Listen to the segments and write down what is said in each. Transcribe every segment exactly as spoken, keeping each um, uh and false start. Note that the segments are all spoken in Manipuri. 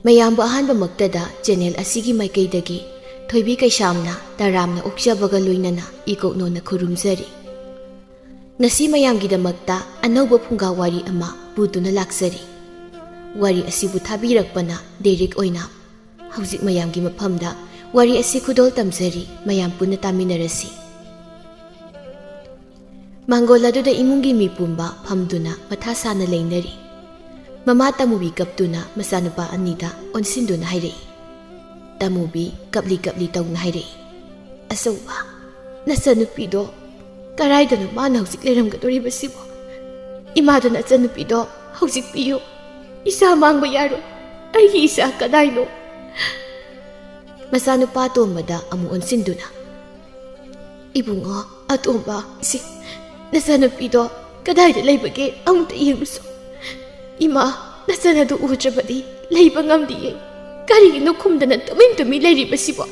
ꯃꯌꯥꯝꯕꯨ ꯑꯍꯥꯟꯕꯃꯛꯇꯗ ꯆꯦꯅꯦꯜ ꯑꯁꯤꯒꯤ ꯃꯥꯏꯀꯩꯗꯒꯤ ꯊꯣꯏꯕꯤ ꯀꯩꯁꯥꯝꯅ ꯇꯔꯥꯝꯅ ꯑꯣꯛꯆꯕꯒ ꯂꯣꯏꯅꯅ ꯏꯀꯣꯛꯅꯣꯅ ꯈꯨꯔꯨꯝꯖꯔꯤ꯫ ꯉꯁꯤ ꯃꯌꯥꯝꯒꯤꯗꯃꯛꯇ ꯑꯅꯧꯕ ꯐꯨꯡꯒꯥ ꯋꯥꯔꯤ ꯑꯃ ꯄꯨꯗꯨꯅ ꯂꯥꯛꯆꯔꯤ꯫ ꯋꯥꯔꯤ ꯑꯁꯤꯕꯨ ꯊꯥꯕꯤꯔꯛꯄꯅ ꯗꯦꯔꯤꯛ ꯑꯣꯏꯅ꯫ ꯍꯧꯖꯤꯛ ꯃꯌꯥꯝꯒꯤ ꯃꯐꯝꯗ ꯋꯥꯔꯤ ꯑꯁꯤ ꯈꯨꯗꯣꯜ ꯇꯝꯖꯔꯤ, ꯃꯌꯥꯝ ꯄꯨꯟꯅ ꯇꯥꯃꯤꯟꯅꯔꯁꯤ꯫ ꯃꯥꯡꯒꯣꯜ ꯑꯗꯨꯗ ꯏꯃꯨꯡꯒꯤ ꯃꯤ ꯄꯨꯝꯕ ꯐꯝꯗꯨꯅ ꯃꯊꯥ ꯁꯥꯅ ꯂꯩꯅꯔꯤ꯫ ꯃꯃꯥ ꯇꯃꯨꯕꯤ ꯀꯞꯇꯨꯅ ꯃꯆꯥꯅꯨꯄꯥ ꯑꯅꯤꯗ ꯑꯣꯟꯁꯤꯟꯗꯨꯅ ꯍꯥꯏꯔꯛꯏ꯫ ꯇꯃꯨꯕꯤ ꯀꯞꯂꯤ ꯀꯞꯂꯤ ꯇꯧꯅ ꯍꯥꯏꯔꯛꯏ, "ꯑꯆꯧꯕ, ꯅꯆꯥꯅꯨꯄꯤꯗꯣ ꯀꯔꯥꯏꯗꯅꯣ ꯃꯥꯅ ꯍꯧꯖꯤꯛ ꯂꯩꯔꯝꯒꯗꯧꯔꯤꯕꯁꯤꯕꯣ? ꯏꯃꯥꯗ ꯅꯆꯥꯅꯨꯄꯤꯗꯣ ꯍꯧꯖꯤꯛ ꯄꯤꯌꯨ꯫ ꯏꯆꯥ ꯃꯥꯡꯕ ꯌꯥꯔꯣꯏ꯫ ꯑꯩꯒꯤ ꯏꯆꯥ ꯀꯗꯥꯏꯅꯣ?" ꯃꯆꯥꯅꯨꯄꯥ ꯑꯇꯣꯝꯕꯗ ꯑꯃꯨꯛ ꯑꯣꯟꯁꯤꯟꯗꯨꯅ, "ꯏꯕꯨꯡꯉꯣ ꯑꯇꯣꯝꯕ, ꯁꯤ ꯅꯆꯥꯅꯨꯄꯤꯗꯣ ꯀꯗꯥꯏꯗ ꯂꯩꯕꯒꯦ ꯑꯃꯨꯛꯇ ꯌꯦꯡꯂꯨꯁꯣ꯫ ꯏꯃꯥ, ꯅꯆꯟ ꯑꯗꯨ ꯎꯗ꯭ꯔꯕꯗꯤ ꯂꯩꯕ ꯉꯝꯗꯤꯌꯦ꯫ ꯀꯔꯤꯒꯤꯅꯣ ꯈꯨꯝꯗꯅ ꯇꯨꯃꯤꯟ ꯇꯨꯃꯤꯟ ꯂꯩꯔꯤꯕꯁꯤꯕꯣ?"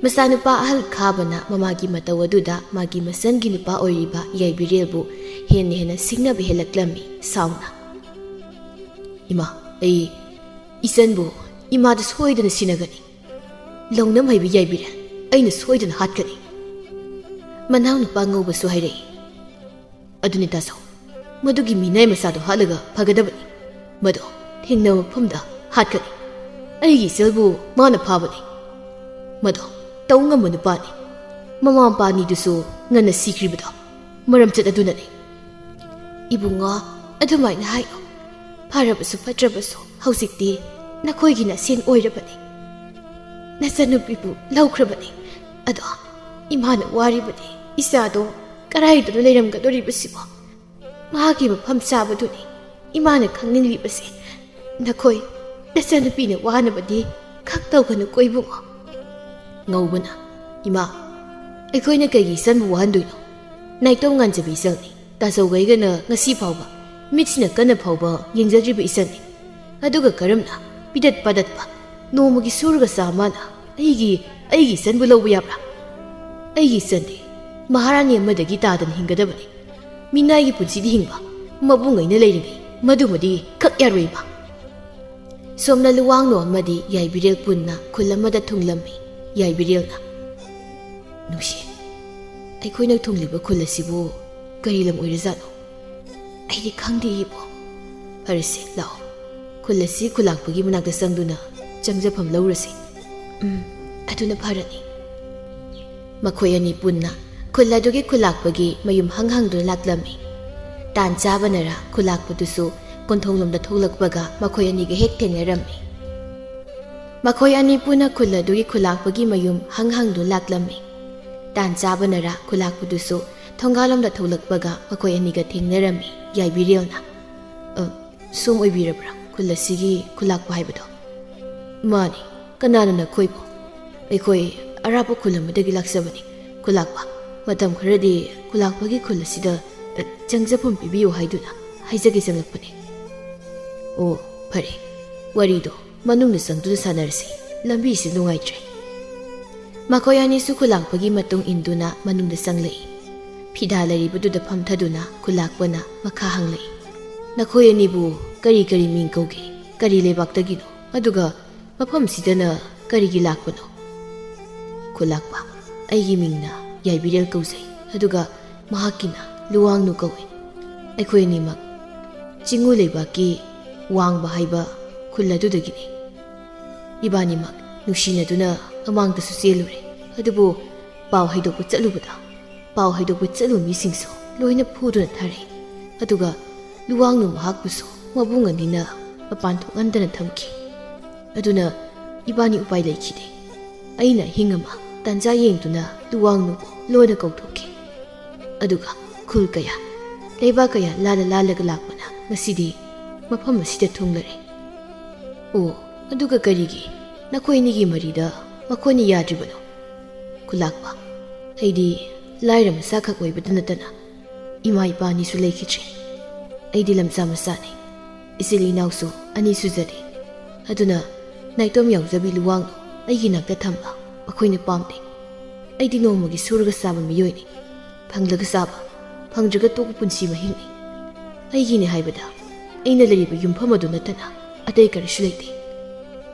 ꯃꯆꯥꯅꯨꯄꯥ ꯑꯍꯜ ꯈꯥꯕꯅ ꯃꯃꯥꯒꯤ ꯃꯇꯧ ꯑꯗꯨꯗ ꯃꯥꯒꯤ ꯃꯆꯟꯒꯤ ꯅꯨꯄꯥ ꯑꯣꯏꯔꯤꯕ ꯌꯥꯏꯕꯤꯔꯦꯜꯕꯨ ꯍꯦꯟꯅ ꯍꯦꯟꯅ ꯁꯤꯡꯅꯕ ꯍꯦꯜꯂꯛꯂꯝꯃꯤ ꯁꯥꯎꯅ꯫ "ꯏꯃꯥ, ꯑꯩ ꯏꯆꯟꯕꯨ ꯏꯃꯥꯗ ꯁꯣꯏꯗꯅ ꯁꯤꯟꯅꯒꯅꯤ꯫ ꯂꯧꯅꯝ ꯍꯩꯕꯤ ꯌꯥꯏꯕꯤꯔꯦꯜ, ꯑꯩꯅ ꯁꯣꯏꯗꯅ ꯍꯥꯠꯀꯅꯤ꯫" ꯃꯅꯥꯎꯅꯨꯄꯥ ꯉꯧꯕꯁꯨ ꯍꯥꯏꯔꯛꯏ, "ꯑꯗꯨꯅꯤ ꯇꯥꯖꯧ, ꯃꯗꯨꯒꯤ ꯃꯤꯅꯥꯏ ꯃꯆꯥꯗꯣ ꯍꯥꯠꯂꯒ ꯐꯒꯗꯕꯅꯤ꯫ ꯃꯗꯣ ꯊꯦꯡꯅꯕ ꯃꯐꯝꯗ ꯍꯥꯠꯀꯅꯤ꯫ ꯑꯩꯒꯤ ꯏꯆꯜꯕꯨ ꯃꯥꯅ ꯐꯥꯕꯅꯤ꯫ ꯃꯗꯣ ꯇꯧ ꯉꯝꯕ ꯅꯨꯄꯥꯅꯤ꯫ ꯃꯃꯥ ꯃꯄꯥ ꯑꯅꯤꯗꯨꯁꯨ ꯉꯟꯅ ꯁꯤꯈ꯭ꯔꯤꯕꯗꯣ ꯃꯔꯝꯆꯠ ꯑꯗꯨꯅꯅꯤ꯫" "ꯏꯕꯨꯡꯉꯣ, ꯑꯗꯨꯃꯥꯏꯅ ꯍꯥꯏꯌꯣ꯫ ꯐꯔꯕꯁꯨ ꯐꯠꯇ꯭ꯔꯕꯁꯨ ꯍꯧꯖꯤꯛꯇꯤ ꯅꯈꯣꯏꯒꯤ ꯅꯁꯦꯟ ꯑꯣꯏꯔꯕꯅꯤ꯫ ꯅꯆꯟꯅꯨꯄꯤꯕꯨ ꯂꯧꯈ꯭ꯔꯕꯅꯤ꯫ ꯑꯗꯣ ꯏꯃꯥꯅ ꯋꯥꯔꯤꯕꯗꯤ ꯏꯆꯥꯗꯣ ꯀꯔꯥꯏꯗꯅꯣ ꯂꯩꯔꯝꯒꯗꯧꯔꯤꯕꯁꯤꯕꯣ? ꯃꯍꯥꯛꯀꯤ ꯃꯐꯝ ꯆꯥꯕꯗꯨꯅꯤ ꯏꯃꯥꯅ ꯈꯪꯅꯤꯡꯂꯤꯕꯁꯦ꯫ ꯅꯈꯣꯏ ꯅꯆꯟꯅꯨꯄꯤꯅ ꯋꯥꯅꯕꯗꯤ ꯈꯛ ꯇꯧꯒꯅꯨꯀꯣ ꯏꯕꯨꯡꯉꯣ꯫" ꯉꯧꯕꯅ, "ꯏꯃꯥ, ꯑꯩꯈꯣꯏꯅ ꯀꯩꯒꯤ ꯏꯆꯟꯕꯨ ꯋꯥꯍꯟꯗꯣꯏꯅꯣ? ꯅꯥꯏꯇꯣꯝ ꯉꯥꯟꯖꯕꯤ ꯏꯆꯜꯅꯤ꯫ ꯇꯥꯖꯧꯒꯩꯒꯅ ꯉꯁꯤ ꯐꯥꯎꯕ ꯃꯤꯠꯁꯤꯅ ꯀꯟꯅ ꯐꯥꯎꯕ ꯌꯦꯡꯖꯗ꯭ꯔꯤꯕ ꯏꯆꯟꯅꯤ꯫ ꯑꯗꯨꯒ ꯀꯔꯝꯅ ꯄꯤꯗꯠ ꯄꯥꯗꯠꯄ, ꯅꯣꯡꯃꯒꯤ ꯁꯨꯔꯒ ꯆꯥ ꯃꯥꯅ ꯑꯩꯒꯤ, ꯑꯩꯒꯤ ꯏꯆꯟꯕꯨ ꯂꯧꯕ ꯌꯥꯕ꯭ꯔꯥ? ꯑꯩꯒꯤ ꯏꯆꯟꯗꯤ ꯃꯍꯥꯔꯥꯅꯤ ꯑꯃꯗꯒꯤ ꯇꯥꯗꯅ ꯍꯤꯡꯒꯗꯕꯅꯤ꯫ ꯃꯤꯅꯥꯏꯒꯤ ꯄꯨꯟꯁꯤꯗꯤ ꯍꯤꯡꯕ ꯃꯕꯨꯡꯉꯩꯅ ꯂꯩꯔꯤꯉꯩ ꯃꯗꯨꯃꯗꯤ ꯈꯛ ꯌꯥꯔꯣꯏ ꯏꯃꯥ꯫" ꯁꯣꯝꯅ ꯂꯨꯋꯥꯡꯅꯣ ꯑꯃꯗꯤ ꯌꯥꯏꯕꯤꯔꯦꯜ ꯄꯨꯟꯅ ꯈꯨꯜ ꯑꯃꯗ ꯊꯨꯡꯂꯝꯃꯤ꯫ ꯌꯥꯏꯕꯤꯔꯦꯜꯅ, "ꯅꯨꯡꯁꯤ, ꯑꯩꯈꯣꯏꯅ ꯊꯨꯡꯂꯤꯕ ꯈꯨꯜ ꯑꯁꯤꯕꯨ ꯀꯔꯤ ꯂꯝ ꯑꯣꯏꯔꯖꯥꯠꯅꯣ?" "ꯑꯩꯗꯤ ꯈꯪꯗꯦ, ꯏꯕꯣ꯫" "ꯐꯔꯦꯁꯦ, ꯂꯥꯛꯑꯣ, ꯈꯨꯜ ꯑꯁꯤ ꯈꯨꯂꯥꯛꯄꯒꯤ ꯃꯅꯥꯛꯇ ꯆꯪꯗꯨꯅ ꯆꯪꯖꯐꯝ ꯂꯧꯔꯁꯤ꯫" "ꯎꯝ, ꯑꯗꯨꯅ ꯐꯔꯅꯤ꯫" ꯃꯈꯣꯏ ꯑꯅꯤ ꯄꯨꯟꯅ ꯈꯨꯜ ꯑꯗꯨꯒꯤ ꯈꯨꯂꯥꯛꯄꯒꯤ ꯃꯌꯨꯝ ꯍꯪ ꯍꯪꯗꯨꯅ ꯂꯥꯛꯂꯝꯃꯤ꯫ ꯇꯥꯟ ꯆꯥꯕꯅꯔ ꯈꯨꯂꯥꯛꯄꯗꯨꯁꯨ ꯀꯣꯟꯊꯣꯡꯂꯣꯝꯗ ꯊꯣꯛꯂꯛꯄꯒ ꯃꯈꯣꯏ ꯑꯅꯤꯒ ꯍꯦꯛ ꯊꯦꯡꯅꯔꯝꯃꯤ꯫ ꯃꯈꯣꯏ ꯑꯅꯤ ꯄꯨꯟꯅ ꯈꯨꯜ ꯑꯗꯨꯒꯤ ꯈꯨꯂꯥꯛꯄꯒꯤ ꯃꯌꯨꯝ ꯍꯪ ꯍꯪꯗꯨꯅ ꯂꯥꯛꯂꯝꯃꯤ꯫ ꯇꯥꯟ ꯆꯥꯕꯅꯔ ꯈꯨꯂꯥꯛꯄꯗꯨꯁꯨ ꯊꯣꯡꯒꯥꯜꯂꯣꯝꯗ ꯊꯣꯛꯂꯛꯄꯒ ꯃꯈꯣꯏ ꯑꯅꯤꯒ ꯊꯦꯡꯅꯔꯝꯃꯤ꯫ ꯌꯥꯏꯕꯤꯔꯦꯜꯅ, "ꯑ, ꯁꯣꯝ ꯑꯣꯏꯕꯤꯔꯕ꯭ꯔꯥ ꯈꯨꯜ ꯑꯁꯤꯒꯤ ꯈꯨꯂꯥꯛꯄ ꯍꯥꯏꯕꯗꯣ?" "ꯃꯥꯅꯤ, ꯀꯅꯥꯅꯣ ꯅꯈꯣꯏꯕꯨ?" "ꯑꯩꯈꯣꯏ ꯑꯔꯥꯞꯄ ꯈꯨꯜ ꯑꯃꯗꯒꯤ ꯂꯥꯛꯆꯕꯅꯤ꯫ ꯈꯨꯂꯥꯛꯄ, ꯃꯇꯝ ꯈꯔꯗꯤ ꯈꯨꯂꯥꯛꯄꯒꯤ ꯈꯨꯜ ꯑꯁꯤꯗ, ꯑ, ꯆꯪꯖꯐꯝ ꯄꯤꯕꯤꯌꯨ ꯍꯥꯏꯗꯨꯅ ꯍꯥꯏꯖꯒꯦ ꯆꯪꯂꯛꯄꯅꯤ꯫" "ꯑꯣ, ꯐꯔꯦ, ꯋꯥꯔꯤꯗꯣ ꯃꯅꯨꯡꯗ ꯆꯪꯗꯨꯅ ꯁꯥꯟꯅꯔꯁꯤ, ꯂꯝꯕꯤꯁꯤ ꯅꯨꯡꯉꯥꯏꯇ꯭ꯔꯦ꯫" ꯃꯈꯣꯏ ꯑꯅꯤꯁꯨ ꯈꯨꯂꯥꯛꯄꯒꯤ ꯃꯇꯨꯡ ꯏꯟꯗꯨꯅ ꯃꯅꯨꯡꯗ ꯆꯪꯂꯛꯏ꯫ ꯐꯤꯗꯥ ꯂꯩꯔꯤꯕꯗꯨꯗ ꯐꯝꯊꯗꯨꯅ ꯈꯨꯂꯥꯛꯄꯅ ꯃꯈꯥ ꯍꯪꯂꯛꯏ, "ꯅꯈꯣꯏ ꯑꯅꯤꯕꯨ ꯀꯔꯤ ꯀꯔꯤ ꯃꯤꯡ ꯀꯧꯒꯦ? ꯀꯔꯤ ꯂꯩꯕꯥꯛꯇꯒꯤꯅꯣ? ꯑꯗꯨꯒ ꯃꯐꯝꯁꯤꯗꯅ ꯀꯔꯤꯒꯤ ꯂꯥꯛꯄꯅꯣ?" ꯈꯨꯂꯥꯛꯄ, "ꯑꯩꯒꯤ ꯃꯤꯡꯅ ꯌꯥꯏꯕꯤꯔꯦꯜ ꯀꯧꯖꯩ, ꯑꯗꯨꯒ ꯃꯍꯥꯛꯀꯤꯅ ꯂꯨꯋꯥꯡꯅꯨ ꯀꯧꯏ꯫ ꯑꯩꯈꯣꯏ ꯑꯅꯤꯃꯛ ꯆꯤꯡꯉꯨ ꯂꯩꯕꯥꯛꯀꯤ ꯋꯥꯡꯕ ꯍꯥꯏꯕ ꯈꯨꯜ ꯑꯗꯨꯗꯒꯤꯅꯤ꯫ ꯏꯕꯥꯅꯤꯃꯛ ꯅꯨꯡꯁꯤꯅꯗꯨꯅ ꯃꯃꯥꯡꯗꯁꯨ ꯆꯦꯜꯂꯨꯔꯦ, ꯑꯗꯨꯕꯨ ꯄꯥꯎ ꯍꯩꯗꯣꯛꯄ ꯆꯠꯂꯨꯕꯗ, ꯄꯥꯎ ꯍꯩꯗꯣꯛꯄ ꯆꯠꯂꯨ ꯃꯤꯁꯤꯡꯁꯨ ꯂꯣꯏꯅ ꯐꯨꯗꯨꯅ ꯊꯥꯔꯛꯏ꯫ ꯑꯗꯨꯒ ꯂꯨꯋꯥꯡꯅꯨ ꯃꯍꯥꯛꯄꯨꯁꯨ ꯃꯕꯨꯡ ꯑꯅꯤꯅ ꯃꯄꯥꯟ ꯊꯣꯛꯍꯟꯗꯅ ꯊꯝꯈꯤ꯫ ꯑꯗꯨꯅ ꯏꯕꯥꯅꯤ ꯎꯄꯥꯏ ꯂꯩꯈꯤꯗꯦ꯫ ꯑꯩꯅ ꯑꯍꯤꯡ ꯑꯃ ꯇꯥꯟꯖꯥ ꯌꯦꯡꯗꯨꯅ ꯂꯨꯋꯥꯡꯅꯨꯕꯨ ꯂꯣꯟꯅ ꯀꯧꯊꯣꯛꯈꯤ꯫ ꯑꯗꯨꯒ ꯈꯨꯜ ꯀꯌꯥ, ꯂꯩꯕꯥꯛ ꯀꯌꯥ ꯂꯥꯜꯂ ꯂꯥꯜꯂꯒ ꯂꯥꯛꯄꯅ ꯉꯁꯤꯗꯤ ꯃꯐꯝ ꯑꯁꯤꯗ ꯊꯨꯡꯂꯔꯦ꯫" "ꯑꯣ, ꯑꯗꯨꯒ ꯀꯔꯤꯒꯤ ꯅꯈꯣꯏ ꯑꯅꯤꯒꯤ ꯃꯔꯤꯗ ꯃꯈꯣꯏꯅ ꯌꯥꯗ꯭ꯔꯤꯕꯅꯣ?" ꯈꯨꯂꯥꯛꯄ, "ꯑꯩꯗꯤ ꯂꯥꯏꯔ ꯃꯆꯥꯈꯛ ꯑꯣꯏꯕꯗ ꯅꯠꯇꯅ ꯏꯃꯥ ꯏꯄꯥ ꯑꯅꯤꯁꯨ ꯂꯩꯈꯤꯗ꯭ꯔꯦ꯫ ꯑꯩꯗꯤ ꯂꯝꯆꯥ ꯃꯆꯥꯅꯤ꯫ ꯏꯆꯤꯜ ꯏꯅꯥꯎꯁꯨ ꯑꯅꯤ ꯁꯨꯖꯔꯦ꯫ ꯑꯗꯨꯅ ꯅꯥꯏꯇꯣꯝ ꯌꯥꯎꯖꯕꯤ ꯂꯨꯋꯥꯡꯗꯣ ꯑꯩꯒꯤ ꯅꯥꯛꯇ ꯊꯝꯕ ꯃꯈꯣꯏꯅ ꯄꯥꯝꯗꯦ꯫ ꯑꯩꯗꯤ ꯅꯣꯡꯃꯒꯤ ꯁꯨꯔꯒ ꯆꯥꯕ ꯃꯤꯑꯣꯏꯅꯤ꯫ ꯐꯪꯂꯒ ꯆꯥꯕ, ꯐꯪꯗ꯭ꯔꯒ ꯇꯣꯛꯄ ꯄꯨꯟꯁꯤ ꯃꯍꯤꯡꯅꯤ꯫ ꯑꯩꯒꯤꯅꯤ ꯍꯥꯏꯕꯗ ꯑꯩꯅ ꯂꯩꯔꯤꯕ ꯌꯨꯝꯐꯝ ꯑꯗꯨ ꯅꯠꯇꯅ ꯑꯇꯩ ꯀꯔꯤꯁꯨ ꯂꯩꯇꯦ꯫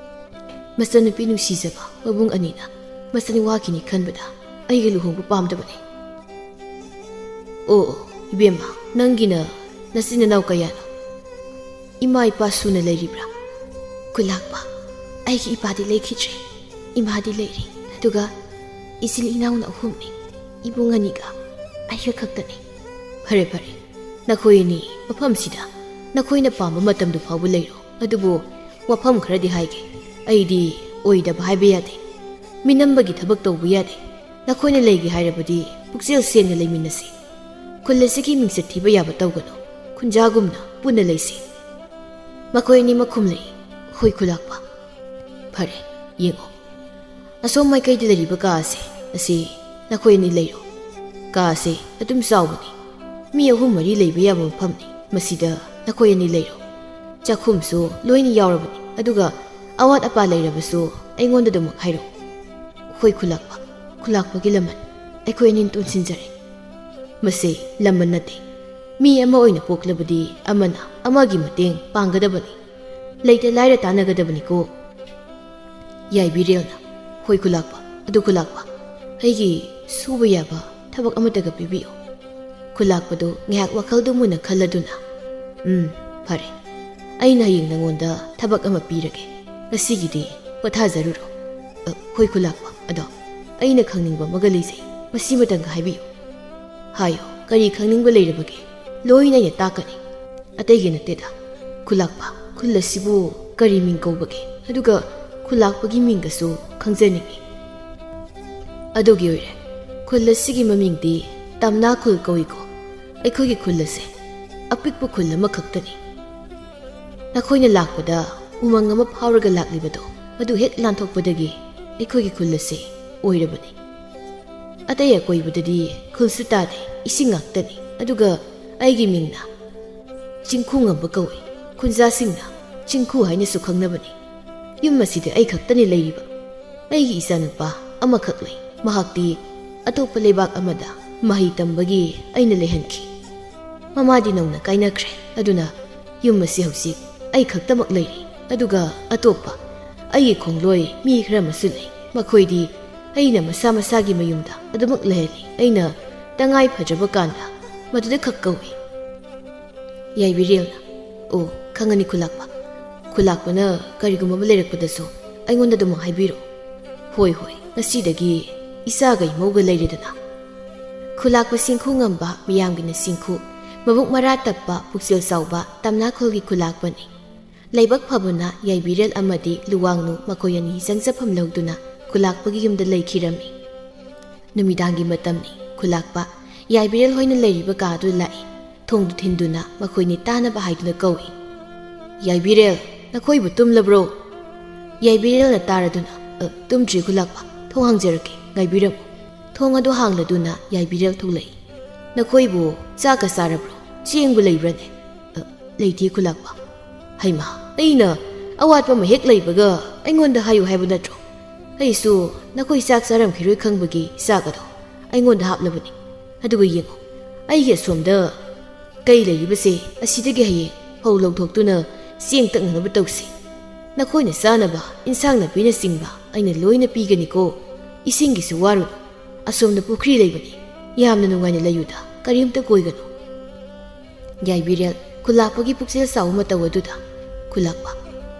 ꯃꯆꯟꯅꯨꯄꯤ ꯅꯨꯡꯁꯤꯖꯕ ꯃꯕꯨꯡ ꯑꯅꯤꯅ ꯃꯆꯟ ꯋꯥꯈꯤꯅꯤ ꯈꯟꯕꯗ ꯑꯩꯒ ꯂꯨꯍꯣꯡꯕ ꯄꯥꯝꯗꯕꯅꯤ꯫ ꯑꯣ, ꯑꯣ, ꯏꯕꯦꯝꯃ, ꯅꯪꯒꯤꯅ ꯅꯆꯤꯟ ꯅꯅꯥꯎ ꯀꯌꯥꯅꯣ? ꯏꯃꯥ ꯏꯄꯥ ꯁꯨꯅ ꯂꯩꯔꯤꯕ꯭ꯔꯥ? ꯈꯨꯂꯥꯛꯄ, ꯑꯩꯒꯤ ꯏꯄꯥꯗꯤ ꯂꯩꯈꯤꯗ꯭ꯔꯦ, ꯏꯃꯥꯗꯤ ꯂꯩꯔꯤ, ꯑꯗꯨꯒ ꯏꯆꯤꯜ ꯏꯅꯥꯎꯅ ꯑꯍꯨꯝꯅꯤ, ꯏꯕꯨꯡ ꯑꯅꯤꯒ ꯑꯩꯒ ꯈꯛꯇꯅꯤ꯫ ꯐꯔꯦ, ꯐꯔꯦ, ꯅꯈꯣꯏ ꯑꯅꯤ ꯃꯐꯝꯁꯤꯗ ꯅꯈꯣꯏꯅ ꯄꯥꯝꯕ ꯃꯇꯝꯗꯨ ꯐꯥꯎꯕ ꯂꯩꯔꯣ꯫ ꯑꯗꯨꯕꯨ ꯋꯥꯐꯝ ꯈꯔꯗꯤ ꯍꯥꯏꯒꯦ꯫ ꯑꯩꯗꯤ ꯑꯣꯏꯗꯕ ꯍꯥꯏꯕ ꯌꯥꯗꯦ, ꯃꯤꯅꯝꯕꯒꯤ ꯊꯕꯛ ꯇꯧꯕ ꯌꯥꯗꯦ꯫ ꯅꯈꯣꯏꯅ ꯂꯩꯒꯦ ꯍꯥꯏꯔꯕꯗꯤ ꯄꯨꯛꯆꯦꯜ ꯁꯦꯡꯅ ꯂꯩꯃꯤꯟꯅꯁꯤ꯫ ꯈꯨꯜ ꯑꯁꯤꯒꯤ ꯃꯤꯡꯆꯠ ꯊꯤꯕ ꯌꯥꯕ ꯇꯧꯒꯅꯨ꯫ ꯈꯨꯟꯖꯥꯒꯨꯝꯅ ꯄꯨꯟꯅ ꯂꯩꯁꯤ꯫ ꯃꯈꯣꯏ ꯑꯅꯤꯃꯛ ꯈꯨꯝꯂꯛꯏ, "ꯍꯣꯏ, ꯈꯨꯂꯥꯛꯄ꯫ ꯐꯔꯦ, ꯌꯦꯡꯉꯣ꯫ ꯑꯁꯣꯝ ꯃꯥꯏꯀꯩꯗ ꯂꯩꯔꯤꯕ ꯀꯥ ꯑꯁꯦ, ꯑꯁꯤ ꯅꯈꯣꯏ ꯑꯅꯤ ꯂꯩꯔꯣ꯫ ꯀꯥ ꯑꯁꯦ ꯑꯗꯨꯝ ꯆꯥꯎꯕꯅꯤ꯫ ꯃꯤ ꯑꯍꯨꯝ ꯃꯔꯤ ꯂꯩꯕ ꯌꯥꯕ ꯃꯐꯝꯅꯤ꯫ ꯃꯁꯤꯗ ꯅꯈꯣꯏ ꯑꯅꯤ ꯂꯩꯔꯣ꯫ ꯆꯥꯛꯈꯨꯝꯁꯨ ꯂꯣꯏꯅ ꯌꯥꯎꯔꯕꯅꯤ, ꯑꯗꯨꯒ ꯑꯋꯥꯠ ꯑꯄꯥ ꯂꯩꯔꯕꯁꯨ ꯑꯩꯉꯣꯟꯗ ꯑꯗꯨꯃꯛ ꯍꯥꯏꯔꯛꯎ꯫" "ꯍꯣꯏ, ꯈꯨꯂꯥꯛꯄ, ꯈꯨꯂꯥꯛꯄꯒꯤ ꯂꯃꯟ, ꯑꯩꯈꯣꯏ ꯑꯅꯤꯅ ꯇꯣꯟꯁꯤꯟꯖꯔꯦ꯫" "ꯃꯁꯤ ꯂꯃꯟ ꯅꯠꯇꯦ꯫ ꯃꯤ ꯑꯃ ꯑꯣꯏꯅ ꯄꯣꯛꯂꯕꯗꯤ ꯑꯃꯅ ꯑꯃꯒꯤ ꯃꯇꯦꯡ ꯄꯥꯡꯒꯗꯕꯅꯤ꯫ ꯂꯩꯇ ꯂꯥꯏꯔ ꯇꯥꯟꯅꯒꯗꯕꯅꯤꯀꯣ꯫" ꯌꯥꯏꯕꯤꯔꯦꯜꯅ, "ꯍꯣꯏ, ꯈꯨꯂꯥꯛꯄ, ꯑꯗꯨ ꯈꯨꯂꯥꯛꯄ, ꯑꯩꯒꯤ ꯁꯨꯕ ꯌꯥꯕ ꯊꯕꯛ ꯑꯃꯠꯇꯒ ꯄꯤꯕꯤꯌꯨ꯫" ꯈꯨꯂꯥꯛꯄꯗꯨ ꯉꯥꯏꯍꯥꯛ ꯋꯥꯈꯜꯗꯨ ꯃꯨꯟꯅ ꯈꯜꯂꯗꯨꯅ, "ꯎꯝ, ꯐꯔꯦ, ꯑꯩꯅ ꯍꯌꯦꯡ ꯅꯉꯣꯟꯗ ꯊꯕꯛ ꯑꯃ ꯄꯤꯔꯒꯦ꯫ ꯉꯁꯤꯒꯤꯗꯤ ꯄꯣꯊꯥꯖꯔꯨꯔꯣ꯫" "ꯑ, ꯍꯣꯏ, ꯈꯨꯂꯥꯛꯄ, ꯑꯗꯣ ꯑꯩꯅ ꯈꯪꯅꯤꯡꯕ ꯑꯃꯒ ꯂꯩꯖꯩ, ꯃꯁꯤꯃꯇꯪꯒ ꯍꯥꯏꯕꯤꯌꯨ꯫" "ꯍꯥꯏꯌꯨ, ꯀꯔꯤ ꯈꯪꯅꯤꯡꯕ ꯂꯩꯔꯕꯒꯦ? ꯂꯣꯏꯅ ꯑꯩꯅ ꯇꯥꯛꯀꯅꯤ꯫ ꯑꯇꯩꯒꯤ ꯅꯠꯇꯦꯗ꯫ ꯈꯨꯂꯥꯛꯄ, ꯈꯨꯜ ꯑꯁꯤꯕꯨ ꯀꯔꯤ ꯃꯤꯡ ꯀꯧꯕꯒꯦ? ꯑꯗꯨꯒ ꯈꯨꯂꯥꯛꯄꯒꯤ ꯃꯤꯡꯒꯁꯨ ꯈꯪꯖꯅꯤꯡꯏ꯫" "ꯑꯗꯨꯒꯤ ꯑꯣꯏꯔꯦ, ꯈꯨꯜ ꯑꯁꯤꯒꯤ ꯃꯃꯤꯡꯗꯤ ꯇꯝꯅꯥ ꯈꯨꯜ ꯀꯧꯏꯀꯣ꯫ ꯑꯩꯈꯣꯏꯒꯤ ꯈꯨꯜ ꯑꯁꯦ ꯑꯄꯤꯛꯄ ꯈꯨꯜ ꯑꯃꯈꯛꯇꯅꯤ꯫ ꯅꯈꯣꯏꯅ ꯂꯥꯛꯄꯗ ꯎꯃꯪ ꯑꯃ ꯐꯥꯎꯔꯒ ꯂꯥꯛꯂꯤꯕꯗꯣ, ꯑꯗꯨ ꯍꯦꯛ ꯂꯥꯟꯊꯣꯛꯄꯗꯒꯤ ꯑꯩꯈꯣꯏꯒꯤ ꯈꯨꯜ ꯑꯁꯦ ꯑꯣꯏꯔꯕꯅꯤ꯫ ꯑꯇꯩ ꯑꯀꯣꯏꯕꯗꯗꯤ ꯈꯨꯜꯁꯨ ꯇꯥꯗꯦ, ꯏꯁꯤꯡ ꯉꯥꯛꯇꯅꯤ꯫ ꯑꯗꯨꯒ ꯑꯩꯒꯤ ꯃꯤꯡꯅ ꯆꯤꯡꯈꯨ ꯉꯝꯕ ꯀꯧꯏ꯫ ꯈꯨꯟꯖꯥꯁꯤꯡꯅ ꯆꯤꯡꯈꯨ ꯍꯥꯏꯅꯁꯨ ꯈꯪꯅꯕꯅꯤ꯫ ꯌꯨꯝ ꯑꯁꯤꯗ ꯑꯩ ꯈꯛꯇꯅꯤ ꯂꯩꯔꯤꯕ꯫ ꯑꯩꯒꯤ ꯏꯆꯥꯅꯨꯄꯥ ꯑꯃꯈꯛ ꯂꯩ꯫ ꯃꯍꯥꯛꯇꯤ ꯑꯇꯣꯞꯄ ꯂꯩꯕꯥꯛ ꯑꯃꯗ ꯃꯍꯩ ꯇꯝꯕꯒꯤ ꯑꯩꯅ ꯂꯩꯍꯟꯈꯤ꯫ ꯃꯃꯥꯗꯤ ꯅꯧꯅ ꯀꯥꯏꯅꯈ꯭ꯔꯦ꯫ ꯑꯗꯨꯅ ꯌꯨꯝ ꯑꯁꯤ ꯍꯧꯖꯤꯛ ꯑꯩ ꯈꯛꯇꯃꯛ ꯂꯩꯔꯤ꯫ ꯑꯗꯨꯒ ꯑꯇꯣꯞꯄ ꯑꯩꯒꯤ ꯈꯣꯡꯂꯣꯏ ꯃꯤ ꯈꯔ ꯑꯃꯁꯨ ꯂꯩ꯫ ꯃꯈꯣꯏꯗꯤ ꯑꯩꯅ ꯃꯁꯥ ꯃꯁꯥꯒꯤ ꯃꯌꯨꯝꯗ ꯑꯗꯨꯃꯛ ꯂꯩꯍꯜꯂꯤ꯫ ꯑꯩꯅ ꯇꯉꯥꯏ ꯐꯗ꯭ꯔꯕ ꯀꯥꯟꯗ ꯃꯗꯨꯗ ꯈꯛ ꯀꯧꯏ꯫ ꯌꯥꯏꯕꯤꯔꯦꯜꯅ, "ꯑꯣ, ꯈꯪꯉꯅꯤ ꯈꯨꯂꯥꯛꯄ꯫ ꯈꯨꯂꯥꯛꯄꯅ ꯀꯔꯤꯒꯨꯝꯕ ꯑꯃ ꯂꯩꯔꯛꯄꯗꯁꯨ ꯑꯩꯉꯣꯟꯗ ꯑꯗꯨꯃꯛ ꯍꯥꯏꯕꯤꯔꯣ꯫ ꯍꯣꯏ, ꯍꯣꯏ, ꯉꯁꯤꯗꯒꯤ ꯏꯆꯥꯒ ꯏꯃꯧꯒ ꯂꯩꯔꯦꯗꯅ꯫" ꯈꯨꯂꯥꯛꯄ ꯁꯤꯡꯈꯨ ꯉꯝꯕ, ꯃꯤꯌꯥꯝꯒꯤꯅ ꯁꯤꯡꯈꯨ, ꯃꯕꯨꯛ ꯃꯔꯥ ꯇꯞꯄ, ꯄꯨꯛꯆꯦꯜ ꯆꯥꯎꯕ ꯇꯝꯅꯥꯈꯣꯜꯒꯤ ꯈꯨꯂꯥꯛꯄꯅꯤ꯫ ꯂꯥꯏꯕꯛ ꯐꯕꯅ ꯌꯥꯏꯕꯤꯔꯦꯜ ꯑꯃꯗꯤ ꯂꯨꯋꯥꯡꯅꯨ ꯃꯈꯣꯏ ꯑꯅꯤ ꯆꯪꯖꯐꯝ ꯂꯧꯗꯨꯅ ꯈꯨꯂꯥꯛꯄꯒꯤ ꯌꯨꯝꯗ ꯂꯩꯈꯤꯔꯝꯃꯤ꯫ ꯅꯨꯃꯤꯗꯥꯡꯒꯤ ꯃꯇꯝꯅꯤ꯫ ꯈꯨꯂꯥꯛꯄ ꯌꯥꯏꯕꯤꯔꯦꯜ ꯍꯣꯏꯅ ꯂꯩꯔꯤꯕ ꯀꯥꯗꯨ ꯂꯥꯛꯏ꯫ ꯊꯣꯡꯗꯨ ꯊꯤꯟꯗꯨꯅ ꯃꯈꯣꯏꯅꯤ ꯇꯥꯅꯕ ꯍꯥꯏꯗꯨꯅ ꯀꯧꯏ꯫ "ꯌꯥꯏꯕꯤꯔꯦꯜ, ꯅꯈꯣꯏꯕꯨ ꯇꯨꯝꯂꯕ꯭ꯔꯣ?" ꯌꯥꯏꯕꯤꯔꯦꯜꯅ ꯇꯥꯔꯗꯨꯅ, "ꯑ, ꯇꯨꯝꯗ꯭ꯔꯤ ꯈꯨꯂꯥꯛꯄ, ꯊꯣꯡ ꯍꯥꯡꯖꯔꯛꯀꯦ, ꯉꯥꯏꯕꯤꯔꯝꯃꯨ꯫" ꯊꯣꯡ ꯑꯗꯨ ꯍꯥꯡꯂꯗꯨꯅ ꯌꯥꯏꯕꯤꯔꯦꯜ ꯊꯣꯛꯂꯛꯏ꯫ "ꯅꯈꯣꯏꯕꯨ ꯆꯥꯛꯀ ꯆꯥꯔꯕ꯭ꯔꯣ? ꯆꯦꯡꯕꯨ ꯂꯩꯕ꯭ꯔꯅꯦ?" "ꯑ, ꯂꯩꯇꯦ ꯈꯨꯂꯥꯛꯄ꯫" "ꯍꯩꯃꯥ, ꯑꯩꯅ ꯑꯋꯥꯠꯄ ꯑꯃ ꯍꯦꯛ ꯂꯩꯕꯒ ꯑꯩꯉꯣꯟꯗ ꯍꯥꯏꯌꯨ ꯍꯥꯏꯕ ꯅꯠꯇ꯭ꯔꯣ? ꯑꯩꯁꯨ ꯅꯈꯣꯏ ꯆꯥꯛ ꯆꯥꯔꯝꯈꯤꯔꯣꯏ ꯈꯪꯕꯒꯤ ꯆꯥꯛ ꯑꯗꯣ ꯑꯩꯉꯣꯟꯗ ꯍꯥꯞꯂꯕꯅꯤ꯫ ꯑꯗꯨꯒ ꯌꯦꯡꯉꯨ, ꯑꯩꯒꯤ ꯑꯁꯣꯝꯗ ꯀꯩ ꯂꯩꯔꯤꯕꯁꯦ ꯑꯁꯤꯗꯒꯤ ꯍꯌꯦꯡ ꯐꯧ ꯂꯧꯊꯣꯛꯇꯨꯅ ꯆꯦꯡ ꯇꯛꯅꯅꯕ ꯇꯧꯁꯤ꯫ ꯅꯈꯣꯏꯅ ꯆꯥꯅꯕ ꯏꯟꯁꯥꯡ ꯅꯥꯄꯤꯅꯆꯤꯡꯕ ꯑꯩꯅ ꯂꯣꯏꯅ ꯄꯤꯒꯅꯤꯀꯣ꯫ ꯏꯁꯤꯡꯒꯤꯁꯨ ꯋꯥꯔꯨꯅꯨ꯫ ꯑꯁꯣꯝꯗ ꯄꯨꯈ꯭ꯔꯤ ꯂꯩꯕꯅꯤ꯫ ꯌꯥꯝꯅ ꯅꯨꯡꯉꯥꯏꯅ ꯂꯩꯌꯨꯗ, ꯀꯔꯤꯝꯇ ꯀꯣꯏꯒꯅꯨ꯫" ꯌꯥꯏꯕꯤꯔꯦꯜ ꯈꯨꯂꯥꯛꯄꯒꯤ ꯄꯨꯛꯆꯦꯜ ꯆꯥꯎꯕ ꯃꯇꯧ ꯑꯗꯨꯗ, "ꯈꯨꯂꯥꯛꯄ,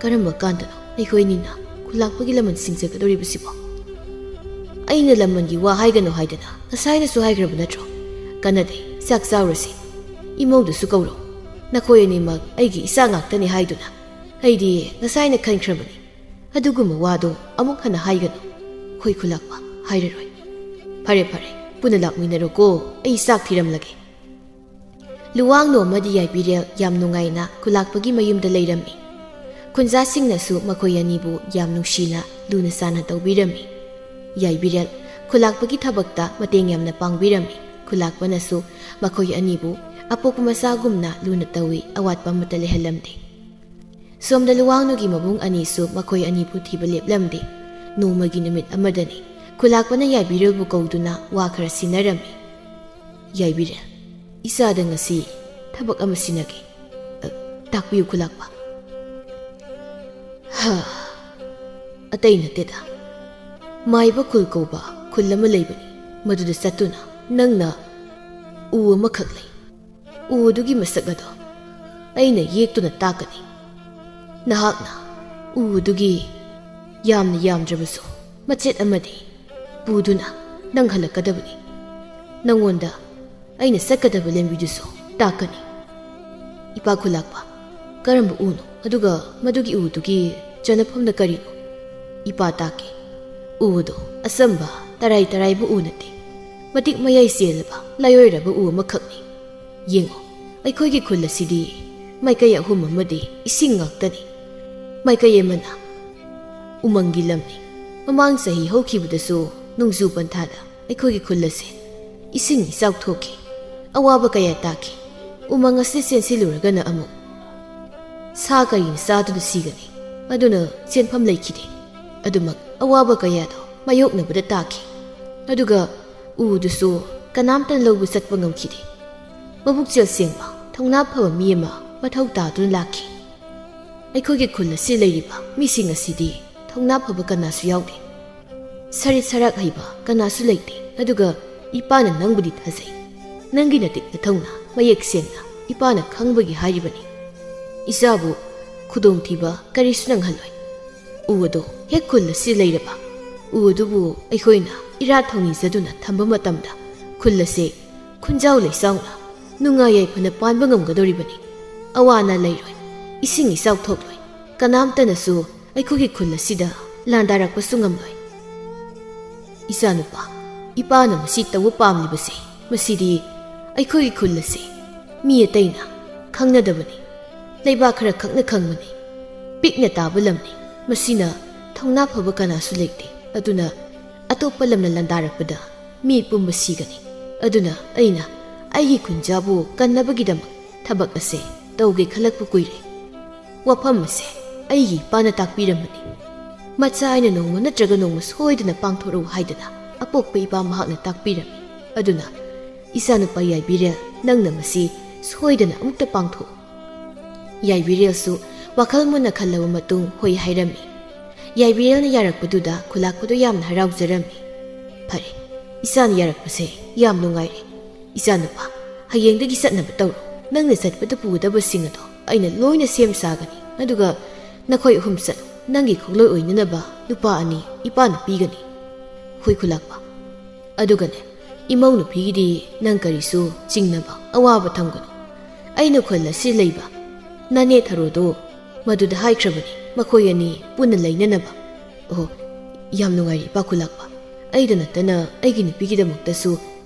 ꯀꯔꯝꯕ ꯀꯥꯟꯗꯅꯣ ꯑꯩꯈꯣꯏ ꯑꯅꯤꯅ ꯈꯨꯂꯥꯛꯄꯒꯤ ꯂꯃꯟ ꯁꯤꯡꯖꯒꯗꯧꯔꯤꯕꯁꯤꯕꯣ? ꯑꯩꯅ ꯂꯃꯟꯒꯤ ꯋꯥ ꯍꯥꯏꯒꯅꯨ ꯍꯥꯏꯗꯅ ꯉꯁꯥꯏꯅꯁꯨ ꯍꯥꯏꯈ꯭ꯔꯕ ꯅꯠꯇ꯭ꯔꯣ? ꯀꯥꯟꯅꯗꯦ, ꯆꯥꯛ ꯆꯥꯔꯨꯔꯁꯤ꯫ ꯏꯃꯧꯗꯨꯁꯨ ꯀꯧꯔꯣ꯫ ꯅꯈꯣꯏ ꯑꯅꯤꯃꯛ ꯑꯩꯒꯤ ꯏꯆꯥ ꯉꯥꯛꯇꯅꯤ ꯍꯥꯏꯗꯨꯅ ꯑꯩꯗꯤ ꯉꯁꯥꯏꯅ ꯈꯟꯈ꯭ꯔꯕꯅꯤ꯫ ꯑꯗꯨꯒꯨꯝꯕ ꯋꯥꯗꯣ ꯑꯃꯨꯛ ꯍꯟꯅ ꯍꯥꯏꯒꯅꯨ꯫ ꯍꯣꯏ ꯈꯨꯂꯥꯛꯄ, ꯍꯥꯏꯔꯔꯣꯏ꯫ ꯐꯔꯦ, ꯐꯔꯦ, ꯄꯨꯟꯅ ꯂꯥꯛꯃꯤꯟꯅꯔꯣꯀꯣ, ꯑꯩ ꯆꯥꯛ ꯊꯤꯔꯝꯂꯒꯦ꯫" ꯂꯨꯋꯥꯡꯅꯨ ꯑꯃꯗꯤ ꯌꯥꯏꯕꯤꯔꯦꯜ ꯌꯥꯝ ꯅꯨꯡꯉꯥꯏꯅ ꯈꯨꯂꯥꯛꯄꯒꯤ ꯃꯌꯨꯝꯗ ꯂꯩꯔꯝꯃꯤ꯫ ꯈꯨꯟꯖꯥꯁꯤꯡꯅꯁꯨ ꯃꯈꯣꯏ ꯑꯅꯤꯕꯨ ꯌꯥꯝ ꯅꯨꯡꯁꯤꯅ ꯂꯨꯅ ꯆꯥꯟꯅ ꯇꯧꯕꯤꯔꯝꯃꯤ꯫ ꯌꯥꯏꯕꯤꯔꯦꯜ ꯈꯨꯂꯥꯛꯄꯒꯤ ꯊꯕꯛꯇ ꯃꯇꯦꯡ ꯌꯥꯝꯅ ꯄꯥꯡꯕꯤꯔꯝꯃꯤ꯫ ꯈꯨꯂꯥꯛꯄꯅꯁꯨ ꯃꯈꯣꯏ ꯑꯅꯤꯕꯨ ꯑꯄꯣꯛꯄ ꯃꯆꯥꯒꯨꯝꯅ ꯂꯨꯅ ꯇꯧꯏ, ꯑꯋꯥꯠꯄ ꯑꯃꯠꯇ ꯂꯩꯍꯜꯂꯝꯗꯦ꯫ ꯁꯣꯝꯗ ꯂꯨꯋꯥꯡꯅꯨꯒꯤ ꯃꯕꯨꯡ ꯑꯅꯤꯁꯨ ꯃꯈꯣꯏ ꯑꯅꯤꯕꯨ ꯊꯤꯕ ꯂꯦꯞꯂꯝꯗꯦ꯫ ꯅꯣꯡꯃꯒꯤ ꯅꯨꯃꯤꯠ ꯑꯃꯗꯅꯤ ꯈꯨꯂꯥꯛꯄꯅ ꯌꯥꯏꯕꯤꯔꯦꯜꯕꯨ ꯀꯧꯗꯨꯅ ꯋꯥ ꯈꯔ ꯁꯤꯟꯅꯔꯝꯃꯤ꯫ "ꯌꯥꯏꯕꯤꯔꯦꯜ, ꯏꯆꯥꯗ ꯉꯁꯤ ꯊꯕꯛ ꯑꯃ ꯁꯤꯟꯅꯒꯦ꯫ ꯑ, ꯇꯥꯛꯄꯤꯌꯨ ꯈꯨꯂꯥꯛꯄ꯫" "ꯍꯥ, ꯑꯇꯩ ꯅꯠꯇꯦꯗ, ꯃꯥꯏꯕ ꯈꯨꯜ ꯀꯧꯕ ꯈꯨꯜ ꯑꯃ ꯂꯩꯕꯅꯤ꯫ ꯃꯗꯨꯗ ꯆꯠꯇꯨꯅ ꯅꯪꯅ ꯎ ꯑꯃꯈꯛ ꯂꯩ꯫ ꯎ ꯑꯗꯨꯒꯤ ꯃꯁꯛ ꯑꯗꯣ ꯑꯩꯅ ꯌꯦꯛꯇꯨꯅ ꯇꯥꯛꯀꯅꯤ꯫ ꯅꯍꯥꯛꯅ ꯎ ꯑꯗꯨꯒꯤ ꯌꯥꯝꯅ ꯌꯥꯝꯗ꯭ꯔꯕꯁꯨ ꯃꯆꯦꯠ ꯑꯃꯗꯤ ꯄꯨꯗꯨꯅ ꯅꯪ ꯍꯜꯂꯛꯀꯗꯕꯅꯤ꯫ ꯅꯪꯉꯣꯟꯗ ꯑꯩꯅ ꯆꯠꯀꯗꯕ ꯂꯝꯕꯤꯗꯨꯁꯨ ꯇꯥꯛꯀꯅꯤ꯫ ꯏꯄꯥ ꯈꯨꯂꯥꯛꯄ, ꯀꯔꯝꯕ ꯎꯅꯣ? ꯑꯗꯨꯒ ꯃꯗꯨꯒꯤ ꯎꯗꯨꯒꯤ ꯆꯅꯐꯝꯅ ꯀꯔꯤꯅꯣ? ꯏꯄꯥ ꯇꯥꯛꯀꯦ꯫ ꯎ ꯑꯗꯣ ꯑꯆꯝꯕ, ꯇꯔꯥꯏ ꯇꯔꯥꯏꯕ ꯎ ꯅꯠꯇꯦ꯫ ꯃꯇꯤꯛ ꯃꯌꯥꯏ ꯆꯦꯜꯂꯕ, ꯂꯥꯏꯑꯣꯏꯔꯕ ꯎ ꯑꯃꯈꯛꯅꯤ꯫ ꯌꯦꯡꯉꯣ, ꯑꯩꯈꯣꯏꯒꯤ ꯈꯨꯜ ꯑꯁꯤꯗꯤ ꯃꯥꯏꯀꯩ ꯑꯍꯨꯝ ꯑꯃꯗꯤ ꯏꯁꯤꯡ ꯉꯥꯛꯇꯅꯤ꯫ ꯃꯥꯏꯀꯩ ꯑꯃꯅ ꯎꯃꯪꯒꯤ ꯂꯝꯅꯤ꯫ ꯃꯃꯥꯡ ꯆꯍꯤ ꯍꯧꯈꯤꯕꯗꯁꯨ ꯅꯣꯡꯖꯨ ꯄꯟꯊꯥꯗ ꯑꯩꯈꯣꯏꯒꯤ ꯈꯨꯜ ꯑꯁꯤ ꯏꯁꯤꯡ ꯏꯆꯥꯎ ꯊꯣꯛꯈꯤ꯫ ꯑꯋꯥꯕ ꯀꯌꯥ ꯇꯥꯈꯤ꯫ ꯎꯃꯪ ꯑꯁꯤ ꯆꯦꯟꯁꯤꯜꯂꯨꯔꯒꯅ ꯑꯃꯨꯛ ꯁꯥ ꯀꯔꯤꯅ ꯆꯥꯗꯨꯅ ꯁꯤꯒꯅꯤ꯫ ꯑꯗꯨꯅ ꯆꯦꯟꯐꯝ ꯂꯩꯈꯤꯗꯦ꯫ ꯑꯗꯨꯃꯛ ꯑꯋꯥꯕ ꯀꯌꯥꯗꯣ ꯃꯥꯌꯣꯛꯅꯕꯗ ꯇꯥꯈꯤ꯫ ꯑꯗꯨꯒ ꯎꯗꯨꯁꯨ ꯀꯅꯥꯝꯇꯅ ꯂꯧꯕ ꯆꯠꯄ ꯉꯝꯈꯤꯗꯦ꯫ ꯃꯕꯨꯛꯆꯦꯜ ꯁꯦꯡꯕ, ꯊꯧꯅꯥ ꯐꯕ ꯃꯤ ꯑꯃ ꯃꯊꯧ ꯇꯥꯗꯨꯅ ꯂꯥꯛꯈꯤ꯫ ꯑꯩꯈꯣꯏꯒꯤ ꯈꯨꯜ ꯑꯁꯤ ꯂꯩꯔꯤꯕ ꯃꯤꯁꯤꯡ ꯑꯁꯤꯗꯤ ꯊꯧꯅꯥ ꯐꯕ ꯀꯅꯥꯁꯨ ꯌꯥꯎꯗꯦ꯫ ꯁꯔꯤꯠ ꯁꯔꯥꯛ ꯍꯩꯕ ꯀꯅꯥꯁꯨ ꯂꯩꯇꯦ꯫ ꯑꯗꯨꯒ ꯏꯄꯥꯅ ꯅꯪꯕꯨꯗꯤ ꯊꯥꯖꯩ꯫ ꯅꯪꯒꯤ ꯅꯇꯤꯛ ꯅꯊꯧꯅ ꯃꯌꯦꯛ ꯁꯦꯡꯅ ꯏꯄꯥꯅ ꯈꯪꯕꯒꯤ ꯍꯥꯏꯔꯤꯕꯅꯤ꯫ ꯏꯆꯥꯕꯨ ꯈꯨꯗꯣꯡꯊꯤꯕ ꯀꯔꯤꯁꯨ ꯅꯪꯍꯜꯂꯣꯏ꯫ ꯎ ꯑꯗꯨ ꯍꯦꯛ ꯈꯨꯜ ꯑꯁꯤ ꯂꯩꯔꯕ, ꯎ ꯑꯗꯨꯕꯨ ꯑꯩꯈꯣꯏꯅ ꯏꯔꯥꯠ ꯊꯧꯅꯤꯖꯗꯨꯅ ꯊꯝꯕ ꯃꯇꯝꯗ ꯈꯨꯜ ꯑꯁꯤ ꯈꯨꯟꯖꯥꯎ ꯂꯩꯁꯥꯎꯅ ꯅꯨꯡꯉꯥꯏ ꯌꯥꯏꯐꯅ ꯄꯥꯟꯕ ꯉꯝꯒꯗꯧꯔꯤꯕꯅꯤ꯫ ꯑꯋꯥ ꯑꯅꯥ ꯂꯩꯔꯣꯏ, ꯏꯁꯤꯡ ꯏꯆꯥꯎ ꯊꯣꯛꯂꯣꯏ, ꯀꯅꯥꯝꯇꯅꯁꯨ ꯑꯩꯈꯣꯏꯒꯤ ꯈꯨꯜ ꯑꯁꯤꯗ ꯂꯥꯟꯗꯥꯔꯛꯄꯁꯨ ꯉꯝꯂꯣꯏ꯫ ꯏꯆꯥꯅꯨꯄꯥ, ꯏꯄꯥꯅ ꯃꯁꯤ ꯇꯧꯕ ꯄꯥꯝꯂꯤꯕꯁꯦ, ꯃꯁꯤꯗꯤ ꯑꯩꯈꯣꯏꯒꯤ ꯈꯨꯜ ꯑꯁꯤ ꯃꯤ ꯑꯇꯩꯅ ꯈꯪꯅꯗꯕꯅꯤ꯫ ꯂꯩꯕꯥꯛ ꯈꯔ ꯈꯛꯅ ꯈꯪꯕꯅꯤ꯫ ꯄꯤꯛꯅ ꯇꯥꯕ ꯂꯝꯅꯤ꯫ ꯃꯁꯤꯅ ꯊꯧꯅꯥ ꯐꯕ ꯀꯅꯥꯁꯨ ꯂꯩꯇꯦ꯫ ꯑꯗꯨꯅ ꯑꯇꯣꯞꯄ ꯂꯝꯅ ꯂꯥꯟꯗꯥꯔꯛꯄꯗ ꯃꯤ ꯄꯨꯝꯕ ꯁꯤꯒꯅꯤ꯫ ꯑꯗꯨꯅ ꯑꯩꯅ ꯑꯩꯒꯤ ꯈꯨꯟꯖꯥꯕꯨ ꯀꯟꯅꯕꯒꯤꯗꯃꯛ ꯊꯕꯛ ꯑꯁꯦ ꯇꯧꯒꯦ ꯈꯜꯂꯛꯄ ꯀꯨꯏꯔꯦ꯫ ꯋꯥꯐꯝ ꯑꯁꯦ ꯑꯩꯒꯤ ꯏꯄꯥꯅ ꯇꯥꯛꯄꯤꯔꯝꯕꯅꯤ꯫ ꯃꯆꯥ ꯑꯩꯅ ꯅꯣꯡꯃ ꯅꯠꯇ꯭ꯔꯒ ꯅꯣꯡꯃ ꯁꯣꯏꯗꯅ ꯄꯥꯡꯊꯣꯔꯛꯎ ꯍꯥꯏꯗꯅ ꯑꯄꯣꯛꯄ ꯏꯄꯥ ꯃꯍꯥꯛꯅ ꯇꯥꯛꯄꯤꯔꯝꯃꯤ꯫ ꯑꯗꯨꯅ ꯏꯆꯥꯅꯨꯄꯥ ꯌꯥꯏꯕꯤꯔꯦꯜ, ꯅꯪꯅ ꯃꯁꯤ ꯁꯣꯏꯗꯅ ꯑꯃꯨꯛꯇ ꯄꯥꯡꯊꯣꯛꯎ꯫ ꯌꯥꯏꯕꯤꯔꯦꯜꯁꯨ ꯋꯥꯈꯜ ꯃꯨꯟꯅ ꯈꯜꯂꯕ ꯃꯇꯨꯡ ꯍꯣꯏ ꯍꯥꯏꯔꯝꯃꯤ꯫ ꯌꯥꯏꯕꯤꯔꯦꯜꯅ ꯌꯥꯔꯛꯄꯗꯨꯗ ꯈꯨꯂꯥꯛꯄꯗꯣ ꯌꯥꯝꯅ ꯍꯔꯥꯎꯖꯔꯝꯃꯤ꯫ "ꯐꯔꯦ, ꯏꯆꯥꯅ ꯌꯥꯔꯛꯄꯁꯦ ꯌꯥꯝ ꯅꯨꯡꯉꯥꯏꯔꯦ꯫ ꯏꯆꯥꯅꯨꯄꯥ, ꯍꯌꯦꯡꯗꯒꯤ ꯆꯠꯅꯕ ꯇꯧꯔꯣ꯫ ꯅꯪꯅ ꯆꯠꯄꯗ ꯄꯨꯒꯗꯕꯁꯤꯡ ꯑꯗꯣ ꯑꯩꯅ ꯂꯣꯏꯅ ꯁꯦꯝ ꯁꯥꯒꯅꯤ꯫ ꯑꯗꯨꯒ ꯅꯈꯣꯏ ꯑꯍꯨꯝ ꯆꯠꯂꯨ꯫ ꯅꯪꯒꯤ ꯈꯣꯡꯂꯣꯏ ꯑꯣꯏꯅꯅꯕ ꯅꯨꯄꯥ ꯑꯅꯤ ꯏꯄꯥꯅ ꯄꯤꯒꯅꯤ꯫ ꯍꯣꯏ ꯈꯨꯂꯥꯛꯄ꯫ ꯑꯗꯨꯒꯅꯦ, ꯏꯃꯧ ꯅꯨꯄꯤꯒꯤꯗꯤ ꯅꯪ ꯀꯔꯤꯁꯨ ꯆꯤꯡꯅꯕ ꯑꯋꯥꯕ ꯊꯝꯒꯅꯨ꯫ ꯑꯩꯅ ꯈꯨꯜ ꯑꯁꯤ ꯂꯩꯕ ꯅꯅꯦ ꯊꯔꯣꯗꯣ ꯃꯗꯨꯗ ꯍꯥꯏꯈ꯭ꯔꯕꯅꯤ, ꯃꯈꯣꯏ ꯑꯅꯤ ꯄꯨꯟꯅ ꯂꯩꯅꯅꯕ꯫ ꯑꯣ, ꯌꯥꯝ ꯅꯨꯡꯉꯥꯏꯔꯦ ꯏꯄꯥ ꯈꯨꯂꯥꯛꯄ꯫ ꯑꯩꯗ ꯅꯠꯇꯅ ꯑꯩꯒꯤ ꯅꯨꯄꯤꯒꯤꯗꯃꯛꯇꯁꯨ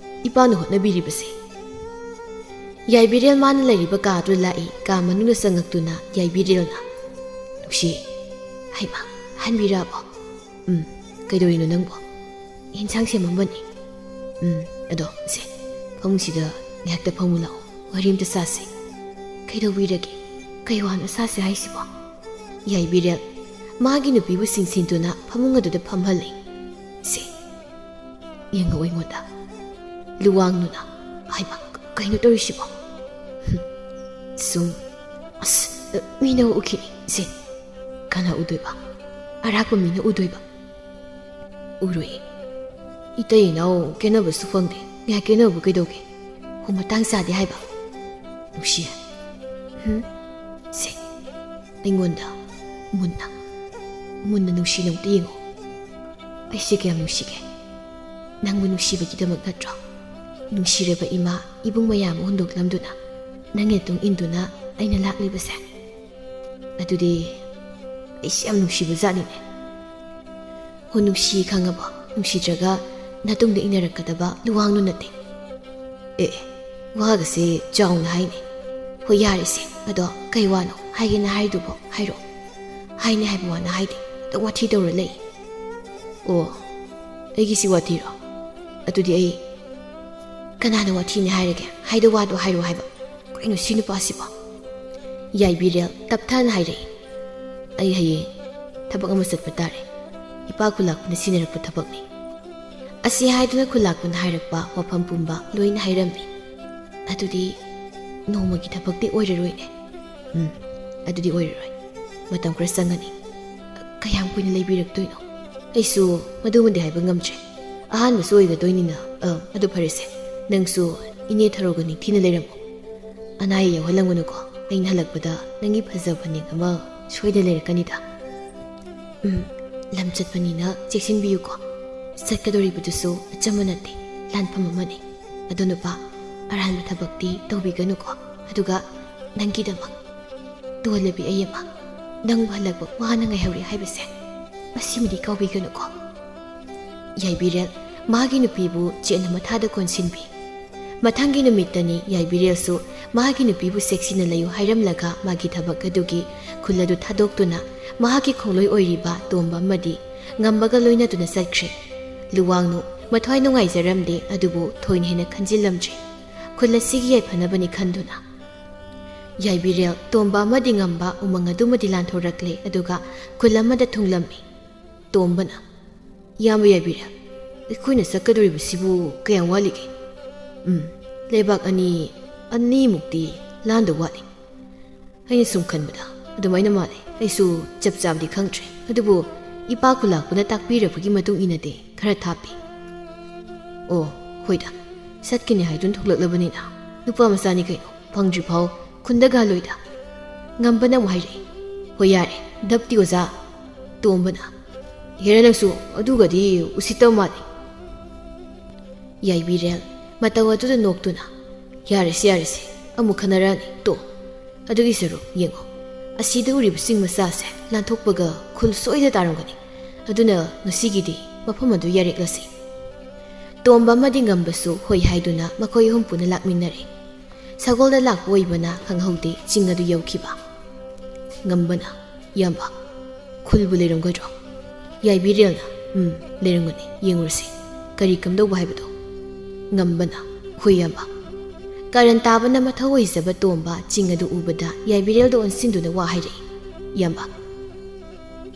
ꯏꯄꯥꯅ ꯍꯣꯠꯅꯕꯤꯔꯤꯕꯁꯦ꯫ ꯌꯥꯏꯕꯤꯔꯦꯜ ꯃꯥꯅ ꯂꯩꯔꯤꯕ ꯀꯥꯗꯨ ꯂꯥꯛꯏ꯫ ꯀꯥ ꯃꯅꯨꯡꯗ ꯆꯪꯉꯛꯇꯨꯅ ꯌꯥꯏꯕꯤꯔꯦꯜꯅ, "ꯅꯨꯡꯁꯤ, ꯍꯩꯃꯥ, ꯍꯟꯕꯤꯔꯛꯑꯕꯣ? ꯎꯝ, ꯀꯩꯗꯧꯔꯤꯅꯣ ꯅꯪꯕꯣ?" "ꯏꯟꯁꯥꯡ ꯁꯦꯝꯃꯝꯕꯅꯤ꯫" "ꯎꯝ, ꯑꯗꯣ ꯁꯦ, ꯐꯃꯨꯡꯁꯤꯗ ꯉꯥꯏꯍꯥꯛꯇ ꯐꯝꯃꯨ ꯂꯥꯛꯑꯣ, ꯋꯥꯔꯤ ꯑꯝꯇ ꯁꯥꯁꯦ꯫" "ꯀꯩꯗꯧꯕꯤꯔꯒꯦ? ꯀꯩ ꯋꯥꯅꯣ ꯁꯥꯁꯦ ꯍꯥꯏꯁꯤꯕꯣ?" ꯌꯥꯏꯕꯤꯔꯦꯜ ꯃꯥꯒꯤ ꯅꯨꯄꯤꯕꯨ ꯆꯤꯡꯁꯤꯟꯗꯨꯅ ꯐꯃꯨꯡ ꯑꯗꯨꯗ ꯐꯝꯍꯜꯂꯤ꯫ "ꯁꯦ, ꯌꯦꯡꯉꯣ ꯑꯩꯉꯣꯟꯗ꯫" ꯂꯨꯋꯥꯡꯅꯨꯅ, "ꯍꯩꯃꯥ, ꯀꯩꯅꯣ ꯇꯧꯔꯤꯁꯤꯕꯣ?" "ꯍꯨꯝ, ꯁꯨꯝ, ꯑꯁ, ꯃꯤꯅ ꯎꯈꯤꯅꯤ꯫ ꯁꯦ, ꯀꯅꯥ ꯎꯗꯣꯏꯕ? ꯑꯔꯥꯛꯄ ꯃꯤꯅ ꯎꯗꯣꯏꯕ?" "ꯎꯔꯣꯏꯌꯦ꯫ ꯏꯇꯩ ꯏꯅꯥꯎ ꯀꯦꯅꯕꯁꯨ ꯐꯪꯗꯦ꯫ ꯉꯥꯏꯍꯥꯛ ꯀꯦꯅꯕꯕꯨ ꯀꯩꯗꯧꯒꯦ? ꯍꯣ, ꯃꯇꯥꯡ ꯆꯥꯗꯦ ꯍꯥꯏꯕ꯫ ꯅꯨꯡꯁꯤꯌꯦ꯫ ꯍꯨꯝ? ꯁꯦ, ꯑꯩꯉꯣꯟꯗ ꯃꯨꯟꯅ, ꯃꯨꯟꯅ ꯅꯨꯡꯁꯤꯅ ꯑꯝꯇ ꯌꯦꯡꯉꯣ꯫ ꯑꯩꯁꯦ ꯀꯌꯥꯝ ꯅꯨꯡꯁꯤꯒꯦ? ꯅꯪꯕꯨ ꯅꯨꯡꯁꯤꯕꯒꯤꯗꯃꯛ ꯅꯠꯇ꯭ꯔꯣ? ꯅꯨꯡꯁꯤꯔꯕ ꯏꯃꯥ, ꯏꯕꯨꯡ ꯃꯌꯥꯝ ꯍꯨꯟꯗꯣꯛꯂꯝꯗꯨꯅ, ꯅꯪꯒꯤ ꯃꯇꯨꯡ ꯏꯟꯗꯨꯅ ꯑꯩꯅ ꯂꯥꯛꯂꯤꯕꯁꯦ? ꯑꯗꯨꯗꯤ ꯑꯩꯁꯦ ꯌꯥꯝ ꯅꯨꯡꯁꯤꯕ ꯖꯥꯠꯅꯤꯅꯦ꯫" "ꯍꯣ, ꯅꯨꯡꯁꯤ ꯈꯪꯉꯕꯣ? ꯅꯨꯡꯁꯤꯗ꯭ꯔꯒ ꯅꯇꯨꯡꯗ ꯏꯟꯅꯔꯛꯀꯗꯕ ꯂꯨꯋꯥꯡꯅꯨ ꯅꯠꯇꯦ꯫" "ꯑꯦ, ꯑꯦ, ꯋꯥꯒꯁꯦ ꯆꯥꯎꯅ ꯍꯥꯏꯅꯦ꯫" "ꯍꯣꯏ, ꯌꯥꯔꯦꯁꯦ꯫ ꯑꯗꯣ ꯀꯩ ꯋꯥꯅꯣ ꯍꯥꯏꯒꯦꯅ ꯍꯥꯏꯗꯨꯕꯣ? ꯍꯥꯏꯔꯛꯑꯣ꯫" "ꯍꯥꯏꯅꯤ ꯍꯥꯏꯕ ꯋꯥꯅ ꯍꯥꯏꯗꯦ꯫ ꯑꯗꯨꯝ ꯋꯥꯊꯤ ꯇꯧꯔ ꯂꯩ꯫" "ꯑꯣ, ꯑꯩꯒꯤꯁꯤ ꯋꯥꯊꯤꯔꯣ? ꯑꯗꯨꯗꯤ ꯑꯩ ꯀꯅꯥꯅ ꯋꯥꯊꯤꯅꯤ ꯍꯥꯏꯔꯒꯦ? ꯍꯥꯏꯗꯧ ꯋꯥꯗꯣ ꯍꯥꯏꯔꯣ ꯍꯥꯏꯕ꯫ ꯀꯩꯅꯣ ꯁꯤ ꯅꯨꯄꯥꯁꯤꯕꯣ?" ꯌꯥꯏꯕꯤꯔꯦꯜ ꯇꯞꯊꯅ ꯍꯥꯏꯔꯛꯏ꯫ "ꯑꯩ ꯍꯌꯦꯡ ꯊꯕꯛ ꯑꯃ ꯆꯠꯄ ꯇꯥꯔꯦ꯫ ꯏꯄꯥ ꯈꯨꯂꯥꯛꯄꯅ ꯁꯤꯟꯅꯔꯛꯄ ꯊꯕꯛꯅꯤ꯫" ꯑꯁꯤ ꯍꯥꯏꯗꯨꯅ ꯈꯨꯂꯥꯛꯄꯅ ꯍꯥꯏꯔꯛꯄ ꯋꯥꯐꯝ ꯄꯨꯝꯕ ꯂꯣꯏꯅ ꯍꯥꯏꯔꯝꯃꯤ꯫ "ꯑꯗꯨꯗꯤ ꯅꯣꯡꯃꯒꯤ ꯊꯕꯛꯇꯤ ꯑꯣꯏꯔꯔꯣꯏꯅꯦ꯫" "ꯎꯝ, ꯑꯗꯨꯗꯤ ꯑꯣꯏꯔꯔꯣꯏ꯫ ꯃꯇꯝ ꯈꯔ ꯆꯪꯒꯅꯤ꯫ ꯀꯌꯥꯝ ꯀꯨꯏꯅ ꯂꯩꯕꯤꯔꯛꯇꯣꯏꯅꯣ? ꯑꯩꯁꯨ ꯃꯗꯨꯃꯗꯤ ꯍꯥꯏꯕ ꯉꯝꯗ꯭ꯔꯦ꯫ ꯑꯍꯥꯟꯕꯁꯨ ꯑꯣꯏꯒꯗꯣꯏꯅꯤꯅ꯫ ꯑ, ꯑꯗꯨ ꯐꯔꯦꯁꯦ, ꯅꯪꯁꯨ ꯏꯅꯦ ꯊꯔꯣꯒ ꯅꯤꯡꯊꯤꯅ ꯂꯩꯔꯝꯃꯣ꯫ ꯑꯅꯥ ꯑꯌꯦꯛ ꯌꯥꯎꯍꯜꯂꯝꯒꯅꯨꯀꯣ꯫ ꯑꯩꯅ ꯍꯜꯂꯛꯄꯗ ꯅꯪꯒꯤ ꯐꯖ ꯐꯅꯦꯛ ꯑꯃ ꯁꯣꯏꯗ ꯂꯩꯔꯛꯀꯅꯤꯗ꯫ ꯎꯝ, ꯂꯝ ꯆꯠꯄꯅꯤꯅ ꯆꯦꯛꯁꯤꯟꯕꯤꯌꯨꯀꯣ꯫ ꯆꯠꯀꯗꯧꯔꯤꯕꯗꯨꯁꯨ ꯑꯆꯝꯕ ꯅꯠꯇꯦ, ꯂꯥꯟꯐꯝ ꯑꯃꯅꯤ꯫ ꯑꯗꯣ ꯅꯨꯄꯥ, ꯑꯔꯥꯟꯕ ꯊꯕꯛꯇꯤ ꯇꯧꯕꯤꯒꯅꯨꯀꯣ꯫ ꯑꯗꯨꯒ ꯅꯪꯒꯤꯗꯃꯛ ꯇꯣꯜꯂꯕꯤ ꯑꯩ ꯑꯃ, ꯅꯪꯕꯨ ꯍꯜꯂꯛꯄ ꯋꯥꯅ ꯉꯥꯏꯍꯧꯔꯦ ꯍꯥꯏꯕꯁꯦ, ꯃꯁꯤꯃꯗꯤ ꯀꯥꯎꯕꯤꯒꯅꯨꯀꯣ꯫ ꯌꯥꯏꯕꯤꯔꯦꯜ ꯃꯥꯒꯤ ꯅꯨꯄꯤꯕꯨ ꯆꯦꯠꯅ ꯃꯊꯥꯗ ꯀꯣꯟꯁꯤꯟꯕꯤ꯫ ꯃꯊꯪꯒꯤ ꯅꯨꯃꯤꯠꯇꯅꯤ ꯌꯥꯏꯕꯤꯔꯦꯜꯁꯨ ꯃꯥꯒꯤ ꯅꯨꯄꯤꯕꯨ ꯆꯦꯛꯁꯤꯟꯅ ꯂꯩꯌꯨ ꯍꯥꯏꯔꯝꯂꯒ ꯃꯥꯒꯤ ꯊꯕꯛ ꯑꯗꯨꯒꯤ ꯈꯨꯜ ꯑꯗꯨ ꯊꯥꯗꯣꯛꯇꯨꯅ ꯃꯍꯥꯛꯀꯤ ꯈꯣꯡꯂꯣꯏ ꯑꯣꯏꯔꯤꯕ ꯇꯣꯝꯕ ꯑꯃꯗꯤ ꯉꯝꯕꯒ ꯂꯣꯏꯅꯗꯨꯅ ꯆꯠꯈ꯭ꯔꯦ꯫ ꯂꯨꯋꯥꯡꯅꯨ ꯃꯊ꯭ꯋꯥꯏ ꯅꯨꯡꯉꯥꯏꯖꯔꯝꯗꯦ, ꯑꯗꯨꯕꯨ ꯊꯣꯏꯅ ꯍꯦꯟꯅ ꯈꯟꯖꯤꯜꯂꯝꯗ꯭ꯔꯦ꯫ ꯈꯨꯜ ꯑꯁꯤꯒꯤ ꯌꯥꯏꯐꯅꯕꯅꯤ ꯈꯟꯗꯨꯅ꯫ ꯌꯥꯏꯕꯤꯔꯦꯜ ꯇꯣꯝꯕ ꯑꯃꯗꯤ ꯉꯝꯕ ꯎꯃꯪ ꯑꯗꯨꯃꯗꯤ ꯂꯥꯟꯊꯣꯔꯛꯂꯦ, ꯑꯗꯨꯒ ꯈꯨꯜ ꯑꯃꯗ ꯊꯨꯡꯂꯝꯃꯤ꯫ ꯇꯣꯝꯕꯅ, "ꯏꯌꯥꯝꯕ ꯌꯥꯏꯕꯤꯔꯦꯜ, ꯑꯩꯈꯣꯏꯅ ꯆꯠꯀꯗꯧꯔꯤꯕꯁꯤꯕꯨ ꯀꯌꯥꯝ ꯋꯥꯠꯂꯤꯒꯦ?" "ꯎꯝ, ꯂꯩꯕꯥꯛ ꯑꯅꯤ, ꯑꯅꯤꯃꯨꯛꯇꯤ ꯂꯥꯟꯗꯧ ꯋꯥꯠꯂꯤ꯫ ꯑꯩꯅ ꯁꯨꯝ ꯈꯟꯕꯗ ꯑꯗꯨꯃꯥꯏꯅ ꯃꯥꯜꯂꯤ꯫ ꯑꯩꯁꯨ ꯆꯞ ꯆꯥꯕꯗꯤ ꯈꯪꯗ꯭ꯔꯦ, ꯑꯗꯨꯕꯨ ꯏꯄꯥ ꯈꯨꯂꯥꯛꯄꯅ ꯇꯥꯛꯄꯤꯔꯕꯒꯤ ꯃꯇꯨꯡ ꯏꯟꯅꯗꯤ ꯈꯔ ꯊꯥꯞꯄꯤ꯫" "ꯑꯣ, ꯍꯣꯏꯗ, ꯆꯠꯀꯅꯤ ꯍꯥꯏꯗꯨꯅ ꯊꯣꯛꯂꯛꯂꯕꯅꯤꯅ ꯅꯨꯄꯥ ꯃꯆꯥꯅꯤ ꯀꯩꯅꯣ, ꯐꯪꯗ꯭ꯔꯤꯐꯥꯎ ꯈꯨꯟꯗ ꯒꯥꯂꯣꯏꯗ꯫" ꯉꯝꯕꯅ ꯑꯃꯨꯛ ꯍꯥꯏꯔꯛꯏ, "ꯍꯣꯏ, ꯌꯥꯔꯦ, ꯙꯞꯇꯤ ꯑꯣꯖꯥ꯫" ꯇꯣꯝꯕꯅ, "ꯍꯦꯔꯥ ꯅꯪꯁꯨ ꯑꯗꯨꯒꯗꯤ ꯎꯁꯤꯠꯇꯕ ꯃꯥꯜꯂꯤ꯫" ꯌꯥꯏꯕꯤꯔꯦꯜ ꯃꯇꯧ ꯑꯗꯨꯗ ꯅꯣꯛꯇꯨꯅ, "ꯌꯥꯔꯦꯁꯦ, ꯌꯥꯔꯦꯁꯦ, ꯑꯃꯨꯛ ꯈꯟꯅꯔꯛꯑꯅꯤ ꯇꯣ꯫ ꯑꯗꯨꯒꯤ ꯁꯔꯨꯛ ꯌꯦꯡꯉꯣ, ꯑꯁꯤꯗ ꯎꯔꯤꯕ ꯆꯤꯡ ꯃꯆꯥꯁꯦ ꯂꯥꯟꯊꯣꯛꯄꯒ ꯈꯨꯜ ꯁꯣꯏꯗ ꯇꯥꯔꯝꯒꯅꯤ꯫ ꯑꯗꯨꯅ ꯉꯁꯤꯒꯤꯗꯤ ꯃꯐꯝ ꯑꯗꯨ ꯌꯥꯔꯦꯛꯂꯁꯤ꯫" ꯇꯣꯝꯕ ꯑꯃꯗꯤ ꯉꯝꯕꯁꯨ ꯍꯣꯏ ꯍꯥꯏꯗꯨꯅ ꯃꯈꯣꯏ ꯑꯍꯨꯝ ꯄꯨꯟꯅ ꯂꯥꯛꯃꯤꯟꯅꯔꯦ꯫ ꯁꯒꯣꯜꯗ ꯂꯥꯛꯄ ꯑꯣꯏꯕꯅ ꯈꯪꯍꯧꯗꯦ ꯆꯤꯡ ꯑꯗꯨ ꯌꯧꯈꯤꯕ꯫ ꯉꯝꯕꯅ, "ꯏꯌꯥꯝꯕ, ꯈꯨꯜꯕꯨ ꯂꯩꯔꯝꯒꯗ꯭ꯔꯣ?" ꯌꯥꯏꯕꯤꯔꯦꯜꯅ, "ꯎꯝ, ꯂꯩꯔꯝꯒꯅꯤ, ꯌꯦꯡꯉꯨꯔꯁꯤ꯫ ꯀꯔꯤ ꯀꯝꯗꯧꯕ ꯍꯥꯏꯕꯗꯣ?" ꯉꯝꯕꯅ, "ꯍꯣꯏ, ꯏꯌꯥꯝꯕ꯫" ꯀꯥꯔꯟ ꯇꯥꯕꯅ ꯃꯊꯧ ꯑꯣꯏꯖꯕ ꯇꯣꯝꯕ ꯆꯤꯡ ꯑꯗꯨ ꯎꯕꯗ ꯌꯥꯏꯕꯤꯔꯦꯜꯗ ꯑꯣꯟꯁꯤꯟꯗꯨꯅ ꯋꯥ ꯍꯥꯏꯔꯛꯏ, "ꯏꯌꯥꯝꯕ,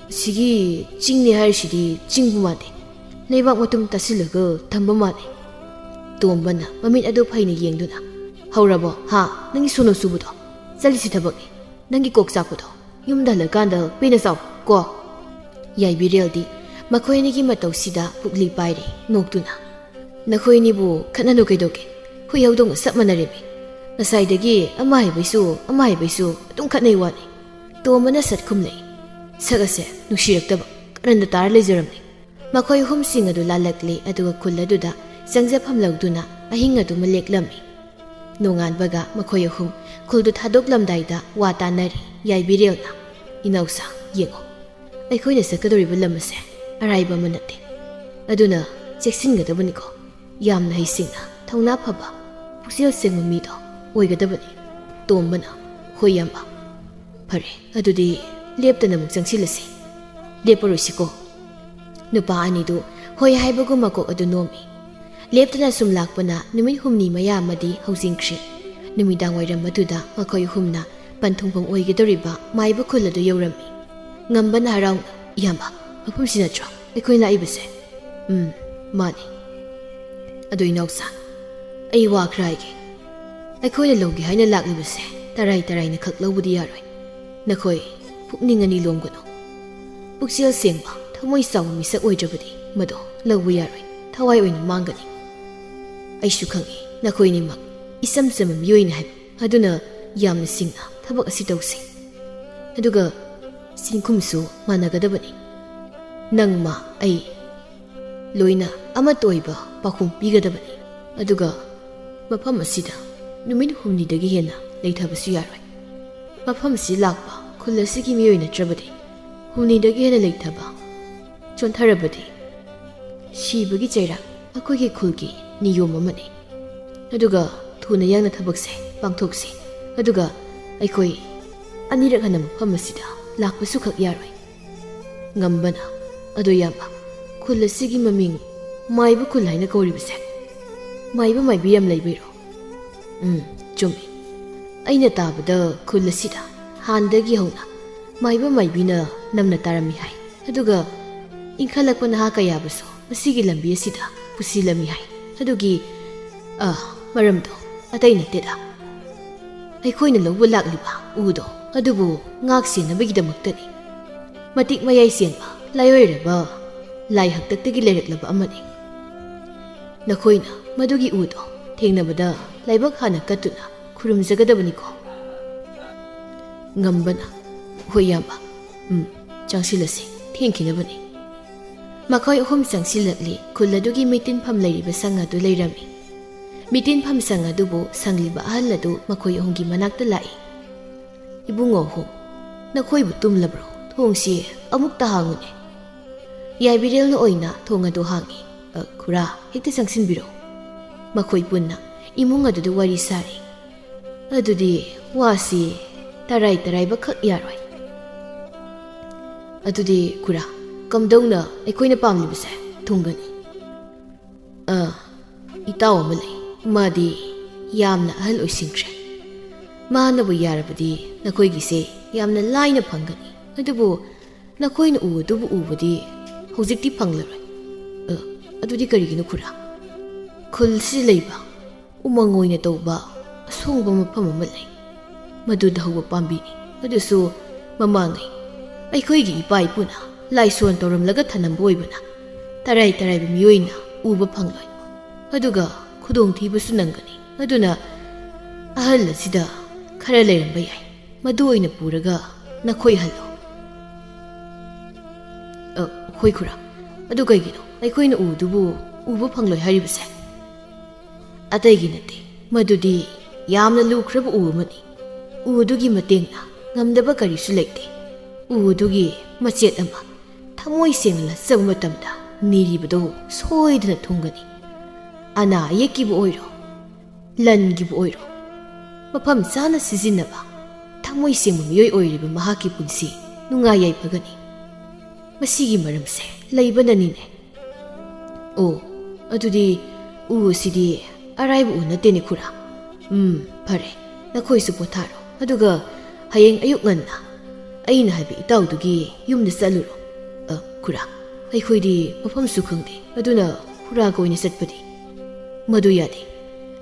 ꯁꯤꯒꯤ ꯆꯤꯡꯅꯤ ꯍꯥꯏꯔꯤꯁꯤꯗꯤ ꯆꯤꯡꯕꯨ ꯃꯥꯟꯗꯦ, ꯂꯩꯕꯥꯛ ꯃꯇꯨꯝ ꯇꯥꯁꯤꯜꯂꯒ ꯊꯝꯕ ꯃꯥꯜꯂꯦ꯫" ꯇꯣꯝꯕꯅ ꯃꯃꯤꯠ ꯑꯗꯨ ꯐꯩꯅ ꯌꯦꯡꯗꯨꯅ, "ꯍꯧꯔꯕꯣ, ꯍꯥ? ꯅꯪꯒꯤ ꯁꯣꯅꯣ ꯆꯨꯕꯗꯣ? ꯆꯠꯂꯤꯁꯤ ꯊꯕꯛꯅꯤ꯫ ꯅꯪꯒꯤ ꯀꯣꯛ ꯆꯥꯛꯄꯗꯣ ꯌꯨꯝꯗ ꯍꯜꯂꯀꯥꯟꯗ ꯄꯦꯟꯅ ꯆꯥꯎ ꯀꯣ꯫" ꯌꯥꯏꯕꯤꯔꯦꯜꯗꯤ ꯃꯈꯣꯏ ꯑꯅꯤꯒꯤ ꯃꯇꯧꯁꯤꯗ ꯄꯨꯛꯂꯤ ꯄꯥꯏꯔꯦ ꯅꯣꯛꯇꯨꯅ꯫ "ꯅꯈꯣꯏ ꯑꯅꯤꯕꯨ ꯈꯠꯅꯅꯨ ꯀꯩꯗꯧꯒꯦ? ꯍꯨꯏ ꯍꯧꯗꯣꯡꯒ ꯆꯞ ꯃꯥꯟꯅꯔꯦꯃꯤ꯫ ꯉꯁꯥꯏꯗꯒꯤ ꯑꯃ ꯍꯥꯏꯕꯩꯁꯨ ꯑꯃ ꯍꯥꯏꯕꯩꯁꯨ ꯑꯗꯨꯝ ꯈꯠꯅꯩ ꯋꯥꯅꯤ꯫" ꯇꯣꯝꯕꯅ ꯁꯠ ꯈꯨꯝꯂꯛꯏ꯫ ꯁꯛ ꯑꯁꯦ ꯅꯨꯡꯁꯤꯔꯛꯇꯕ ꯀꯔꯟꯗ ꯇꯥꯔ ꯂꯩꯖꯔꯝꯅꯤ꯫ ꯃꯈꯣꯏ ꯑꯍꯨꯝꯁꯤꯡ ꯑꯗꯨ ꯂꯥꯜꯂꯛꯂꯦ, ꯑꯗꯨꯒ ꯈꯨꯜ ꯑꯗꯨꯗ ꯆꯪꯖꯐꯝ ꯂꯧꯗꯨꯅ ꯑꯍꯤꯡ ꯑꯗꯨꯃ ꯂꯦꯛꯂꯝꯃꯤ꯫ ꯅꯣꯡꯉꯥꯟꯕꯒ ꯃꯈꯣꯏ ꯑꯍꯨꯝ ꯈꯨꯜꯗꯨ ꯊꯥꯗꯣꯛꯂꯝꯗꯥꯏꯗ ꯋꯥ ꯇꯥꯅꯔꯤ꯫ ꯌꯥꯏꯕꯤꯔꯦꯜꯅ, "ꯏꯅꯥꯎꯁꯥ, ꯌꯦꯡꯉꯣ, ꯑꯩꯈꯣꯏꯅ ꯆꯠꯀꯗꯧꯔꯤꯕ ꯂꯝ ꯑꯁꯦ ꯑꯔꯥꯏꯕ ꯑꯃ ꯅꯠꯇꯦ꯫ ꯑꯗꯨꯅ ꯆꯦꯛꯁꯤꯟꯒꯗꯕꯅꯤꯀꯣ꯫ ꯌꯥꯝꯅ ꯍꯩꯁꯤꯡꯅ, ꯊꯧꯅꯥ ꯐꯕ, ꯄꯨꯛꯆꯦꯜ ꯁꯦꯡꯕ ꯃꯤꯗꯣ ꯑꯣꯏꯒꯗꯕꯅꯤ꯫" ꯇꯣꯝꯕꯅ, "ꯍꯣꯏ, ꯏꯌꯥꯝꯕ꯫ ꯐꯔꯦ, ꯑꯗꯨꯗꯤ ꯂꯦꯞꯇꯅ ꯑꯃꯨꯛ ꯆꯪꯁꯤꯜꯂꯁꯤ꯫ ꯂꯦꯞꯄꯔꯣꯏꯁꯤꯀꯣ꯫" ꯅꯨꯄꯥ ꯑꯅꯤꯗꯨ ꯍꯣꯏ ꯍꯥꯏꯕꯒꯨꯝ ꯃꯀꯣꯛ ꯑꯗꯨ ꯅꯣꯝꯃꯤ꯫ ꯂꯦꯞꯇꯅ ꯁꯨꯝ ꯂꯥꯛꯄꯅ ꯅꯨꯃꯤꯠ ꯍꯨꯝꯅꯤ ꯃꯌꯥ ꯑꯃꯗꯤ ꯍꯧꯖꯤꯟꯈ꯭ꯔꯦ꯫ ꯅꯨꯃꯤꯗꯥꯡ ꯋꯥꯏꯔꯝ ꯑꯗꯨꯗ ꯃꯈꯣꯏ ꯑꯍꯨꯝꯅ ꯄꯟꯊꯨꯡꯐꯝ ꯑꯣꯏꯒꯗꯧꯔꯤꯕ ꯃꯥꯏꯕ ꯈꯨꯜ ꯑꯗꯨ ꯌꯧꯔꯝꯃꯤ꯫ ꯉꯝꯕꯅ ꯍꯔꯥꯎꯅ, "ꯏꯌꯥꯝꯕ, ꯃꯐꯝꯁꯤ ꯅꯠꯇ꯭ꯔꯣ ꯑꯩꯈꯣꯏꯅ ꯂꯥꯛꯏꯕꯁꯦ?" "ꯎꯝ, ꯃꯥꯅꯤ꯫ ꯑꯗꯣ ꯏꯅꯥꯎꯁꯥ, ꯑꯩ ꯋꯥ ꯈꯔ ꯍꯥꯏꯒꯦ꯫ ꯑꯩꯈꯣꯏꯅ ꯂꯧꯒꯦ ꯍꯥꯏꯅ ꯂꯥꯛꯂꯤꯕꯁꯦ ꯇꯔꯥꯏ ꯇꯔꯥꯏꯅ ꯈꯛ ꯂꯧꯕꯗꯤ ꯌꯥꯔꯣꯏ꯫ ꯅꯈꯣꯏ ꯄꯨꯛꯅꯤꯡ ꯑꯅꯤ ꯂꯣꯝꯒꯅꯨ꯫ ꯄꯨꯛꯆꯦꯜ ꯁꯦꯡꯕ, ꯊꯃꯣꯏ ꯆꯥꯎꯕ ꯃꯤꯁꯛ ꯑꯣꯏꯗ꯭ꯔꯕꯗꯤ ꯃꯗꯣ ꯂꯧꯕ ꯌꯥꯔꯣꯏ, ꯊꯋꯥꯏ ꯑꯣꯏꯅ ꯃꯥꯡꯒꯅꯤ꯫ ꯑꯩꯁꯨ ꯈꯪꯏ, ꯅꯈꯣꯏ ꯑꯅꯤꯃꯛ ꯏꯆꯝ ꯆꯝꯕ ꯃꯤꯑꯣꯏꯅꯤ ꯍꯥꯏꯕ꯫ ꯑꯗꯨꯅ ꯌꯥꯝꯅ ꯁꯤꯡꯅ ꯊꯕꯛ ꯑꯁꯤ ꯇꯧꯁꯤ꯫ ꯑꯗꯨꯒ ꯁꯤꯟꯈꯨꯝꯁꯨ ꯃꯥꯟꯅꯒꯗꯕꯅꯤ꯫ ꯅꯪ, ꯃꯥ, ꯑꯩ ꯂꯣꯏꯅ ꯑꯃꯠꯇ ꯑꯣꯏꯕ ꯄꯥꯎꯈꯨꯝ ꯄꯤꯒꯗꯕꯅꯤ꯫ ꯑꯗꯨꯒ ꯃꯐꯝ ꯑꯁꯤꯗ ꯅꯨꯃꯤꯠ ꯍꯨꯝꯅꯤꯗꯒꯤ ꯍꯦꯟꯅ ꯂꯩꯊꯕꯁꯨ ꯌꯥꯔꯣꯏ꯫ ꯃꯐꯝ ꯑꯁꯤ ꯂꯥꯛꯄ ꯈꯨꯜ ꯑꯁꯤꯒꯤ ꯃꯤꯑꯣꯏ ꯅꯠꯇ꯭ꯔꯕꯗꯤ, ꯍꯨꯝꯅꯤꯗꯒꯤ ꯍꯦꯟꯅ ꯂꯩꯊꯕ, ꯆꯣꯟꯊꯔꯕꯗꯤ ꯁꯤꯕꯒꯤ ꯆꯩꯔꯥꯛ ꯑꯩꯈꯣꯏꯒꯤ ꯈꯨꯜꯒꯤ ꯅꯤꯌꯣꯝ ꯑꯃꯅꯤ꯫ ꯑꯗꯨꯒ ꯊꯨꯅ ꯌꯥꯡꯅ ꯊꯕꯛꯁꯦ ꯄꯥꯡꯊꯣꯛꯁꯤ꯫ ꯑꯗꯨꯒ ꯑꯩꯈꯣꯏ ꯑꯅꯤꯔꯛ ꯍꯟꯅ ꯃꯐꯝ ꯑꯁꯤꯗ ꯂꯥꯛꯄꯁꯨ ꯈꯛ ꯌꯥꯔꯣꯏ꯫" ꯉꯝꯕꯅ, "ꯑꯗꯣ ꯏꯌꯥꯝꯕ, ꯈꯨꯜ ꯑꯁꯤꯒꯤ ꯃꯃꯤꯡ ꯃꯥꯏꯕ ꯈꯨꯜ ꯍꯥꯏꯅ ꯀꯧꯔꯤꯕꯁꯦ ꯃꯥꯏꯕ ꯃꯥꯏꯕꯤ ꯌꯥꯝ ꯂꯩꯕꯩꯔꯣ?" "ꯎꯝ, ꯆꯨꯝꯃꯤ꯫ ꯑꯩꯅ ꯇꯥꯕꯗ ꯈꯨꯜ ꯑꯁꯤꯗ ꯍꯥꯟꯅꯗꯒꯤ ꯍꯧꯅ ꯃꯥꯏꯕ ꯃꯥꯏꯕꯤꯅ ꯅꯝꯅ ꯇꯥꯔꯝꯃꯤ ꯍꯥꯏ꯫ ꯑꯗꯨꯒ ꯏꯟꯈꯠꯂꯛꯄ ꯅꯍꯥ ꯀꯌꯥꯕꯨꯁꯨ ꯃꯁꯤꯒꯤ ꯂꯝꯕꯤ ꯑꯁꯤꯗ ꯄꯨꯁꯤꯜꯂꯝꯃꯤ ꯍꯥꯏ꯫ ꯑꯗꯨꯒꯤ, ꯑ, ꯃꯔꯝꯗꯣ ꯑꯇꯩ ꯅꯠꯇꯦꯗ꯫ ꯑꯩꯈꯣꯏꯅ ꯂꯧꯕ ꯂꯥꯛꯂꯤꯕ ꯎꯗꯣ ꯑꯗꯨꯕꯨ ꯉꯥꯛ ꯁꯦꯟꯅꯕꯒꯤꯗꯃꯛꯇꯅꯤ꯫ ꯃꯇꯤꯛ ꯃꯌꯥꯏ ꯆꯦꯟꯕ ꯂꯥꯏꯑꯣꯏꯔꯕ ꯂꯥꯏ ꯍꯥꯛꯇꯛꯇꯒꯤ ꯂꯩꯔꯛꯂꯕ ꯑꯃꯅꯤ꯫ ꯅꯈꯣꯏꯅ ꯃꯗꯨꯒꯤ ꯎꯗꯣ ꯊꯦꯡꯅꯕꯗ ꯂꯥꯏꯕꯛ ꯍꯥꯟꯅ ꯀꯠꯇꯨꯅ ꯈꯨꯔꯨꯝꯖꯒꯗꯕꯅꯤꯀꯣ꯫ ꯉꯝꯕꯅ, "ꯍꯣꯏ ꯏꯌꯥꯝꯕ, ꯎꯝ, ꯆꯪꯁꯤꯜꯂꯁꯤ, ꯊꯦꯡꯈꯤꯅꯕꯅꯤ"꯫ ꯃꯈꯣꯏ ꯑꯍꯨꯝ ꯆꯪꯁꯤꯜꯂꯛꯂꯤ꯫ ꯈꯨꯜ ꯑꯗꯨꯒꯤ ꯃꯤꯇꯤꯟꯐꯝ ꯂꯩꯔꯤꯕ ꯁꯪ ꯑꯗꯨ ꯂꯩꯔꯝꯃꯤ꯫ ꯃꯤꯇꯤꯟꯐꯝ ꯁꯪ ꯑꯗꯨꯕꯨ ꯁꯪꯂꯤꯕ ꯑꯍꯜ ꯑꯗꯨ ꯃꯈꯣꯏ ꯑꯍꯨꯝꯒꯤ ꯃꯅꯥꯛꯇ ꯂꯥꯛꯏ꯫ "ꯏꯕꯨꯡꯉꯣ ꯑꯍꯨꯝ, ꯅꯈꯣꯏꯕꯨ ꯇꯨꯝꯂꯕ꯭ꯔꯣ? ꯊꯣꯡꯁꯤ ꯑꯃꯨꯛꯇ ꯍꯥꯡꯉꯨꯅꯦ"꯫ ꯌꯥꯏꯕꯤꯔꯦꯜꯅ ꯑꯣꯏꯅ ꯊꯣꯡ ꯑꯗꯨ ꯍꯥꯡꯉꯤ꯫ "ꯑ, ꯈꯨꯔꯥ, ꯍꯦꯛꯇ ꯆꯪꯁꯤꯟꯕꯤꯔꯣ"꯫ ꯃꯈꯣꯏ ꯄꯨꯟꯅ ꯏꯃꯨꯡ ꯑꯗꯨꯗ ꯋꯥꯔꯤ ꯁꯥꯔꯤ꯫ "ꯑꯗꯨꯗꯤ ꯋꯥꯁꯤ ꯇꯔꯥꯏ ꯇꯔꯥꯏꯕꯈꯛ ꯌꯥꯔꯣꯏ"꯫ "ꯑꯗꯨꯗꯤ ꯈꯨꯔꯥ, ꯀꯝꯗꯧꯅ ꯑꯩꯈꯣꯏꯅ ꯄꯥꯝꯂꯤꯕꯁꯦ ꯊꯨꯡꯒꯅꯤ?" "ꯑ, ꯏꯇꯥꯎ ꯑꯃ ꯂꯩ, ꯃꯥꯗꯤ ꯌꯥꯝꯅ ꯑꯍꯜ ꯑꯣꯏꯁꯤꯟꯈ꯭ꯔꯦ꯫ ꯃꯥꯅꯕꯨ ꯌꯥꯔꯕꯗꯤ ꯅꯈꯣꯏꯒꯤꯁꯦ ꯌꯥꯝꯅ ꯂꯥꯏꯅ ꯐꯪꯒꯅꯤ꯫ ꯑꯗꯨꯕꯨ ꯅꯈꯣꯏꯅ ꯎ ꯑꯗꯨꯕꯨ ꯎꯕꯗꯤ ꯍꯧꯖꯤꯛꯇꯤ ꯐꯪꯂꯔꯣꯏ"꯫ "ꯑ, ꯑꯗꯨꯗꯤ ꯀꯔꯤꯒꯤꯅꯣ ꯈꯨꯔꯥ?" "ꯈꯨꯜꯁꯤ ꯂꯩꯕ ꯎꯃꯪ ꯑꯣꯏꯅ ꯇꯧꯕ ꯑꯁꯣꯡꯕ ꯃꯐꯝ ꯑꯃ ꯂꯩ꯫ ꯃꯗꯨꯗ ꯍꯧꯕ ꯄꯥꯝꯕꯤꯅꯤ꯫ ꯑꯗꯨꯁꯨ ꯃꯃꯥꯡꯉꯩ ꯑꯩꯈꯣꯏꯒꯤ ꯏꯄꯥ ꯏꯄꯨꯅ ꯂꯥꯏꯁꯣꯟ ꯇꯧꯔꯝꯂꯒ ꯊꯅꯝꯕ ꯑꯣꯏꯕꯅ ꯇꯔꯥꯏ ꯇꯔꯥꯏꯕ ꯃꯤꯑꯣꯏꯅ ꯎꯕ ꯐꯪꯂꯣꯏ꯫ ꯑꯗꯨꯒ ꯈꯨꯗꯣꯡꯊꯤꯕꯁꯨ ꯅꯪꯒꯅꯤ꯫ ꯑꯗꯨꯅ ꯑꯍꯜ ꯑꯁꯤꯗ ꯈꯔ ꯂꯩꯔꯝꯕ ꯌꯥꯏ꯫ ꯃꯗꯨ ꯑꯣꯏꯅ ꯄꯨꯔꯒ ꯅꯈꯣꯏ ꯍꯜꯂꯣ"꯫ "ꯑ, ꯍꯣꯏ ꯈꯨꯔꯥ, ꯑꯗꯨ ꯀꯩꯒꯤꯅꯣ ꯑꯩꯈꯣꯏꯅ ꯎꯗꯨꯕꯨ ꯎꯕ ꯐꯪꯂꯣꯏ ꯍꯥꯏꯔꯤꯕꯁꯦ?" "ꯑꯇꯩꯒꯤ ꯅꯠꯇꯦ, ꯃꯗꯨꯗꯤ ꯌꯥꯝꯅ ꯂꯨꯈ꯭ꯔꯕ ꯎ ꯑꯃꯅꯤ꯫ ꯎ ꯑꯗꯨꯒꯤ ꯃꯇꯦꯡꯅ ꯉꯝꯗꯕ ꯀꯔꯤꯁꯨ ꯂꯩꯇꯦ꯫ ꯎ ꯑꯗꯨꯒꯤ ꯃꯆꯦꯠ ꯑꯃ ꯊꯃꯣꯏ ꯁꯦꯡꯅ ꯂꯥꯠꯆꯕ ꯃꯇꯝꯗ ꯅꯤꯔꯤꯕꯗꯨ ꯁꯣꯏꯗꯅ ꯊꯨꯡꯒꯅꯤ꯫ ꯑꯅꯥ ꯑꯌꯦꯛꯀꯤꯕꯨ ꯑꯣꯏꯔꯣ, ꯂꯟꯒꯤꯕꯨ ꯑꯣꯏꯔꯣ, ꯃꯐꯝ ꯆꯥꯅ ꯁꯤꯖꯤꯟꯅꯕ ꯊꯃꯣꯏ ꯁꯦꯡꯕ ꯃꯤꯑꯣꯏ ꯑꯣꯏꯔꯤꯕ ꯃꯍꯥꯛꯀꯤ ꯄꯨꯟꯁꯤ ꯅꯨꯡꯉꯥꯏ ꯌꯥꯏꯐꯒꯅꯤ꯫ ꯃꯁꯤꯒꯤ ꯃꯔꯝꯁꯦ ꯂꯩꯕꯅꯅꯤꯅꯦ"꯫ "ꯑꯣ, ꯑꯗꯨꯗꯤ ꯎ ꯑꯁꯤꯗꯤ ꯑꯔꯥꯏꯕ ꯎ ꯅꯠꯇꯦꯅꯦ ꯈꯨꯔꯥ꯫ ꯎꯝ, ꯐꯔꯦ, ꯅꯈꯣꯏꯁꯨ ꯄꯣꯊꯥꯔꯣ꯫ ꯑꯗꯨꯒ ꯍꯌꯦꯡ ꯑꯌꯨꯛ ꯉꯟꯅ ꯑꯩꯅ ꯍꯥꯏꯕ ꯏꯇꯥꯎꯗꯨꯒꯤ ꯌꯨꯝꯗ ꯆꯠꯂꯨꯔꯣ"꯫ "ꯑ, ꯈꯨꯔꯥ, ꯑꯩꯈꯣꯏꯗꯤ ꯃꯐꯝꯁꯨ ꯈꯪꯗꯦ, ꯑꯗꯨꯅ ꯈꯨꯔꯥꯒ ꯑꯣꯏꯅ ꯆꯠꯄꯗꯤ?" "ꯃꯗꯨ ꯌꯥꯗꯦ꯫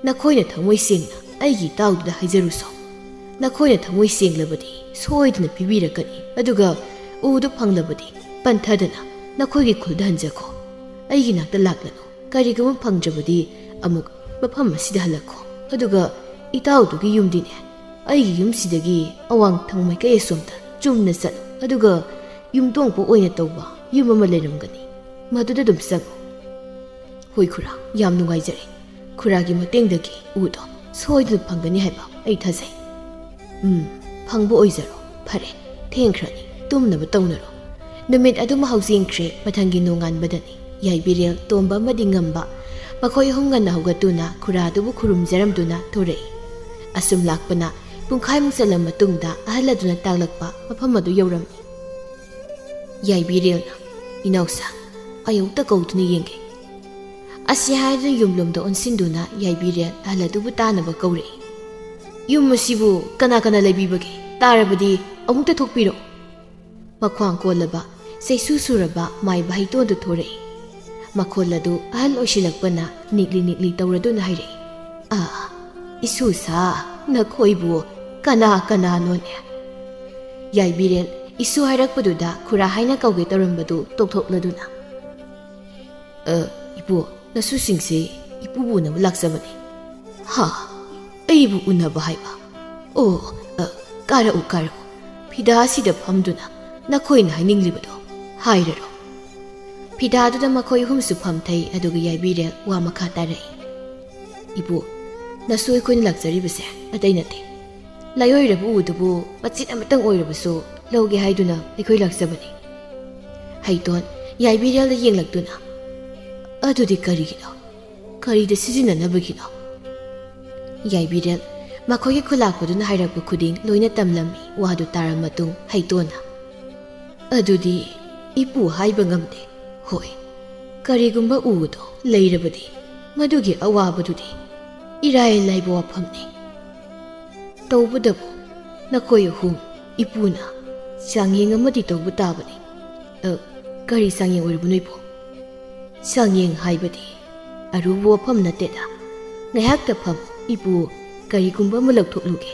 ꯅꯈꯣꯏꯅ ꯊꯃꯣꯏ ꯁꯦꯡꯅ ꯑꯩꯒꯤ ꯏꯇꯥꯎꯗꯨꯗ ꯍꯥꯏꯖꯔꯨꯁꯣ꯫ ꯅꯈꯣꯏꯅ ꯊꯃꯣꯏ ꯁꯦꯡꯂꯕꯗꯤ ꯁꯣꯏꯗꯅ ꯄꯤꯕꯤꯔꯛꯀꯅꯤ, ꯑꯗꯨꯒ ꯎꯗꯨ ꯐꯪꯂꯕꯗꯤ ꯄꯟꯊꯗꯅ ꯅꯈꯣꯏꯒꯤ ꯈꯨꯜꯗ ꯍꯟꯖꯈꯣ꯫ ꯑꯩꯒꯤ ꯅꯥꯛꯇ ꯂꯥꯛꯂꯅꯨ꯫ ꯀꯔꯤꯒꯨꯝꯕ ꯐꯪꯗ꯭ꯔꯕꯗꯤ ꯑꯃꯨꯛ ꯃꯐꯝ ꯑꯁꯤꯗ ꯍꯜꯂꯛꯈꯣ꯫ ꯑꯗꯨꯒ ꯏꯇꯥꯎꯗꯨꯒꯤ ꯌꯨꯝꯗꯤꯅꯦ, ꯑꯩꯒꯤ ꯌꯨꯝꯁꯤꯗꯒꯤ ꯑꯋꯥꯡ ꯊꯪ ꯃꯥꯏꯀꯩ ꯑꯁꯣꯝꯗ ꯆꯨꯝꯅ ꯆꯠꯂꯨ꯫ ꯑꯗꯨꯒ ꯌꯨꯝꯊꯣꯡꯄꯣꯛ ꯑꯣꯏꯅ ꯇꯧꯕ ꯌꯨꯝ ꯑꯃ ꯂꯩꯔꯝꯒꯅꯤ, ꯃꯗꯨꯗ ꯑꯗꯨꯝ ꯆꯪꯉꯨ꯫ ꯍꯣꯏ ꯈꯨꯔꯥ, ꯌꯥꯝ ꯅꯨꯡꯉꯥꯏꯖꯔꯦ꯫ ꯈꯨꯔꯥꯒꯤ ꯃꯇꯦꯡꯗꯒꯤ ꯎꯗꯣ ꯁꯣꯏꯗꯅ ꯐꯪꯒꯅꯤ ꯍꯥꯏꯕ ꯑꯩ ꯊꯥꯖꯩ꯫ ꯎꯝ, ꯐꯪꯕ ꯑꯣꯏꯖꯔꯣ꯫ ꯐꯔꯦ, ꯊꯦꯡꯈ꯭ꯔꯅꯤ, ꯇꯨꯝꯅꯕ ꯇꯧꯅꯔꯣ꯫ ꯅꯨꯃꯤꯠ ꯑꯗꯨꯃ ꯍꯧꯖꯤꯟꯈ꯭ꯔꯦ꯫ ꯃꯊꯪꯒꯤ ꯅꯣꯡꯉꯥꯟꯕꯗꯅꯤ ꯌꯥꯏꯕꯤꯔꯦꯜ, ꯇꯣꯝꯕ ꯑꯃꯗꯤ ꯉꯝꯕ, ꯃꯈꯣꯏ ꯑꯍꯨꯝ ꯉꯟꯅ ꯍꯧꯒꯠꯇꯨꯅ ꯈꯨꯔꯥꯗꯨꯕꯨ ꯈꯨꯔꯨꯝꯖꯔꯝꯗꯨꯅ ꯊꯣꯔꯛꯏ꯫ ꯑꯁꯨꯝ ꯂꯥꯛꯄꯅ ꯄꯨꯡꯈꯥꯏꯃꯨꯛ ꯆꯠꯂ ꯃꯇꯨꯡꯗ ꯑꯍꯜ ꯑꯗꯨꯅ ꯇꯥꯛꯂꯛꯄ ꯃꯐꯝ ꯑꯗꯨ ꯌꯧꯔꯝꯃꯤ꯫ ꯌꯥꯏꯕꯤꯔꯦꯜꯅ, "ꯏꯅꯥꯎꯁꯥ, ꯑꯌꯨꯛꯇ ꯀꯧꯗꯨꯅ ꯌꯦꯡꯒꯦ꯫" ꯑꯁꯤ ꯍꯥꯏꯗꯨꯅ ꯌꯨꯝꯂꯣꯝꯗ ꯑꯣꯟꯁꯤꯟꯗꯨꯅ ꯌꯥꯏꯕꯤꯔꯦꯜ ꯑꯍꯜ ꯑꯗꯨꯕꯨ ꯇꯥꯅꯕ ꯀꯧꯔꯛꯏ꯫ "ꯌꯨꯝ ꯑꯁꯤꯕꯨ ꯀꯅꯥ ꯀꯅꯥ ꯂꯩꯕꯤꯕꯒꯦ? ꯇꯥꯔꯕꯗꯤ ꯑꯃꯨꯛꯇ ꯊꯣꯛꯄꯤꯔꯛꯎ꯫" ꯃꯈ꯭ꯋꯥꯡ ꯀꯣꯜꯂꯕ, ꯆꯩꯁꯨ ꯁꯨꯔꯕ ꯃꯥꯏꯕ ꯍꯩꯇꯣꯟꯗꯨ ꯊꯣꯔꯛꯏ꯫ ꯃꯈꯣꯜ ꯑꯗꯨ ꯑꯍꯜ ꯑꯣꯏꯁꯤꯜꯂꯛꯄꯅ ꯅꯤꯛꯂꯤ ꯅꯤꯛꯂꯤ ꯇꯧꯔꯗꯨꯅ ꯍꯥꯏꯔꯛꯏ, "ꯑꯥ, ꯏꯁꯨꯁꯥ, ꯅꯈꯣꯏꯕꯨ ꯀꯅꯥ ꯀꯅꯥꯅꯣꯅꯦ?" ꯌꯥꯏꯕꯤꯔꯦꯜ ꯏꯁꯨ ꯍꯥꯏꯔꯛꯄꯗꯨꯗ ꯈꯨꯔꯥ ꯍꯥꯏꯅ ꯀꯧꯒꯦ ꯇꯧꯔꯝꯕꯗꯨ ꯇꯣꯛꯊꯣꯛꯂꯗꯨꯅ, "ꯑ, ꯏꯄꯨ, ꯅꯁꯨꯁꯤꯡꯁꯤ ꯏꯄꯨꯕꯨ ꯎꯅꯕ ꯂꯥꯛꯆꯕꯅꯤ꯫" "ꯍꯥ? ꯑꯩꯕꯨ ꯎꯅꯕ ꯍꯥꯏꯕ? ꯑꯣ, ꯑ, ꯀꯥꯔꯛꯎ, ꯀꯥꯔꯛꯎ꯫ ꯐꯤꯗꯥ ꯑꯁꯤꯗ ꯐꯝꯗꯨꯅ ꯅꯈꯣꯏꯅ ꯍꯥꯏꯅꯤꯡꯂꯤꯕꯗꯣ ꯍꯥꯏꯔꯔꯣ꯫" ꯐꯤꯗꯥꯗꯨꯗ ꯃꯈꯣꯏ ꯑꯍꯨꯝꯁꯨ ꯐꯝꯊꯩ, ꯑꯗꯨꯒ ꯌꯥꯏꯕꯤꯔꯦꯜ ꯋꯥ ꯃꯈꯥ ꯇꯥꯔꯛꯏ꯫ "ꯏꯄꯨ, ꯅꯁꯨ ꯑꯩꯈꯣꯏꯅ ꯂꯥꯛꯆꯔꯤꯕꯁꯦ ꯑꯇꯩ ꯅꯠꯇꯦ꯫ ꯂꯥꯏꯑꯣꯏꯔꯕ ꯎꯗꯨꯕꯨ ꯃꯆꯤꯠ ꯑꯃꯇꯪ ꯑꯣꯏꯔꯕꯁꯨ ꯂꯧꯒꯦ ꯍꯥꯏꯗꯨꯅ ꯑꯩꯈꯣꯏ ꯂꯥꯛꯆꯕꯅꯤ꯫" ꯍꯩꯇꯣꯟ ꯌꯥꯏꯕꯤꯔꯦꯜꯗ ꯌꯦꯡꯂꯛꯇꯨꯅ, "ꯑꯗꯨꯗꯤ ꯀꯔꯤꯒꯤꯅꯣ? ꯀꯔꯤꯗ ꯁꯤꯖꯤꯟꯅꯅꯕꯒꯤꯅꯣ?" ꯌꯥꯏꯕꯤꯔꯦꯜ ꯃꯈꯣꯏꯒꯤ ꯈꯨꯂꯥꯛꯄꯗꯨꯅ ꯍꯥꯏꯔꯛꯄ ꯈꯨꯗꯤꯡ ꯂꯣꯏꯅ ꯇꯝꯂꯝꯃꯤ꯫ ꯋꯥꯗꯨ ꯇꯥꯔ ꯃꯇꯨꯡ ꯍꯩꯇꯣꯟꯅ, "ꯑꯗꯨꯗꯤ ꯏꯄꯨ ꯍꯥꯏꯕ ꯉꯝꯗꯦ꯫ ꯍꯣꯏ, ꯀꯔꯤꯒꯨꯝꯕ ꯎꯗꯣ ꯂꯩꯔꯕꯗꯤ ꯃꯗꯨꯒꯤ ꯑꯋꯥꯕꯗꯨꯗꯤ ꯏꯔꯥꯏ ꯂꯥꯏꯕ ꯋꯥꯐꯝꯅꯤ꯫ ꯇꯧꯕꯇꯕꯨ ꯅꯈꯣꯏ ꯑꯍꯨꯝ ꯏꯄꯨꯅ ꯆꯥꯡꯌꯦꯡ ꯑꯃꯗꯤ ꯇꯧꯕ ꯇꯥꯕꯅꯤ꯫" "ꯑ, ꯀꯔꯤ ꯆꯥꯡꯌꯦꯡ ꯑꯣꯏꯔꯕꯅꯣ ꯏꯄꯨ?" "ꯆꯥꯡꯌꯦꯡ ꯍꯥꯏꯕꯗꯤ ꯑꯔꯨꯕ ꯋꯥꯐꯝ ꯅꯠꯇꯦꯗ꯫ ꯉꯥꯏꯍꯥꯛꯇ ꯐꯝ, ꯏꯄꯨ, ꯀꯔꯤꯒꯨꯝꯕ ꯑꯃ ꯂꯧꯊꯣꯛꯂꯨꯒꯦ꯫"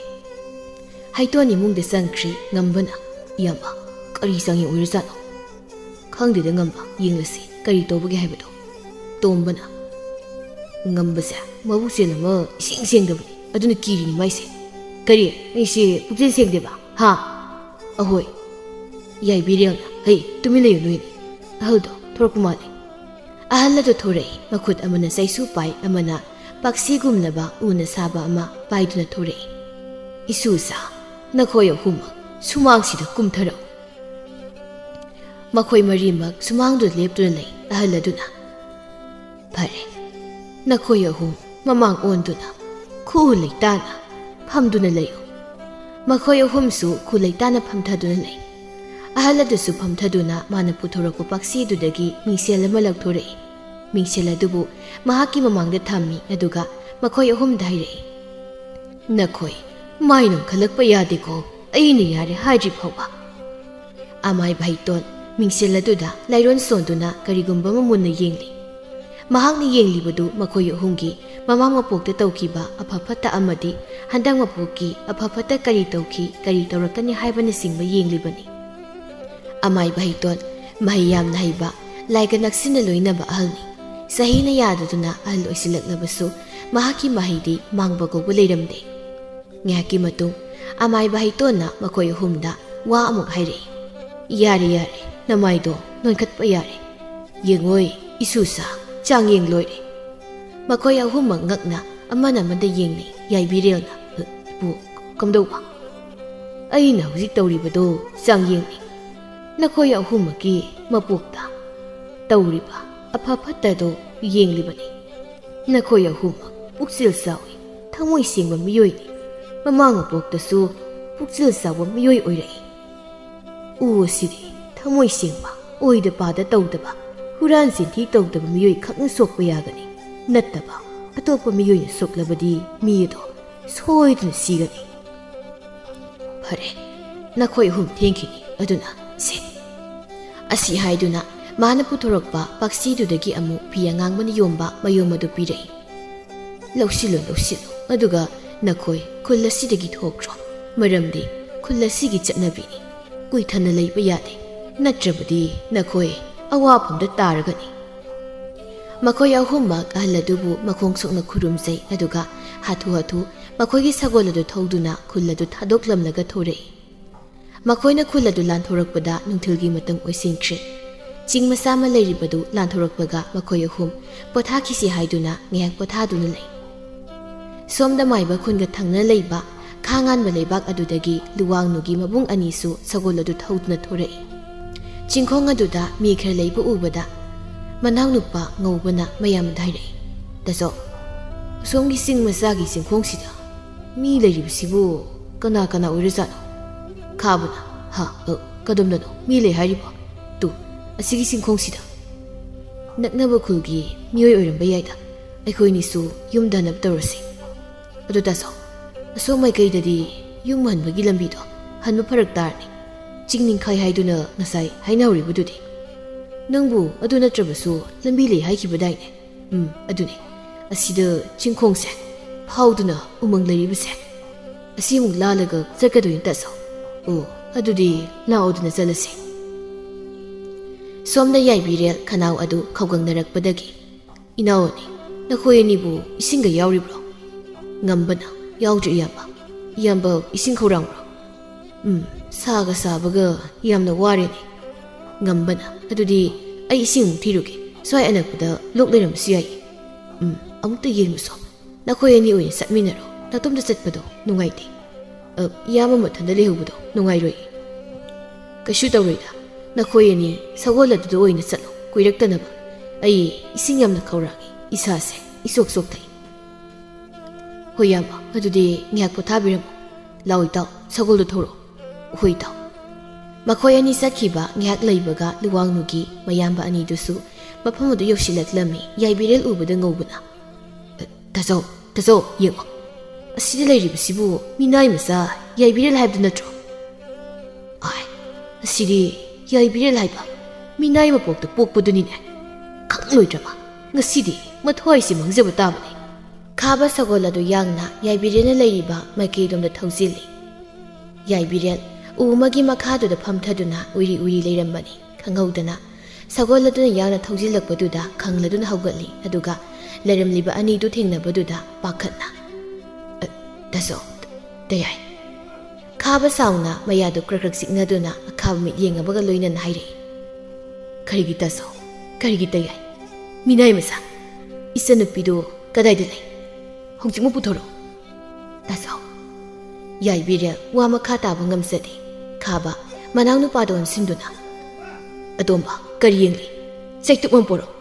ꯍꯩꯇꯣꯟ ꯏꯃꯨꯡꯗ ꯆꯪꯈ꯭ꯔꯤ꯫ ꯉꯝꯕꯅ, "ꯏꯌꯥꯝꯕ, ꯀꯔꯤ ꯆꯥꯡꯌꯦꯡ ꯑꯣꯏꯔꯖꯥꯠꯅꯣ?" "ꯈꯪꯗꯦꯗ ꯉꯝꯕ, ꯌꯦꯡꯂꯁꯤ ꯀꯔꯤ ꯇꯧꯕꯒꯦ ꯍꯥꯏꯕꯗꯣ꯫" ꯇꯣꯝꯕꯅ, "ꯉꯝꯕꯁꯦ ꯃꯕꯨꯛꯆꯦꯜ ꯑꯃ ꯏꯁꯦꯡ ꯁꯦꯡꯗꯕꯅꯤ, ꯑꯗꯨꯅ ꯀꯤꯔꯤꯅꯤ ꯃꯥꯏꯁꯦ꯫" "ꯀꯔꯤ? ꯑꯩꯁꯦ ꯄꯨꯛꯆꯦꯜ ꯁꯦꯡꯗꯦꯕ, ꯍꯥ?" "ꯑꯍꯣꯏ꯫" ꯌꯥꯏꯕꯤꯔꯦꯜꯅ, "ꯍꯩ, ꯇꯨꯃꯤꯟ ꯂꯩꯌꯨ ꯅꯣꯏꯅꯤ꯫ ꯑꯍꯜꯗꯣ ꯊꯣꯔꯛꯄ ꯃꯥꯜꯂꯦ꯫" ꯑꯍꯜ ꯑꯗꯨ ꯊꯣꯔꯛꯏ꯫ ꯃꯈꯨꯠ ꯑꯃꯅ ꯆꯩꯁꯨ ꯄꯥꯏ, ꯑꯃꯅ ꯄꯥꯛꯁꯤꯒꯨꯝꯂꯕ ꯎꯅ ꯁꯥꯕ ꯑꯃ ꯄꯥꯏꯗꯨꯅ ꯊꯣꯔꯛꯏ꯫ "ꯏꯁꯨꯁꯥ, ꯅꯈꯣꯏ ꯑꯍꯨꯝꯃꯛ ꯁꯨꯃꯥꯡꯁꯤꯗ ꯀꯨꯝꯊꯔꯛꯎ꯫" ꯃꯈꯣꯏ ꯃꯔꯤꯃꯛ ꯁꯨꯃꯥꯡꯗꯨꯗ ꯂꯦꯞꯇꯨꯅ ꯂꯩ꯫ ꯑꯍꯜ ꯑꯗꯨꯅ, "ꯐꯔꯦ, ꯅꯈꯣꯏ ꯑꯍꯨꯝ ꯃꯃꯥꯡ ꯑꯣꯟꯗꯨꯅ ꯈꯨꯎ ꯂꯩꯇꯥꯅ ꯐꯝꯗꯨꯅ ꯂꯩꯌꯨ꯫" ꯃꯈꯣꯏ ꯑꯍꯨꯝꯁꯨ ꯈꯨ ꯂꯩꯇꯥꯅ ꯐꯝꯊꯗꯨꯅ ꯂꯩ꯫ ꯑꯍꯜ ꯑꯗꯨꯁꯨ ꯐꯝꯊꯗꯨꯅ ꯃꯥꯅ ꯄꯨꯊꯣꯔꯛꯄ ꯄꯥꯛꯁꯤꯗꯨꯗꯒꯤ ꯃꯤꯡꯁꯦꯜ ꯑꯃ ꯂꯧꯊꯣꯔꯛꯏ꯫ ꯃꯤꯡꯁꯦꯜ ꯑꯗꯨꯕꯨ ꯃꯍꯥꯛꯀꯤ ꯃꯃꯥꯡꯗ ꯊꯝꯃꯤ, ꯑꯗꯨꯒ ꯃꯈꯣꯏ ꯑꯍꯨꯝꯗ ꯍꯥꯏꯔꯛꯏ, "ꯅꯈꯣꯏ ꯃꯥꯏ ꯅꯣꯟꯈꯠꯂꯛꯄ ꯌꯥꯗꯦꯀꯣ, ꯑꯩꯅ ꯌꯥꯔꯦ ꯍꯥꯏꯗ꯭ꯔꯤ ꯐꯥꯎꯕ꯫" ꯑꯃꯥꯏ ꯚꯥꯏꯇꯣꯟ ꯃꯤꯡꯁꯦꯜ ꯑꯗꯨꯗ ꯂꯥꯏꯔꯣꯟ ꯁꯣꯟꯗꯨꯅ ꯀꯔꯤꯒꯨꯝꯕ ꯑꯃ ꯃꯨꯟꯅ ꯌꯦꯡꯂꯤ꯫ ꯃꯍꯥꯛꯅ ꯌꯦꯡꯂꯤꯕꯗꯨ ꯃꯈꯣꯏ ꯑꯍꯨꯝꯒꯤ ꯃꯃꯥꯡ ꯃꯄꯣꯛꯇ ꯇꯧꯈꯤꯕ ꯑꯐ ꯐꯠꯇ ꯑꯃꯗꯤ ꯍꯟꯗꯛ ꯃꯄꯣꯛꯀꯤ ꯑꯐ ꯐꯠꯇ ꯀꯔꯤ ꯇꯧꯈꯤ, ꯀꯔꯤ ꯇꯧꯔꯛꯀꯅꯤ ꯍꯥꯏꯕꯅꯆꯤꯡꯕ ꯌꯦꯡꯂꯤꯕꯅꯤ꯫ ꯑꯃꯥꯏ ꯚꯥꯏꯇꯣꯟ ꯃꯍꯩ ꯌꯥꯝꯅ ꯍꯩꯕ, ꯂꯥꯏꯒ ꯅꯛꯁꯤꯟꯅ ꯂꯣꯏꯅꯕ ꯑꯍꯜꯅꯤ꯫ ꯆꯍꯤꯅ ꯌꯥꯗꯗꯨꯅ ꯑꯍꯜ ꯑꯣꯏꯁꯤꯜꯂꯛꯂꯕꯁꯨ ꯃꯍꯥꯛꯀꯤ ꯃꯍꯩꯗꯤ ꯃꯥꯡꯕ ꯀꯧꯕ ꯂꯩꯔꯝꯗꯦ꯫ ꯉꯥꯏꯍꯥꯛꯀꯤ ꯃꯇꯨꯡ ꯑꯃꯥꯏ ꯚꯥꯏꯇꯣꯟꯅ ꯃꯈꯣꯏ ꯑꯍꯨꯝꯗ ꯋꯥ ꯑꯃꯨꯛ ꯍꯥꯏꯔꯛꯏ, "ꯌꯥꯔꯦ, ꯌꯥꯔꯦ, ꯅꯃꯥꯏꯗꯣ ꯅꯣꯟꯈꯠꯄ ꯌꯥꯔꯦ꯫ ꯌꯦꯡꯉꯣꯏ, ꯏꯁꯨꯁꯥ, ꯆꯥꯡꯌꯦꯡ ꯂꯣꯏꯔꯦ꯫" ꯃꯈꯣꯏ ꯑꯍꯨꯝꯃꯛ ꯉꯛꯅ ꯑꯃꯅ ꯑꯃꯗ ꯌꯦꯡꯅꯩ꯫ ꯌꯥꯏꯕꯤꯔꯦꯜꯅ, "ꯏꯄꯨ, ꯀꯝꯗꯧꯕ?" "ꯑꯩꯅ ꯍꯧꯖꯤꯛ ꯇꯧꯔꯤꯕꯗꯣ ꯆꯥꯡꯌꯦꯡꯅꯤ꯫ ꯅꯈꯣꯏ ꯑꯍꯨꯝꯃꯛꯀꯤ ꯃꯄꯣꯛꯇ ꯇꯧꯔꯤꯕ ꯑꯐ ꯐꯠꯇꯗꯣ ꯌꯦꯡꯂꯤꯕꯅꯤ꯫ ꯅꯈꯣꯏ ꯑꯍꯨꯝꯃꯛ ꯄꯨꯛꯆꯦꯜ ꯆꯥꯎꯏ, ꯊꯃꯣꯏ ꯁꯦꯡꯕ ꯃꯤꯑꯣꯏꯅꯤ꯫ ꯃꯃꯥꯡ ꯃꯄꯣꯛꯇꯁꯨ ꯄꯨꯛꯆꯦꯜ ꯆꯥꯎꯕ ꯃꯤꯑꯣꯏ ꯑꯣꯏꯔꯛꯏ꯫ ꯎ ꯑꯁꯤꯗꯤ ꯊꯃꯣꯏ ꯁꯦꯡꯕ, ꯑꯣꯏꯗ ꯄꯥꯗ ꯇꯧꯗꯕ, ꯍꯨꯔꯥꯟ ꯆꯤꯟꯊꯤ ꯇꯧꯗꯕ ꯃꯤꯑꯣꯏ ꯈꯛꯅ ꯁꯣꯛꯄ ꯌꯥꯒꯅꯤ꯫ ꯅꯠꯇꯕ ꯑꯇꯣꯞꯄ ꯃꯤꯑꯣꯏꯅ ꯁꯣꯛꯂꯕꯗꯤ ꯃꯤ ꯑꯗꯣ ꯁꯣꯏꯗꯅ ꯁꯤꯒꯅꯤ꯫" "ꯐꯔꯦ, ꯅꯈꯣꯏ ꯑꯍꯨꯝ ꯊꯦꯡꯈꯤꯅꯤ, ꯑꯗꯨꯅ ꯁꯦ꯫" ꯑꯁꯤ ꯍꯥꯏꯗꯨꯅ ꯃꯥꯅ ꯄꯨꯊꯣꯔꯛꯄ ꯄꯥꯛꯁꯤꯗꯨꯗꯒꯤ ꯑꯃꯨꯛ ꯐꯤ ꯑꯉꯥꯡꯕꯅ ꯌꯣꯝꯕ ꯃꯌꯣꯝ ꯑꯗꯨ ꯄꯤꯔꯛꯏ꯫ "ꯂꯧꯁꯤꯜꯂꯨ, ꯂꯧꯁꯤꯜꯂꯨ, ꯑꯗꯨꯒ ꯅꯈꯣꯏ ꯈꯨꯜ ꯑꯁꯤꯗꯒꯤ ꯊꯣꯛꯈ꯭ꯔꯣ꯫ ꯃꯔꯝꯗꯤ ꯈꯨꯜ ꯑꯁꯤꯒꯤ ꯆꯠꯅꯕꯤꯅꯤ꯫ ꯀꯨꯏꯊꯅ ꯂꯩꯕ ꯌꯥꯗꯦ꯫ ꯅꯠꯇ꯭ꯔꯕꯗꯤ ꯅꯈꯣꯏ ꯑꯋꯥꯐꯝꯗ ꯇꯥꯔꯒꯅꯤ꯫ ꯃꯈꯣꯏ ꯑꯍꯨꯝꯃꯛ ꯑꯍꯜ ꯑꯗꯨꯕꯨ ꯃꯈꯣꯡ ꯁꯣꯛꯅ ꯈꯨꯔꯨꯝꯖꯩ, ꯑꯗꯨꯒ ꯍꯥꯊꯨ ꯍꯥꯊꯨ ꯃꯈꯣꯏꯒꯤ ꯁꯒꯣꯜ ꯑꯗꯨ ꯊꯧꯗꯨꯅ ꯈꯨꯜ ꯑꯗꯨ ꯊꯥꯗꯣꯛꯂꯝꯂꯒ ꯊꯣꯔꯛꯏ꯫ ꯃꯈꯣꯏꯅ ꯈꯨꯜ ꯑꯗꯨ ꯂꯥꯟꯊꯣꯔꯛꯄꯗ ꯅꯨꯡꯊꯤꯜꯒꯤ ꯃꯇꯝ ꯑꯣꯏꯁꯤꯟꯈ꯭ꯔꯦ꯫ ꯆꯤꯡ ꯃꯆꯥ ꯑꯃ ꯂꯩꯔꯤꯕꯗꯨ ꯂꯥꯟꯊꯣꯔꯛꯄꯒ ꯃꯈꯣꯏ ꯑꯍꯨꯝ ꯄꯣꯊꯥꯈꯤꯁꯤ ꯍꯥꯏꯗꯨꯅ ꯉꯥꯏꯍꯥꯛ ꯄꯣꯊꯥꯗꯨꯅ ꯂꯩ꯫ ꯁꯣꯝꯗ ꯃꯥꯏꯕ ꯈꯨꯟꯒ ꯊꯪꯅ ꯂꯩꯕ ꯈꯥ ꯉꯥꯟꯕ ꯂꯩꯕꯥꯛ ꯑꯗꯨꯗꯒꯤ ꯂꯨꯋꯥꯡꯅꯨꯒꯤ ꯃꯕꯨꯡ ꯑꯅꯤꯁꯨ ꯁꯒꯣꯜ ꯑꯗꯨ ꯊꯧꯗꯨꯅ ꯊꯣꯔꯛꯏ꯫ ꯆꯤꯡꯈꯣꯡ ꯑꯗꯨꯗ ꯃꯤ ꯈꯔ ꯂꯩꯕ ꯎꯕꯗ ꯃꯅꯥꯎꯅꯨꯄꯥ ꯉꯧꯕꯅ ꯃꯌꯥꯝꯗ ꯍꯥꯏꯔꯛꯏ, "ꯇꯥꯆꯧ, ꯑꯁꯣꯝꯒꯤ ꯆꯤꯡ ꯃꯆꯥꯒꯤ ꯆꯤꯡꯈꯣꯡꯁꯤꯗ ꯃꯤ ꯂꯩꯔꯤꯕꯁꯤꯕꯨ ꯀꯅꯥ ꯀꯅꯥ ꯑꯣꯏꯔꯖꯥꯠꯅꯣ?" ꯈꯥꯕꯅ, "ꯍꯥ, ꯑ, ꯀꯗꯣꯝꯗꯅꯣ ꯃꯤ ꯂꯩ ꯍꯥꯏꯔꯤꯕꯣ?" "ꯇꯨ, ꯑꯁꯤꯒꯤ ꯆꯤꯡꯈꯣꯡꯁꯤꯗ ꯅꯛꯅꯕ ꯈꯨꯜꯒꯤ ꯃꯤꯑꯣꯏ ꯑꯣꯏꯔꯝꯕ ꯌꯥꯏꯗ꯫ ꯑꯩꯈꯣꯏꯅꯤꯁꯨ ꯌꯨꯝꯗ ꯍꯟꯅꯕ ꯇꯧꯔꯁꯤ꯫ ꯑꯗꯨ ꯇꯥꯆꯧ, ꯑꯁꯣꯝ ꯃꯥꯏꯀꯩꯗꯗꯤ ꯌꯨꯝ ꯍꯟꯕꯒꯤ ꯂꯝꯕꯤꯗꯣ ꯍꯟꯕ ꯐꯔꯛ ꯇꯥꯔꯅꯤ꯫ ꯆꯤꯡ ꯅꯤꯡꯈꯥꯏ ꯍꯥꯏꯗꯨꯅ ꯉꯁꯥꯏ ꯍꯥꯏꯅꯍꯧꯔꯤꯕꯗꯨꯗꯤ꯫ ꯅꯪꯕꯨ ꯑꯗꯨ ꯅꯠꯇ꯭ꯔꯕꯁꯨ ꯂꯝꯕꯤ ꯂꯩ ꯍꯥꯏꯈꯤꯕꯗꯥꯏꯅꯦ?" "ꯎꯝ, ꯑꯗꯨꯅꯤ꯫ ꯑꯁꯤꯗ ꯆꯤꯡꯈꯣꯡꯁꯦ ꯐꯥꯎꯗꯨꯅ ꯎꯃꯪ ꯂꯩꯔꯤꯕꯁꯦ, ꯑꯁꯤ ꯑꯃꯨꯛ ꯂꯥꯜꯂꯒ ꯆꯠꯀꯗꯣꯏꯅꯤ ꯇꯥꯆꯧ꯫ ꯑꯣ, ꯑꯗꯨꯗꯤ ꯂꯥꯛꯑꯣꯗꯅ ꯆꯠꯂꯁꯤ꯫" ꯁꯣꯝꯗ ꯌꯥꯏꯕꯤꯔꯦꯜ ꯈꯅꯥꯎ ꯑꯗꯨ ꯈꯧꯒꯪꯅꯔꯛꯄꯗꯒꯤ, "ꯏꯅꯥꯎ ꯑꯅꯤ, ꯅꯈꯣꯏ ꯑꯅꯤꯕꯨ ꯏꯁꯤꯡꯒ ꯌꯥꯎꯔꯤꯕ꯭ꯔꯣ?" ꯉꯝꯕꯅ, "ꯌꯥꯎꯗ꯭ꯔꯤ ꯏꯌꯥꯝꯕ꯫ ꯏꯌꯥꯝꯕ ꯏꯁꯤꯡ ꯈꯧꯔꯥꯡꯕ꯭ꯔꯣ?" "ꯎꯝ, ꯁꯥꯒ ꯁꯥꯕꯒ ꯌꯥꯝꯅ ꯋꯥꯔꯦꯅꯦ꯫" ꯉꯝꯕꯅ, "ꯑꯗꯨꯗꯤ ꯑꯩ ꯏꯁꯤꯡ ꯑꯃꯨꯛ ꯊꯤꯔꯨꯒꯦ꯫ ꯁ꯭ꯋꯥꯏ ꯑꯅꯛꯄꯗ ꯂꯣꯛ ꯂꯩꯔꯝꯕꯁꯨ ꯌꯥꯏ꯫" "ꯎꯝ, ꯑꯃꯨꯛꯇ ꯌꯦꯡꯉꯨꯁꯣ꯫ ꯅꯈꯣꯏ ꯑꯅꯤ ꯑꯣꯏꯅ ꯆꯠꯃꯤꯟꯅꯔꯣ꯫ ꯅꯇꯣꯝꯇ ꯆꯠꯄꯗꯣ ꯅꯨꯡꯉꯥꯏꯇꯦ꯫ ꯑ, ꯏꯌꯥꯝꯕ ꯃꯊꯟꯗ ꯂꯩꯍꯧꯕꯗꯣ ꯅꯨꯡꯉꯥꯏꯔꯣꯏ꯫" "ꯀꯩꯁꯨ ꯇꯧꯔꯣꯏꯗ꯫ ꯅꯈꯣꯏ ꯑꯅꯤ ꯁꯒꯣꯜ ꯑꯗꯨꯗ ꯑꯣꯏꯅ ꯆꯠꯂꯣ, ꯀꯨꯏꯔꯛꯇꯅꯕ꯫ ꯑꯩ ꯏꯁꯤꯡ ꯌꯥꯝꯅ ꯈꯧꯔꯥꯡꯉꯤ, ꯏꯁꯥꯁꯦ ꯏꯁꯣꯛ ꯁꯣꯛꯊꯩ꯫" "ꯍꯣꯏ ꯏꯌꯥꯝꯕ, ꯑꯗꯨꯗꯤ ꯉꯥꯏꯍꯥꯛ ꯄꯣꯊꯥꯕꯤꯔꯝꯃꯣ꯫ ꯂꯥꯛꯑꯣ ꯏꯇꯥꯎ, ꯁꯒꯣꯜꯗꯨ ꯊꯧꯔꯛꯑꯣ꯫" "ꯍꯣꯏ ꯏꯇꯥꯎ꯫" ꯃꯈꯣꯏ ꯑꯅꯤ ꯆꯠꯈꯤꯕ ꯉꯥꯏꯍꯥꯛ ꯂꯩꯕꯒ ꯂꯨꯋꯥꯡꯅꯨꯒꯤ ꯃꯌꯥꯝꯕ ꯑꯅꯤꯗꯨꯁꯨ ꯃꯐꯝ ꯑꯗꯨ ꯌꯧꯁꯤꯜꯂꯛꯂꯝꯃꯤ꯫ ꯌꯥꯏꯕꯤꯔꯦꯜ ꯎꯕꯗ ꯉꯧꯕꯅ, "ꯇꯥꯆꯧ, ꯇꯥꯆꯧ, ꯌꯦꯡꯉꯣ꯫ ꯑꯁꯤꯗ ꯂꯩꯔꯤꯕꯁꯤꯕꯨ ꯃꯤꯅꯥꯏ ꯃꯆꯥ ꯌꯥꯏꯕꯤꯔꯦꯜ ꯍꯥꯏꯕꯗꯨ ꯅꯠꯇ꯭ꯔꯣ? ꯑꯥꯏ, ꯑꯁꯤꯗꯤ ꯌꯥꯏꯕꯤꯔꯦꯜ ꯍꯥꯏꯕ ꯃꯤꯅꯥꯏ ꯃꯄꯣꯛꯇ ꯄꯣꯛꯄꯗꯨꯅꯤꯅꯦ꯫ ꯈꯪꯂꯣꯏꯗ꯭ꯔꯃ? ꯉꯁꯤꯗꯤ ꯃꯊ꯭ꯋꯥꯏꯁꯤ ꯃꯥꯡꯖꯕ ꯇꯥꯕꯅꯤ꯫" ꯈꯥꯕ ꯁꯒꯣꯜ ꯑꯗꯨ ꯌꯥꯡꯅ ꯌꯥꯏꯕꯤꯔꯦꯜꯅ ꯂꯩꯔꯤꯕ ꯃꯥꯏꯀꯩꯔꯣꯝꯗ ꯊꯧꯖꯤꯜꯂꯤ꯫ ꯌꯥꯏꯕꯤꯔꯦꯜ ꯎ ꯑꯃꯒꯤ ꯃꯈꯥꯗꯨꯗ ꯐꯝꯊꯗꯨꯅ ꯎꯏꯔꯤ ꯎꯏꯔꯤ ꯂꯩꯔꯝꯕꯅꯤ꯫ ꯈꯪꯍꯧꯗꯅ ꯁꯒꯣꯜ ꯑꯗꯨꯅ ꯌꯥꯡꯅ ꯊꯧꯖꯤꯜꯂꯛꯄꯗꯨꯗ ꯈꯪꯂꯗꯨꯅ ꯍꯧꯒꯠꯂꯤ, ꯑꯗꯨꯒ ꯂꯩꯔꯝꯂꯤꯕ ꯑꯅꯤꯗꯨ ꯊꯦꯡꯅꯕꯗꯨꯗ ꯄꯥꯈꯠꯅ, "ꯑ, ꯇꯥꯆꯧ, ꯇꯌꯥꯏ?" ꯈꯥꯕ ꯁꯥꯎꯅ ꯃꯌꯥꯗꯨ ꯀ꯭ꯔꯛ ꯀ꯭ꯔꯛ ꯆꯤꯛꯅꯗꯨꯅ ꯑꯈꯥꯕ ꯃꯤꯠꯌꯦꯡ ꯑꯃꯒ ꯂꯣꯏꯅꯅ ꯍꯥꯏꯔꯛꯏ꯫ "ꯀꯔꯤꯒꯤ ꯇꯥꯆꯧ? ꯀꯔꯤꯒꯤ ꯇꯌꯥꯏ? ꯃꯤꯅꯥꯏ ꯃꯆꯥ, ꯏꯆꯟꯅꯨꯄꯤꯗꯨ ꯀꯗꯥꯏꯗ ꯂꯩ? ꯍꯧꯖꯤꯛꯃꯛ ꯄꯨꯊꯣꯔꯛꯎ!" ꯇꯥꯆꯧ꯫ ꯌꯥꯏꯕꯤꯔꯦꯜ ꯋꯥ ꯃꯈꯥ ꯇꯥꯕ ꯉꯝꯖꯗꯦ꯫ ꯈꯥꯕ ꯃꯅꯥꯎꯅꯨꯄꯥꯗ ꯑꯣꯟꯁꯤꯟꯗꯨꯅ, "ꯑꯇꯣꯝꯕ, ꯀꯔꯤ ꯌꯦꯡꯂꯤ? ꯆꯩꯇꯨꯞ ꯑꯃ ꯄꯣꯔꯛꯎ!"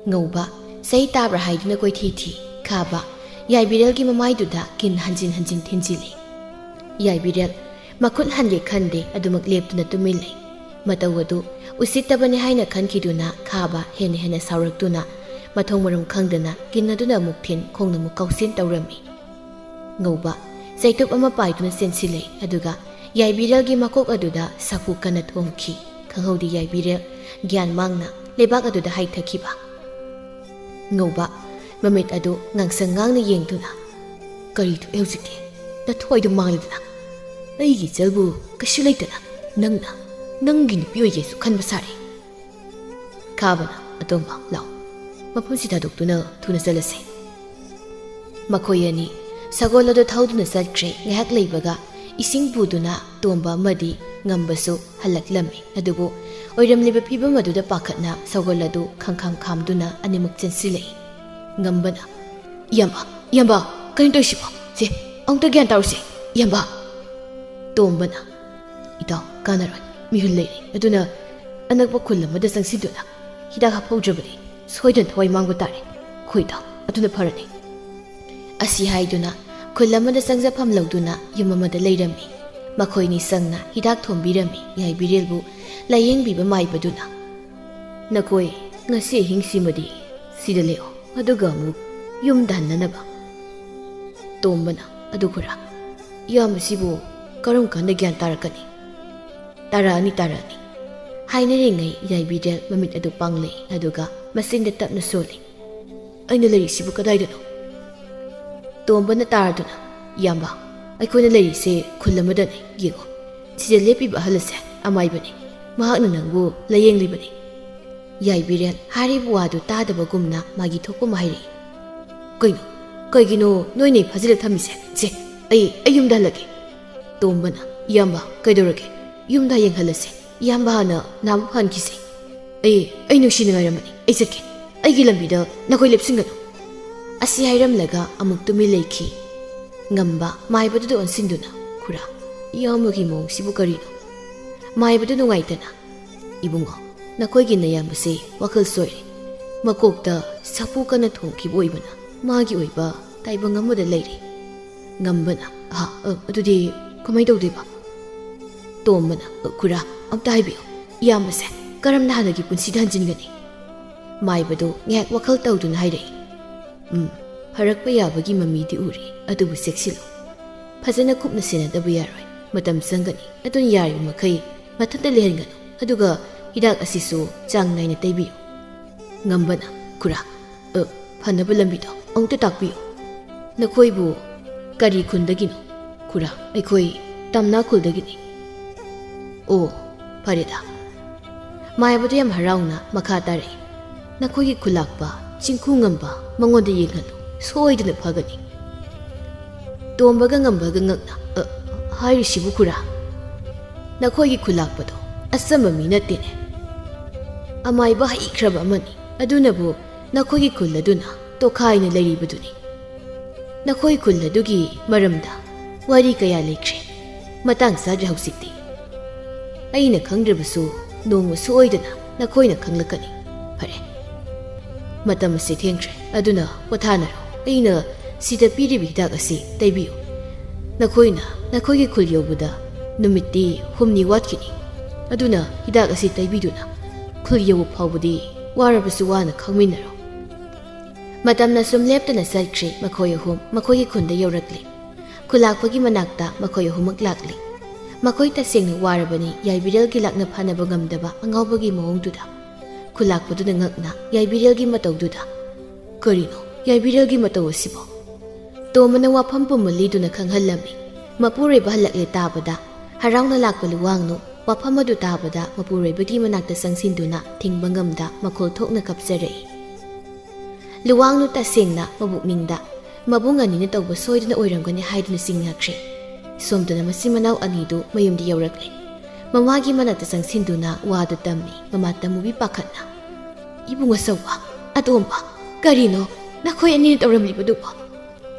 ꯉꯧꯕ ꯆꯩ ꯇꯥꯕ꯭ꯔꯥ ꯍꯥꯏꯗꯨꯅ ꯀꯣꯏꯊꯤ ꯊꯤ꯫ ꯈꯥꯕ ꯌꯥꯏꯕꯤꯔꯦꯜꯒꯤ ꯃꯃꯥꯏꯗꯨꯗ ꯀꯤꯟ ꯍꯟꯖꯤꯟ ꯍꯟꯖꯤꯟ ꯊꯤꯟꯖꯤꯜꯂꯤ꯫ ꯌꯥꯏꯕꯤꯔꯦꯜ ꯃꯈꯨꯠ ꯍꯟꯒꯦ ꯈꯟꯗꯦ, ꯑꯗꯨꯃꯛ ꯂꯦꯞꯇꯨꯅ ꯇꯨꯃꯤꯟ ꯂꯩ꯫ ꯃꯇꯧ ꯑꯗꯨ ꯎꯁꯤꯠꯇꯕꯅꯤ ꯍꯥꯏꯅ ꯈꯟꯈꯤꯗꯨꯅ ꯈꯥꯕ ꯍꯦꯟꯅ ꯍꯦꯟꯅ ꯁꯥꯎꯔꯛꯇꯨꯅ ꯃꯊꯣꯡ ꯃꯔꯝ ꯈꯪꯗꯅ ꯀꯤꯟ ꯑꯗꯨꯅ ꯑꯃꯨꯛ ꯊꯤꯟ, ꯈꯣꯡꯅ ꯑꯃꯨꯛ ꯀꯥꯎꯁꯤꯟ ꯇꯧꯔꯝꯃꯤ꯫ ꯉꯧꯕ ꯆꯩꯇꯨꯞ ꯑꯃ ꯄꯥꯏꯗꯨꯅ ꯆꯦꯟꯁꯤꯜꯂꯦ, ꯑꯗꯨꯒ ꯌꯥꯏꯕꯤꯔꯦꯜꯒꯤ ꯃꯀꯣꯛ ꯑꯗꯨꯗ ꯁꯥꯐꯨ ꯀꯟꯅ ꯊꯣꯝꯈꯤ꯫ ꯈꯪꯍꯧꯗꯦ ꯌꯥꯏꯕꯤꯔꯦꯜ ꯒ꯭ꯌꯥꯟ ꯃꯥꯡꯅ ꯂꯩꯕꯥꯛ ꯑꯗꯨꯗ ꯍꯥꯏꯊꯈꯤꯕ꯫ ꯉꯧꯕ ꯃꯃꯤꯠ ꯑꯗꯨ ꯉꯥꯡꯁꯪ ꯉꯥꯡꯅ ꯌꯦꯡꯗꯨꯅ, "ꯀꯔꯤ ꯊꯣꯛꯑꯦ ꯍꯧꯖꯤꯛꯇꯤ? ꯅꯊ꯭ꯋꯥꯏꯗꯣ ꯃꯥꯡꯂꯗꯅ꯫ ꯑꯩꯒꯤ ꯏꯆꯜꯕꯨ ꯀꯩꯁꯨ ꯂꯩꯇꯅ ꯅꯪꯅ ꯅꯪꯒꯤ ꯅꯨꯄꯤ ꯑꯣꯏꯒꯦꯁꯨ ꯈꯟꯕ ꯁꯥꯔꯦ꯫" ꯈꯥꯕꯅ, "ꯑꯇꯣꯝꯕ, ꯂꯥꯛꯑꯣ, ꯃꯐꯝꯁꯤ ꯊꯥꯗꯣꯛꯇꯨꯅ ꯊꯨꯅ ꯆꯠꯂꯁꯦ꯫" ꯃꯈꯣꯏ ꯑꯅꯤ ꯁꯒꯣꯜ ꯑꯗꯨ ꯊꯧꯗꯨꯅ ꯆꯠꯈ꯭ꯔꯦ꯫ ꯉꯥꯏꯍꯥꯛ ꯂꯩꯕꯒ ꯏꯁꯤꯡ ꯄꯨꯗꯨꯅ ꯇꯣꯝꯕ ꯑꯃꯗꯤ ꯉꯝꯕꯁꯨ ꯍꯜꯂꯛꯂꯝꯃꯤ꯫ ꯑꯗꯨꯕꯨ ꯑꯣꯏꯔꯝꯂꯤꯕ ꯐꯤꯕꯝ ꯑꯗꯨꯗ ꯄꯥꯈꯠꯅ ꯁꯒꯣꯜ ꯑꯗꯨ ꯈꯪꯈꯥꯝ ꯈꯥꯝꯗꯨꯅ ꯑꯅꯤꯃꯛ ꯆꯦꯟꯁꯤꯜꯂꯛꯏ꯫ ꯉꯝꯕꯅ, "ꯏꯌꯥꯝꯕ, ꯏꯌꯥꯝꯕ, ꯀꯩꯅꯣ ꯇꯧꯔꯤꯁꯤꯕꯣ? ꯁꯦ, ꯑꯃꯨꯛꯇ ꯒ꯭ꯌꯥꯟ ꯇꯥꯔꯨꯁꯦ, ꯏꯌꯥꯝꯕ!" ꯇꯣꯝꯕꯅ, "ꯏꯇꯥꯎ, ꯀꯥꯟꯅꯔꯣꯏ꯫ ꯃꯤꯍꯨꯜ ꯂꯩꯔꯦ꯫ ꯑꯗꯨꯅ ꯑꯅꯛꯄ ꯈꯨꯜ ꯑꯃꯗ ꯆꯪꯁꯤꯟꯗꯨꯅ ꯍꯤꯗꯥꯛ ꯍꯥꯞꯍꯧꯗ꯭ꯔꯕꯗꯤ ꯁꯣꯏꯗꯅ ꯊꯋꯥꯏ ꯃꯥꯡꯕ ꯇꯥꯔꯦ꯫ ꯍꯣꯏ ꯏꯇꯥꯎ, ꯑꯗꯨꯅ ꯐꯔꯅꯤ꯫" ꯑꯁꯤ ꯍꯥꯏꯗꯨꯅ ꯈꯨꯜ ꯑꯃꯗ ꯆꯪꯖꯐꯝ ꯂꯧꯗꯨꯅ ꯌꯨꯝ ꯑꯃꯗ ꯂꯩꯔꯝꯃꯤ꯫ ꯃꯈꯣꯏꯅꯤ ꯆꯪꯅ ꯍꯤꯗꯥꯛ ꯊꯣꯝꯕꯤꯔꯝꯃꯤ꯫ ꯌꯥꯏꯕꯤꯔꯦꯜꯕꯨ ꯂꯥꯌꯦꯡꯕꯤꯕ ꯃꯥꯏꯕꯗꯨꯅ, "ꯅꯈꯣꯏ ꯉꯁꯤ ꯑꯍꯤꯡꯁꯤꯃꯗꯤ ꯁꯤꯗ ꯂꯦꯛꯑꯣ, ꯑꯗꯨꯒ ꯑꯃꯨꯛ ꯌꯨꯝꯗ ꯍꯟꯅꯅꯕ꯫" ꯇꯣꯝꯕꯅ, "ꯑꯗꯨ ꯈꯨꯔꯥ, ꯏꯌꯥꯝꯕꯁꯤꯕꯨ ꯀꯔꯝ ꯀꯥꯟꯗ ꯒ꯭ꯌꯥꯟ ꯇꯥꯔꯛꯀꯅꯤ?" "ꯇꯥꯔꯛꯑꯅꯤ, ꯇꯥꯔꯛꯑꯅꯤ꯫" ꯍꯥꯏꯅꯔꯤꯉꯩ ꯌꯥꯏꯕꯤꯔꯦꯜ ꯃꯃꯤꯠ ꯑꯗꯨ ꯄꯥꯡꯂꯛꯏ, ꯑꯗꯨꯒ ꯃꯆꯤꯟꯗ ꯇꯞꯅ ꯁꯣꯜꯂꯤ, "ꯑꯩꯅ ꯂꯩꯔꯤꯁꯤꯕꯨ ꯀꯗꯥꯏꯗꯅꯣ?" ꯇꯣꯝꯕꯅ ꯇꯥꯔꯗꯨꯅ, "ꯏꯌꯥꯝꯕ, ꯑꯩꯈꯣꯏꯅ ꯂꯩꯔꯤꯁꯦ ꯈꯨꯜ ꯑꯃꯗꯅꯤ, ꯌꯦꯡꯉꯣ꯫ ꯁꯤꯗ ꯂꯦꯞꯄꯤꯕ ꯑꯍꯜ ꯑꯁꯦ ꯑꯃꯥꯏꯕꯅꯤ꯫ ꯃꯍꯥꯛꯅ ꯅꯪꯕꯨ ꯂꯥꯌꯦꯡꯂꯤꯕꯅꯤ꯫ ꯌꯥꯏꯕꯤꯔꯦꯜ ꯍꯥꯏꯔꯤꯕ ꯋꯥꯗꯨ ꯇꯥꯗꯕꯒꯨꯝꯅ ꯃꯥꯒꯤ ꯊꯣꯛꯄ ꯑꯃ ꯍꯥꯏꯔꯛꯏ꯫ "ꯀꯩꯅꯣ? ꯀꯩꯒꯤꯅꯣ ꯅꯣꯏꯅ ꯐꯥꯖꯤꯜꯂ ꯊꯝꯃꯤꯁꯦ? ꯁꯦ, ꯑꯩ, ꯑꯩ ꯌꯨꯝꯗ ꯍꯜꯂꯒꯦ꯫" ꯇꯣꯝꯕꯅ, "ꯏꯌꯥꯝꯕ, ꯀꯩꯗꯧꯔꯒꯦ? ꯌꯨꯝꯗ ꯍꯌꯦꯡ ꯍꯜꯂꯁꯦ꯫ ꯏꯌꯥꯝꯕ ꯍꯥꯟꯅ ꯅꯥꯕ ꯐꯍꯟꯈꯤꯁꯦ꯫ ꯑꯩ, ꯑꯩ ꯅꯨꯡꯁꯤꯅ ꯉꯥꯏꯔꯝꯃꯅꯤ꯫ ꯑꯩ ꯆꯠꯀꯦ꯫ ꯑꯩꯒꯤ ꯂꯝꯕꯤꯗ ꯅꯈꯣꯏ ꯂꯦꯞꯁꯤꯟꯒꯅꯨ꯫" ꯑꯁꯤ ꯍꯥꯏꯔꯝꯂꯒ ꯑꯃꯨꯛ ꯇꯨꯃꯤꯟ ꯂꯩꯈꯤ꯫ ꯉꯝꯕ ꯃꯥꯏꯕꯗꯨꯗ ꯑꯣꯟꯁꯤꯟꯗꯨꯅ, "ꯈꯨꯔꯥ, ꯏꯌꯥꯝꯕꯒꯤ ꯃꯑꯣꯡꯁꯤꯕꯨ ꯀꯔꯤꯅꯣ?" ꯃꯥꯏꯕꯗꯨ ꯅꯨꯡꯉꯥꯏꯇꯅ, "ꯏꯕꯨꯡꯉꯣ, ꯅꯈꯣꯏꯒꯤ ꯅꯌꯥꯝꯕꯁꯦ ꯋꯥꯈꯜ ꯁꯣꯏꯔꯦ꯫ ꯃꯀꯣꯛꯇ ꯁꯥꯐꯨ ꯀꯟꯅ ꯊꯣꯡꯈꯤꯕ ꯑꯣꯏꯕꯅ ꯃꯥꯒꯤ ꯑꯣꯏꯕ ꯇꯥꯏꯕꯪ ꯑꯃꯗ ꯂꯩꯔꯦ꯫" ꯉꯝꯕꯅ, "ꯑꯍꯥ, ꯑ, ꯑꯗꯨꯗꯤ ꯀꯃꯥꯏ ꯇꯧꯗꯣꯏꯕ?" ꯇꯣꯝꯕꯅ, "ꯑ, ꯈꯨꯔꯥ, ꯑꯝꯇ ꯍꯥꯏꯕꯤꯌꯨ, ꯏꯌꯥꯝꯕꯁꯦ ꯀꯔꯝꯅ ꯍꯥꯟꯅꯒꯤ ꯄꯨꯟꯁꯤꯗ ꯍꯟꯖꯤꯟꯒꯅꯤ?" ꯃꯥꯏꯕꯗꯨ ꯉꯥꯏꯍꯥꯛ ꯋꯥꯈꯜ ꯇꯧꯗꯨꯅ ꯍꯥꯏꯔꯛꯏ, "ꯎꯝ, ꯐꯔꯛꯄ ꯌꯥꯕꯒꯤ ꯃꯃꯤꯗꯤ ꯎꯔꯤ, ꯑꯗꯨꯕꯨ ꯆꯦꯛꯁꯤꯜꯂꯨ꯫ ꯐꯖꯅ ꯀꯨꯞꯅ ꯁꯦꯟꯅꯗꯕ ꯌꯥꯔꯣꯏ꯫ ꯃꯇꯝ ꯆꯪꯒꯅꯤ꯫ ꯑꯗꯨꯅ ꯌꯥꯔꯤꯕ ꯃꯈꯩ ꯃꯊꯟꯇ ꯂꯩꯍꯟꯒꯅꯨ꯫ ꯑꯗꯨꯒ ꯍꯤꯗꯥꯛ ꯑꯁꯤꯁꯨ ꯆꯥꯡ ꯅꯥꯏꯅ ꯇꯩꯕꯤꯌꯨ꯫" ꯉꯝꯕꯅ, "ꯈꯨꯔꯥ, ꯑ, ꯐꯅꯕ ꯂꯝꯕꯤꯗꯣ ꯑꯃꯨꯛꯇ ꯇꯥꯛꯄꯤꯌꯨ꯫" "ꯅꯈꯣꯏꯕꯨ ꯀꯔꯤ ꯈꯨꯟꯗꯒꯤꯅꯣ?" "ꯈꯨꯔꯥ, ꯑꯩꯈꯣꯏ ꯇꯝꯅꯥ ꯈꯨꯜꯗꯒꯤꯅꯤ꯫" "ꯑꯣ, ꯐꯔꯦꯗ꯫" ꯃꯥꯏꯕꯗꯨ ꯌꯥꯝ ꯍꯔꯥꯎꯅ ꯃꯈꯥ ꯇꯥꯔꯛꯏ, "ꯅꯈꯣꯏꯒꯤ ꯈꯨꯂꯥꯛꯄ ꯆꯤꯡꯈꯨ ꯉꯝꯕ ꯃꯉꯣꯟꯗ ꯌꯦꯡꯍꯜꯂꯨ, ꯁꯣꯏꯗꯅ ꯐꯒꯅꯤ꯫" ꯇꯣꯝꯕꯒ ꯉꯝꯕꯒ ꯉꯛꯅ, "ꯑ, ꯍꯥꯏꯔꯤꯁꯤꯕꯨ ꯈꯨꯔꯥ? ꯅꯈꯣꯏꯒꯤ ꯈꯨꯂꯥꯛꯄꯗꯣ ꯑꯆꯝꯕ ꯃꯤ ꯅꯠꯇꯦꯅꯦ꯫ ꯑꯃꯥꯏꯕ ꯍꯩꯈ꯭ꯔꯕ ꯑꯃꯅꯤ꯫ ꯑꯗꯨꯅꯕꯨ ꯅꯈꯣꯏꯒꯤ ꯈꯨꯜ ꯑꯗꯨꯅ ꯇꯣꯈꯥꯏꯅ ꯂꯩꯔꯤꯕꯗꯨꯅꯤ꯫ ꯅꯈꯣꯏ ꯈꯨꯜ ꯑꯗꯨꯒꯤ ꯃꯔꯝꯗ ꯋꯥꯔꯤ ꯀꯌꯥ ꯂꯩꯈ꯭ꯔꯦ꯫ ꯃꯇꯥꯡ ꯆꯥꯗ꯭ꯔꯦ ꯍꯧꯖꯤꯛꯇꯤ꯫ ꯑꯩꯅ ꯈꯪꯗ꯭ꯔꯕꯁꯨ ꯅꯣꯡꯃ ꯁꯣꯏꯗꯅ ꯅꯈꯣꯏꯅ ꯈꯪꯂꯛꯀꯅꯤ꯫ ꯐꯔꯦ, ꯃꯇꯝ ꯑꯁꯤ ꯊꯦꯡꯈ꯭ꯔꯦ, ꯑꯗꯨꯅ ꯄꯣꯊꯥꯅꯔꯣ꯫ ꯑꯩꯅ ꯁꯤꯗ ꯄꯤꯔꯤꯕ ꯍꯤꯗꯥꯛ ꯑꯁꯤ ꯇꯩꯕꯤꯌꯨ꯫ ꯅꯈꯣꯏꯅ ꯅꯈꯣꯏꯒꯤ ꯈꯨꯜ ꯌꯧꯕꯗ ꯅꯨꯃꯤꯠꯇꯤ ꯍꯨꯝꯅꯤ ꯋꯥꯠꯈꯤꯅꯤ꯫ ꯑꯗꯨꯅ ꯍꯤꯗꯥꯛ ꯑꯁꯤ ꯇꯩꯕꯤꯗꯨꯅ ꯈꯨꯜ ꯌꯧꯕ ꯐꯥꯎꯕꯗꯤ ꯋꯥꯔꯕꯁꯨ ꯋꯥꯅ ꯈꯥꯡꯃꯤꯟꯅꯔꯣ꯫" ꯃꯇꯝꯅ ꯁꯨꯝ ꯂꯦꯞꯇꯅ ꯆꯠꯈ꯭ꯔꯦ꯫ ꯃꯈꯣꯏ ꯑꯍꯨꯝ ꯃꯈꯣꯏꯒꯤ ꯈꯨꯟꯗ ꯌꯧꯔꯛꯂꯦ꯫ ꯈꯨꯂꯥꯛꯄꯒꯤ ꯃꯅꯥꯛꯇ ꯃꯈꯣꯏ ꯑꯍꯨꯝꯃꯛ ꯂꯥꯛꯂꯦ꯫ ꯃꯈꯣꯏ ꯇꯁꯦꯡꯅ ꯋꯥꯔꯕꯅꯤ, ꯌꯥꯏꯕꯤꯔꯦꯜꯒꯤ ꯂꯥꯛꯅ ꯐꯥꯅꯕ ꯉꯝꯗꯕ ꯑꯉꯥꯎꯕꯒꯤ ꯃꯑꯣꯡꯗꯨꯗ꯫ ꯈꯨꯂꯥꯛꯄꯗꯨꯅ ꯉꯛꯅ ꯌꯥꯏꯕꯤꯔꯦꯜꯒꯤ ꯃꯇꯧꯗꯨꯗ, "ꯀꯔꯤꯅꯣ ꯌꯥꯏꯕꯤꯔꯦꯜꯒꯤ ꯃꯇꯧ ꯑꯁꯤꯕꯣ?" ꯇꯣꯝꯕꯅ ꯋꯥꯐꯝ ꯄꯨꯝꯕ ꯂꯤꯗꯨꯅ ꯈꯪꯍꯜꯂꯝꯃꯤ꯫ ꯃꯄꯨꯔꯣꯏꯕ ꯍꯜꯂꯛꯂꯦ ꯇꯥꯕꯗ ꯍꯔꯥꯎꯅ ꯂꯥꯛꯄ ꯂꯨꯋꯥꯡꯅꯨ ꯋꯥꯐꯝ ꯑꯗꯨ ꯇꯥꯕꯗ ꯃꯄꯨꯔꯣꯏꯕꯒꯤ ꯃꯅꯥꯛꯇ ꯆꯪꯁꯤꯟꯗꯨꯅ ꯊꯤꯡꯕ ꯉꯝꯗ ꯃꯈꯣꯜ ꯊꯣꯛꯅ ꯀꯞꯆꯔꯛꯏ꯫ ꯂꯨꯋꯥꯡꯅꯨ ꯇꯁꯦꯡꯅ ꯃꯕꯨꯛꯅꯤꯡꯗ ꯃꯕꯨꯡ ꯑꯅꯤꯅ ꯇꯧꯕ ꯁꯣꯏꯗꯅ ꯑꯣꯏꯔꯝꯒꯅꯤ ꯍꯥꯏꯗꯨꯅ ꯆꯤꯡꯅꯈ꯭ꯔꯦ꯫ ꯁꯣꯝꯗꯅ ꯃꯆꯤꯟ ꯃꯅꯥꯎ ꯑꯅꯤꯗꯨ ꯃꯌꯨꯝꯗ ꯌꯧꯔꯛꯂꯦ꯫ ꯃꯃꯥꯒꯤ ꯃꯅꯥꯛꯇ ꯆꯪꯁꯤꯟꯗꯨꯅ ꯋꯥꯗꯨ ꯇꯝꯃꯤ ꯃꯃꯥ ꯇꯃꯨꯕꯤ ꯄꯥꯈꯠꯅ꯫ "ꯏꯕꯨꯡ ꯑꯆꯧꯕ, ꯑꯇꯣꯝꯕ, ꯀꯔꯤꯅꯣ ꯅꯈꯣꯏ ꯑꯅꯤꯅ ꯇꯧꯔꯝꯂꯤꯕꯗꯨꯕꯣ?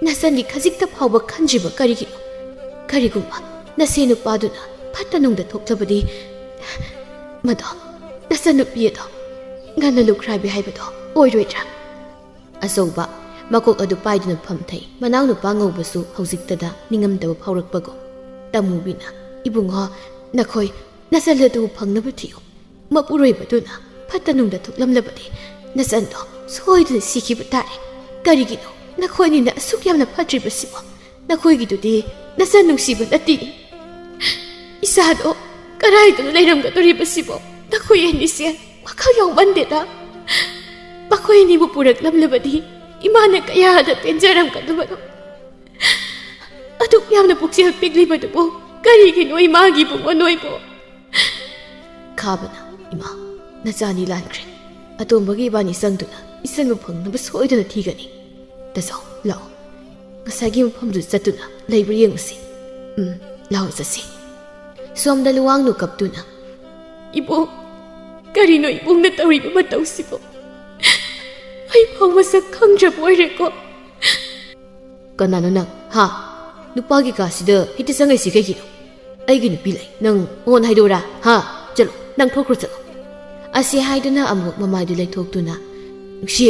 ꯅꯆꯟꯒꯤ ꯈꯖꯤꯛꯇ ꯐꯥꯎꯕ ꯈꯟꯗ꯭ꯔꯤꯕ ꯀꯔꯤꯒꯤꯅꯣ? ꯀꯔꯤꯒꯨꯝꯕ ꯅꯁꯦ ꯅꯨꯄꯥꯗꯨꯅ ꯐꯠꯇ ꯅꯨꯡꯗ ꯊꯣꯛꯂꯕꯗꯤ, ꯃꯗꯣ ꯅꯆꯟꯅꯨꯄꯤ ꯑꯗꯣ ꯉꯟꯅ ꯂꯨꯈ꯭ꯔꯥꯕꯤ ꯍꯥꯏꯕꯗꯣ ꯑꯣꯏꯔꯣꯏꯗ꯭ꯔꯥ?" ꯑꯆꯧꯕ ꯃꯀꯣꯛ ꯑꯗꯨ ꯄꯥꯏꯗꯨꯅ ꯐꯝꯊꯩ꯫ ꯃꯅꯥꯎꯅꯨꯄꯥ ꯉꯧꯕꯁꯨ ꯍꯧꯖꯤꯛꯇꯗ ꯅꯤꯡꯉꯝꯗꯕ ꯐꯥꯎꯔꯛꯄꯒꯨꯝ꯫ ꯇꯃꯨꯕꯤꯅ, "ꯏꯕꯨꯡꯉꯣ, ꯅꯈꯣꯏ ꯅꯆꯜ ꯑꯗꯨ ꯐꯪꯅꯕ ꯊꯤꯌꯨ꯫ ꯃꯄꯨꯔꯣꯏꯕꯗꯨꯅ ꯐꯠꯇ ꯅꯨꯡꯗ ꯊꯣꯛꯂꯝꯂꯕꯗꯤ ꯅꯆꯟꯗꯣ ꯁꯣꯏꯗꯅ ꯁꯤꯈꯤꯕ ꯇꯥꯔꯦ꯫ ꯀꯔꯤꯒꯤꯅꯣ ꯅꯈꯣꯏꯅꯤꯅ ꯑꯁꯨꯛ ꯌꯥꯝꯅ ꯐꯠꯇ꯭ꯔꯤꯕꯁꯤꯕꯣ? ꯅꯈꯣꯏꯒꯤꯗꯨꯗꯤ ꯅꯆꯟ ꯅꯨꯡꯁꯤꯕ ꯅꯠꯇꯦ꯫ ꯏꯆꯥꯗꯣ ꯀꯗꯥꯏꯗꯅꯣ ꯂꯩꯔꯝꯒꯗꯧꯔꯤꯕꯁꯤꯕꯣ? ꯅꯈꯣꯏ ꯑꯅꯤꯁꯦ ꯋꯥꯈꯜ ꯌꯥꯎꯃꯟꯗꯦꯗ꯫ ꯃꯈꯣꯏ ꯑꯅꯤꯕꯨ ꯄꯨꯔꯛꯂꯝꯂꯕꯗꯤ ꯏꯃꯥꯅ ꯀꯌꯥꯗ ꯄꯦꯟꯖꯔꯝꯒꯗꯕꯅꯣ꯫ ꯑꯗꯨꯛ ꯌꯥꯝꯅ ꯄꯨꯛꯆꯦꯜ ꯄꯤꯛꯂꯤꯕꯗꯨꯕꯨ ꯀꯔꯤꯒꯤꯅꯣ ꯏꯃꯥꯒꯤ ꯏꯕꯨꯡꯉꯣ ꯅꯣꯏꯕꯨ?" ꯈꯥꯕꯅ, "ꯏꯃꯥ, ꯅꯆꯥꯅꯤ ꯂꯥꯟꯈ꯭ꯔꯦ꯫ ꯑꯇꯣꯝꯕꯒꯤ ꯏꯕꯥꯅꯤ ꯆꯪꯗꯨꯅ ꯏꯆꯟꯕꯨ ꯐꯪꯅꯕ ꯁꯣꯏꯗꯅ ꯊꯤꯒꯅꯤ꯫ ꯇꯥꯆꯧ, ꯂꯥꯛꯑꯣ꯫ ꯉꯁꯥꯏꯒꯤ ꯃꯐꯝꯗꯨꯗ ꯆꯠꯇꯨꯅ ꯂꯩꯕ꯭ꯔꯥ ꯌꯦꯡꯉꯨꯁꯤ꯫ ꯎꯝ, ꯂꯥꯛꯑꯣ ꯆꯠꯁꯤ꯫" ꯁꯣꯝꯗ ꯂꯨꯋꯥꯡꯅꯨ ꯀꯞꯇꯨꯅ, "ꯏꯕꯨꯡ, ꯀꯔꯤꯅꯣ ꯏꯕꯨꯡꯅ ꯇꯧꯔꯤꯕ ꯃꯇꯧꯁꯤꯕꯨ? ꯑꯩ ꯐꯥꯎ ꯃꯁꯛ ꯈꯪꯗ꯭ꯔꯕ ꯑꯣꯏꯔꯦꯀꯣ꯫" "ꯀꯅꯥꯅꯣ ꯅꯪ? ꯍꯥ? ꯅꯨꯄꯥꯒꯤ ꯀꯥꯁꯤꯗ ꯍꯦꯛꯇ ꯆꯪꯉꯛꯏꯁꯤ ꯀꯩꯒꯤꯅꯣ? ꯑꯩꯒꯤ ꯅꯨꯄꯤ ꯂꯩ, ꯅꯪ ꯃꯉꯣꯟꯗ ꯍꯥꯏꯗꯣꯛꯎꯔꯥ? ꯍꯥ? ꯆꯠꯂꯣ, ꯅꯪ ꯊꯣꯛꯈ꯭ꯔꯣ, ꯆꯠꯂꯣ꯫" ꯑꯁꯤ ꯍꯥꯏꯗꯨꯅ ꯑꯃꯨꯛ ꯃꯃꯥꯏꯗꯨ ꯂꯩꯊꯣꯛꯇꯨꯅ, "ꯅꯨꯡꯁꯤ,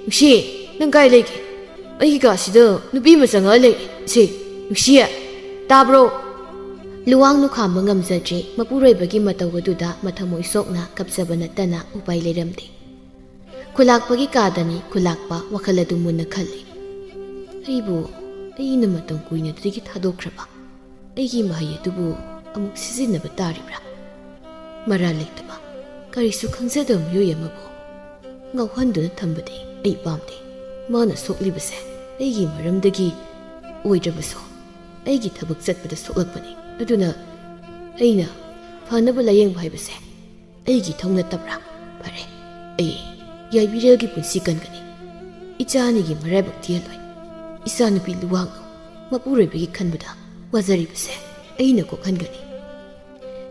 ꯅꯨꯡꯁꯤ, ꯅꯪ ꯀꯥꯏ ꯂꯩꯒꯦ? ꯑꯩꯒꯤ ꯀꯥꯁꯤꯗ ꯅꯨꯄꯤ ꯑꯃ ꯆꯪꯉꯛꯑ ꯂꯩꯔꯦ꯫ ꯁꯦ, ꯅꯨꯡꯁꯤ, ꯇꯥꯕ꯭ꯔꯣ?" ꯂꯨꯋꯥꯡꯅꯨ ꯈꯥꯝꯕ ꯉꯝꯖꯗ꯭ꯔꯦ꯫ ꯃꯄꯨꯔꯣꯏꯕꯒꯤ ꯃꯇꯧ ꯑꯗꯨꯗ ꯃꯊꯃꯣꯏ ꯁꯣꯛꯅ ꯀꯞꯆꯕ ꯅꯠꯇꯅ ꯎꯄꯥꯏ ꯂꯩꯔꯝꯗꯦ꯫ ꯈꯨꯂꯥꯛꯄꯒꯤ ꯀꯥꯗꯅꯤ ꯈꯨꯂꯥꯛꯄ ꯋꯥꯈꯜ ꯑꯗꯨ ꯃꯨꯟꯅ ꯈꯜꯂꯤ꯫ "ꯑꯩꯕꯨ ꯑꯩꯅ ꯃꯇꯝ ꯀꯨꯏꯅꯗꯒꯤ ꯊꯥꯗꯣꯛꯈ꯭ꯔꯕ ꯑꯩꯒꯤ ꯃꯍꯩ ꯑꯗꯨꯕꯨ ꯑꯃꯨꯛ ꯁꯤꯖꯤꯟꯅꯕ ꯇꯥꯔꯤꯕ꯭ꯔꯥ? ꯃꯔꯥꯜ ꯂꯩꯇꯕ, ꯀꯔꯤꯁꯨ ꯈꯪꯖꯗꯕ ꯃꯤꯑꯣꯏ ꯑꯃꯕꯨ ꯉꯥꯎꯍꯟꯗꯨꯅ ꯊꯝꯕꯗꯤ ꯑꯩ ꯄꯥꯝꯗꯦ꯫ ꯃꯥꯅ ꯁꯣꯛꯂꯤꯕꯁꯦ ꯑꯩꯒꯤ ꯃꯔꯝꯗꯒꯤ ꯑꯣꯏꯗ꯭ꯔꯕꯁꯨ, ꯑꯩꯒꯤ ꯊꯕꯛ ꯆꯠꯄꯗ ꯁꯣꯛꯂꯛꯄꯅꯤ꯫ ꯑꯗꯨꯅ ꯑꯩꯅ ꯐꯅꯕ ꯂꯥꯌꯦꯡꯕ ꯍꯥꯏꯕꯁꯦ ꯑꯩꯒꯤ ꯏꯊꯧ ꯅꯠꯇꯕ꯭ꯔꯥ? ꯐꯔꯦ, ꯑꯩ ꯌꯥꯏꯕꯤꯔꯦꯜꯒꯤ ꯄꯨꯟꯁꯤ ꯀꯟꯒꯅꯤ꯫ ꯏꯆꯥ ꯑꯅꯤꯒꯤ ꯃꯔꯥꯏꯕꯛ ꯊꯤꯍꯜꯂꯣꯏ꯫ ꯏꯆꯥꯅꯨꯄꯤ ꯂꯨꯋꯥꯡꯅꯨ ꯃꯄꯨꯔꯣꯏꯕꯒꯤ ꯈꯟꯕꯗ ꯋꯥꯖꯔꯤꯕꯁꯦ ꯑꯩꯅ ꯀꯣꯛꯍꯟꯒꯅꯤ꯫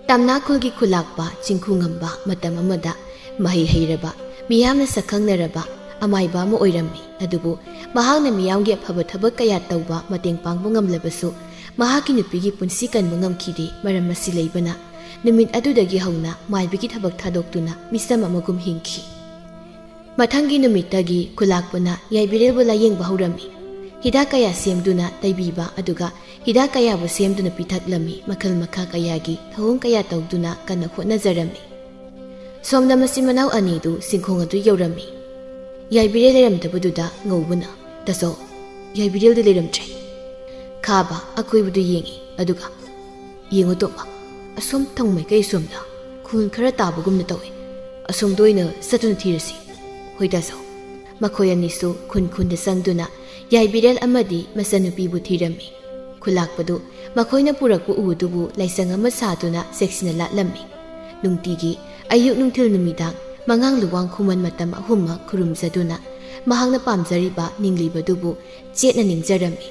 ꯇꯝꯅꯥꯈꯨꯜꯒꯤ ꯈꯨꯂꯥꯛꯄ ꯆꯤꯡꯈꯨꯉꯝꯕ ꯃꯇꯝ ꯑꯃꯗ ꯃꯍꯩ ꯍꯩꯔꯕ, ꯃꯤꯌꯥꯝꯅ ꯁꯛꯈꯪꯅꯔꯕ ꯑꯃꯥꯏꯕ ꯑꯃ ꯑꯣꯏꯔꯝꯃꯤ꯫ ꯑꯗꯨꯕꯨ ꯃꯍꯥꯛꯅ ꯃꯤꯌꯥꯝꯒꯤ ꯑꯐꯕ ꯊꯕꯛ ꯀꯌꯥ ꯇꯧꯕ, ꯃꯇꯦꯡ ꯄꯥꯡꯕ ꯉꯝꯂꯕꯁꯨ, ꯃꯍꯥꯛꯀꯤ ꯅꯨꯄꯤꯒꯤ ꯄꯨꯟꯁꯤ ꯀꯟꯕ ꯉꯝꯈꯤꯗꯦ꯫ ꯃꯔꯝ ꯑꯁꯤ ꯂꯩꯕꯅ, ꯅꯨꯃꯤꯠ ꯑꯗꯨꯗꯒꯤ ꯍꯧꯅ ꯃꯥꯏꯕꯒꯤ ꯊꯕꯛ ꯊꯥꯗꯣꯛꯇꯨꯅ ꯃꯤꯁꯝ ꯑꯃꯒꯨꯝ ꯍꯤꯡꯈꯤ꯫ ꯃꯊꯪꯒꯤ ꯅꯨꯃꯤꯠꯇꯒꯤ ꯈꯨꯂꯥꯛꯄꯅ ꯌꯥꯏꯕꯤꯔꯦꯜꯕꯨ ꯂꯥꯌꯦꯡꯕ ꯍꯧꯔꯝꯃꯤ꯫ ꯍꯤꯗꯥꯛ ꯀꯌꯥ ꯁꯦꯝꯗꯨꯅ ꯇꯩꯕꯤꯕ, ꯑꯗꯨꯒ ꯍꯤꯗꯥꯛ ꯀꯌꯥꯕꯨ ꯁꯦꯝꯗꯨꯅ ꯄꯤꯊꯛꯂꯝꯃꯤ꯫ ꯃꯈꯜ ꯃꯈꯥ ꯀꯌꯥꯒꯤ ꯊꯧꯑꯣꯡ ꯀꯌꯥ ꯇꯧꯗꯨꯅ ꯀꯟꯅ ꯍꯣꯠꯅꯖꯔꯝꯃꯤ꯫ ꯁꯣꯝꯗ ꯃꯆꯤꯟ ꯃꯅꯥꯎ ꯑꯅꯤꯗꯨ ꯆꯤꯡꯈꯣꯡ ꯑꯗꯨ ꯌꯧꯔꯝꯃꯤ꯫ ꯌꯥꯏꯕꯤꯔꯦꯜ ꯂꯩꯔꯝꯗꯕꯗꯨꯗ ꯉꯧꯕꯅ, "ꯇꯥꯆꯧ, ꯌꯥꯏꯕꯤꯔꯦꯜꯗꯤ ꯂꯩꯔꯝꯗ꯭ꯔꯦ꯫" ꯈꯥꯕ ꯑꯀꯣꯏꯕꯗꯨ ꯌꯦꯡꯉꯤ, ꯑꯗꯨꯒ, "ꯌꯦꯡꯉꯨ ꯇꯣꯝꯕ, ꯑꯁꯣꯝ ꯊꯪ ꯃꯥꯏꯀꯩ ꯑꯁꯣꯝꯗ ꯈꯨꯜ ꯈꯔ ꯇꯥꯕꯒꯨꯝꯅ ꯇꯧꯏ꯫ ꯑꯁꯣꯝꯗ ꯑꯣꯏꯅ ꯆꯠꯇꯨꯅ ꯊꯤꯔꯁꯤ꯫" "ꯍꯣꯏ ꯇꯥꯆꯧ꯫" ꯃꯈꯣꯏ ꯑꯅꯤꯁꯨ ꯈꯨꯟ ꯈꯨꯟꯗ ꯆꯪꯗꯨꯅ ꯌꯥꯏꯕꯤꯔꯦꯜ ꯑꯃꯗꯤ ꯃꯆꯟꯅꯨꯄꯤꯕꯨ ꯊꯤꯔꯝꯃꯤ꯫ ꯈꯨꯂꯥꯛꯄꯗꯨ ꯃꯈꯣꯏꯅ ꯄꯨꯔꯛꯄ ꯎ ꯑꯗꯨꯕꯨ ꯂꯥꯏꯁꯪ ꯑꯃ ꯁꯥꯗꯨꯅ ꯆꯦꯛꯁꯤꯟꯅ ꯂꯥꯠꯂꯝꯃꯤ꯫ ꯅꯨꯡꯇꯤꯒꯤ ꯑꯌꯨꯛ, ꯅꯨꯡꯊꯤꯜ, ꯅꯨꯃꯤꯗꯥꯡ ꯃꯉꯥꯡ ꯂꯨꯋꯥꯡ ꯈꯨꯃꯟ ꯃꯇꯝ ꯑꯍꯨꯝꯃꯛ ꯈꯨꯔꯨꯝꯖꯗꯨꯅ ꯃꯍꯥꯛꯅ ꯄꯥꯝꯖꯔꯤꯕ ꯅꯤꯡꯂꯤꯕꯗꯨꯕꯨ ꯆꯦꯠꯅ ꯅꯤꯡꯖꯔꯝꯃꯤ꯫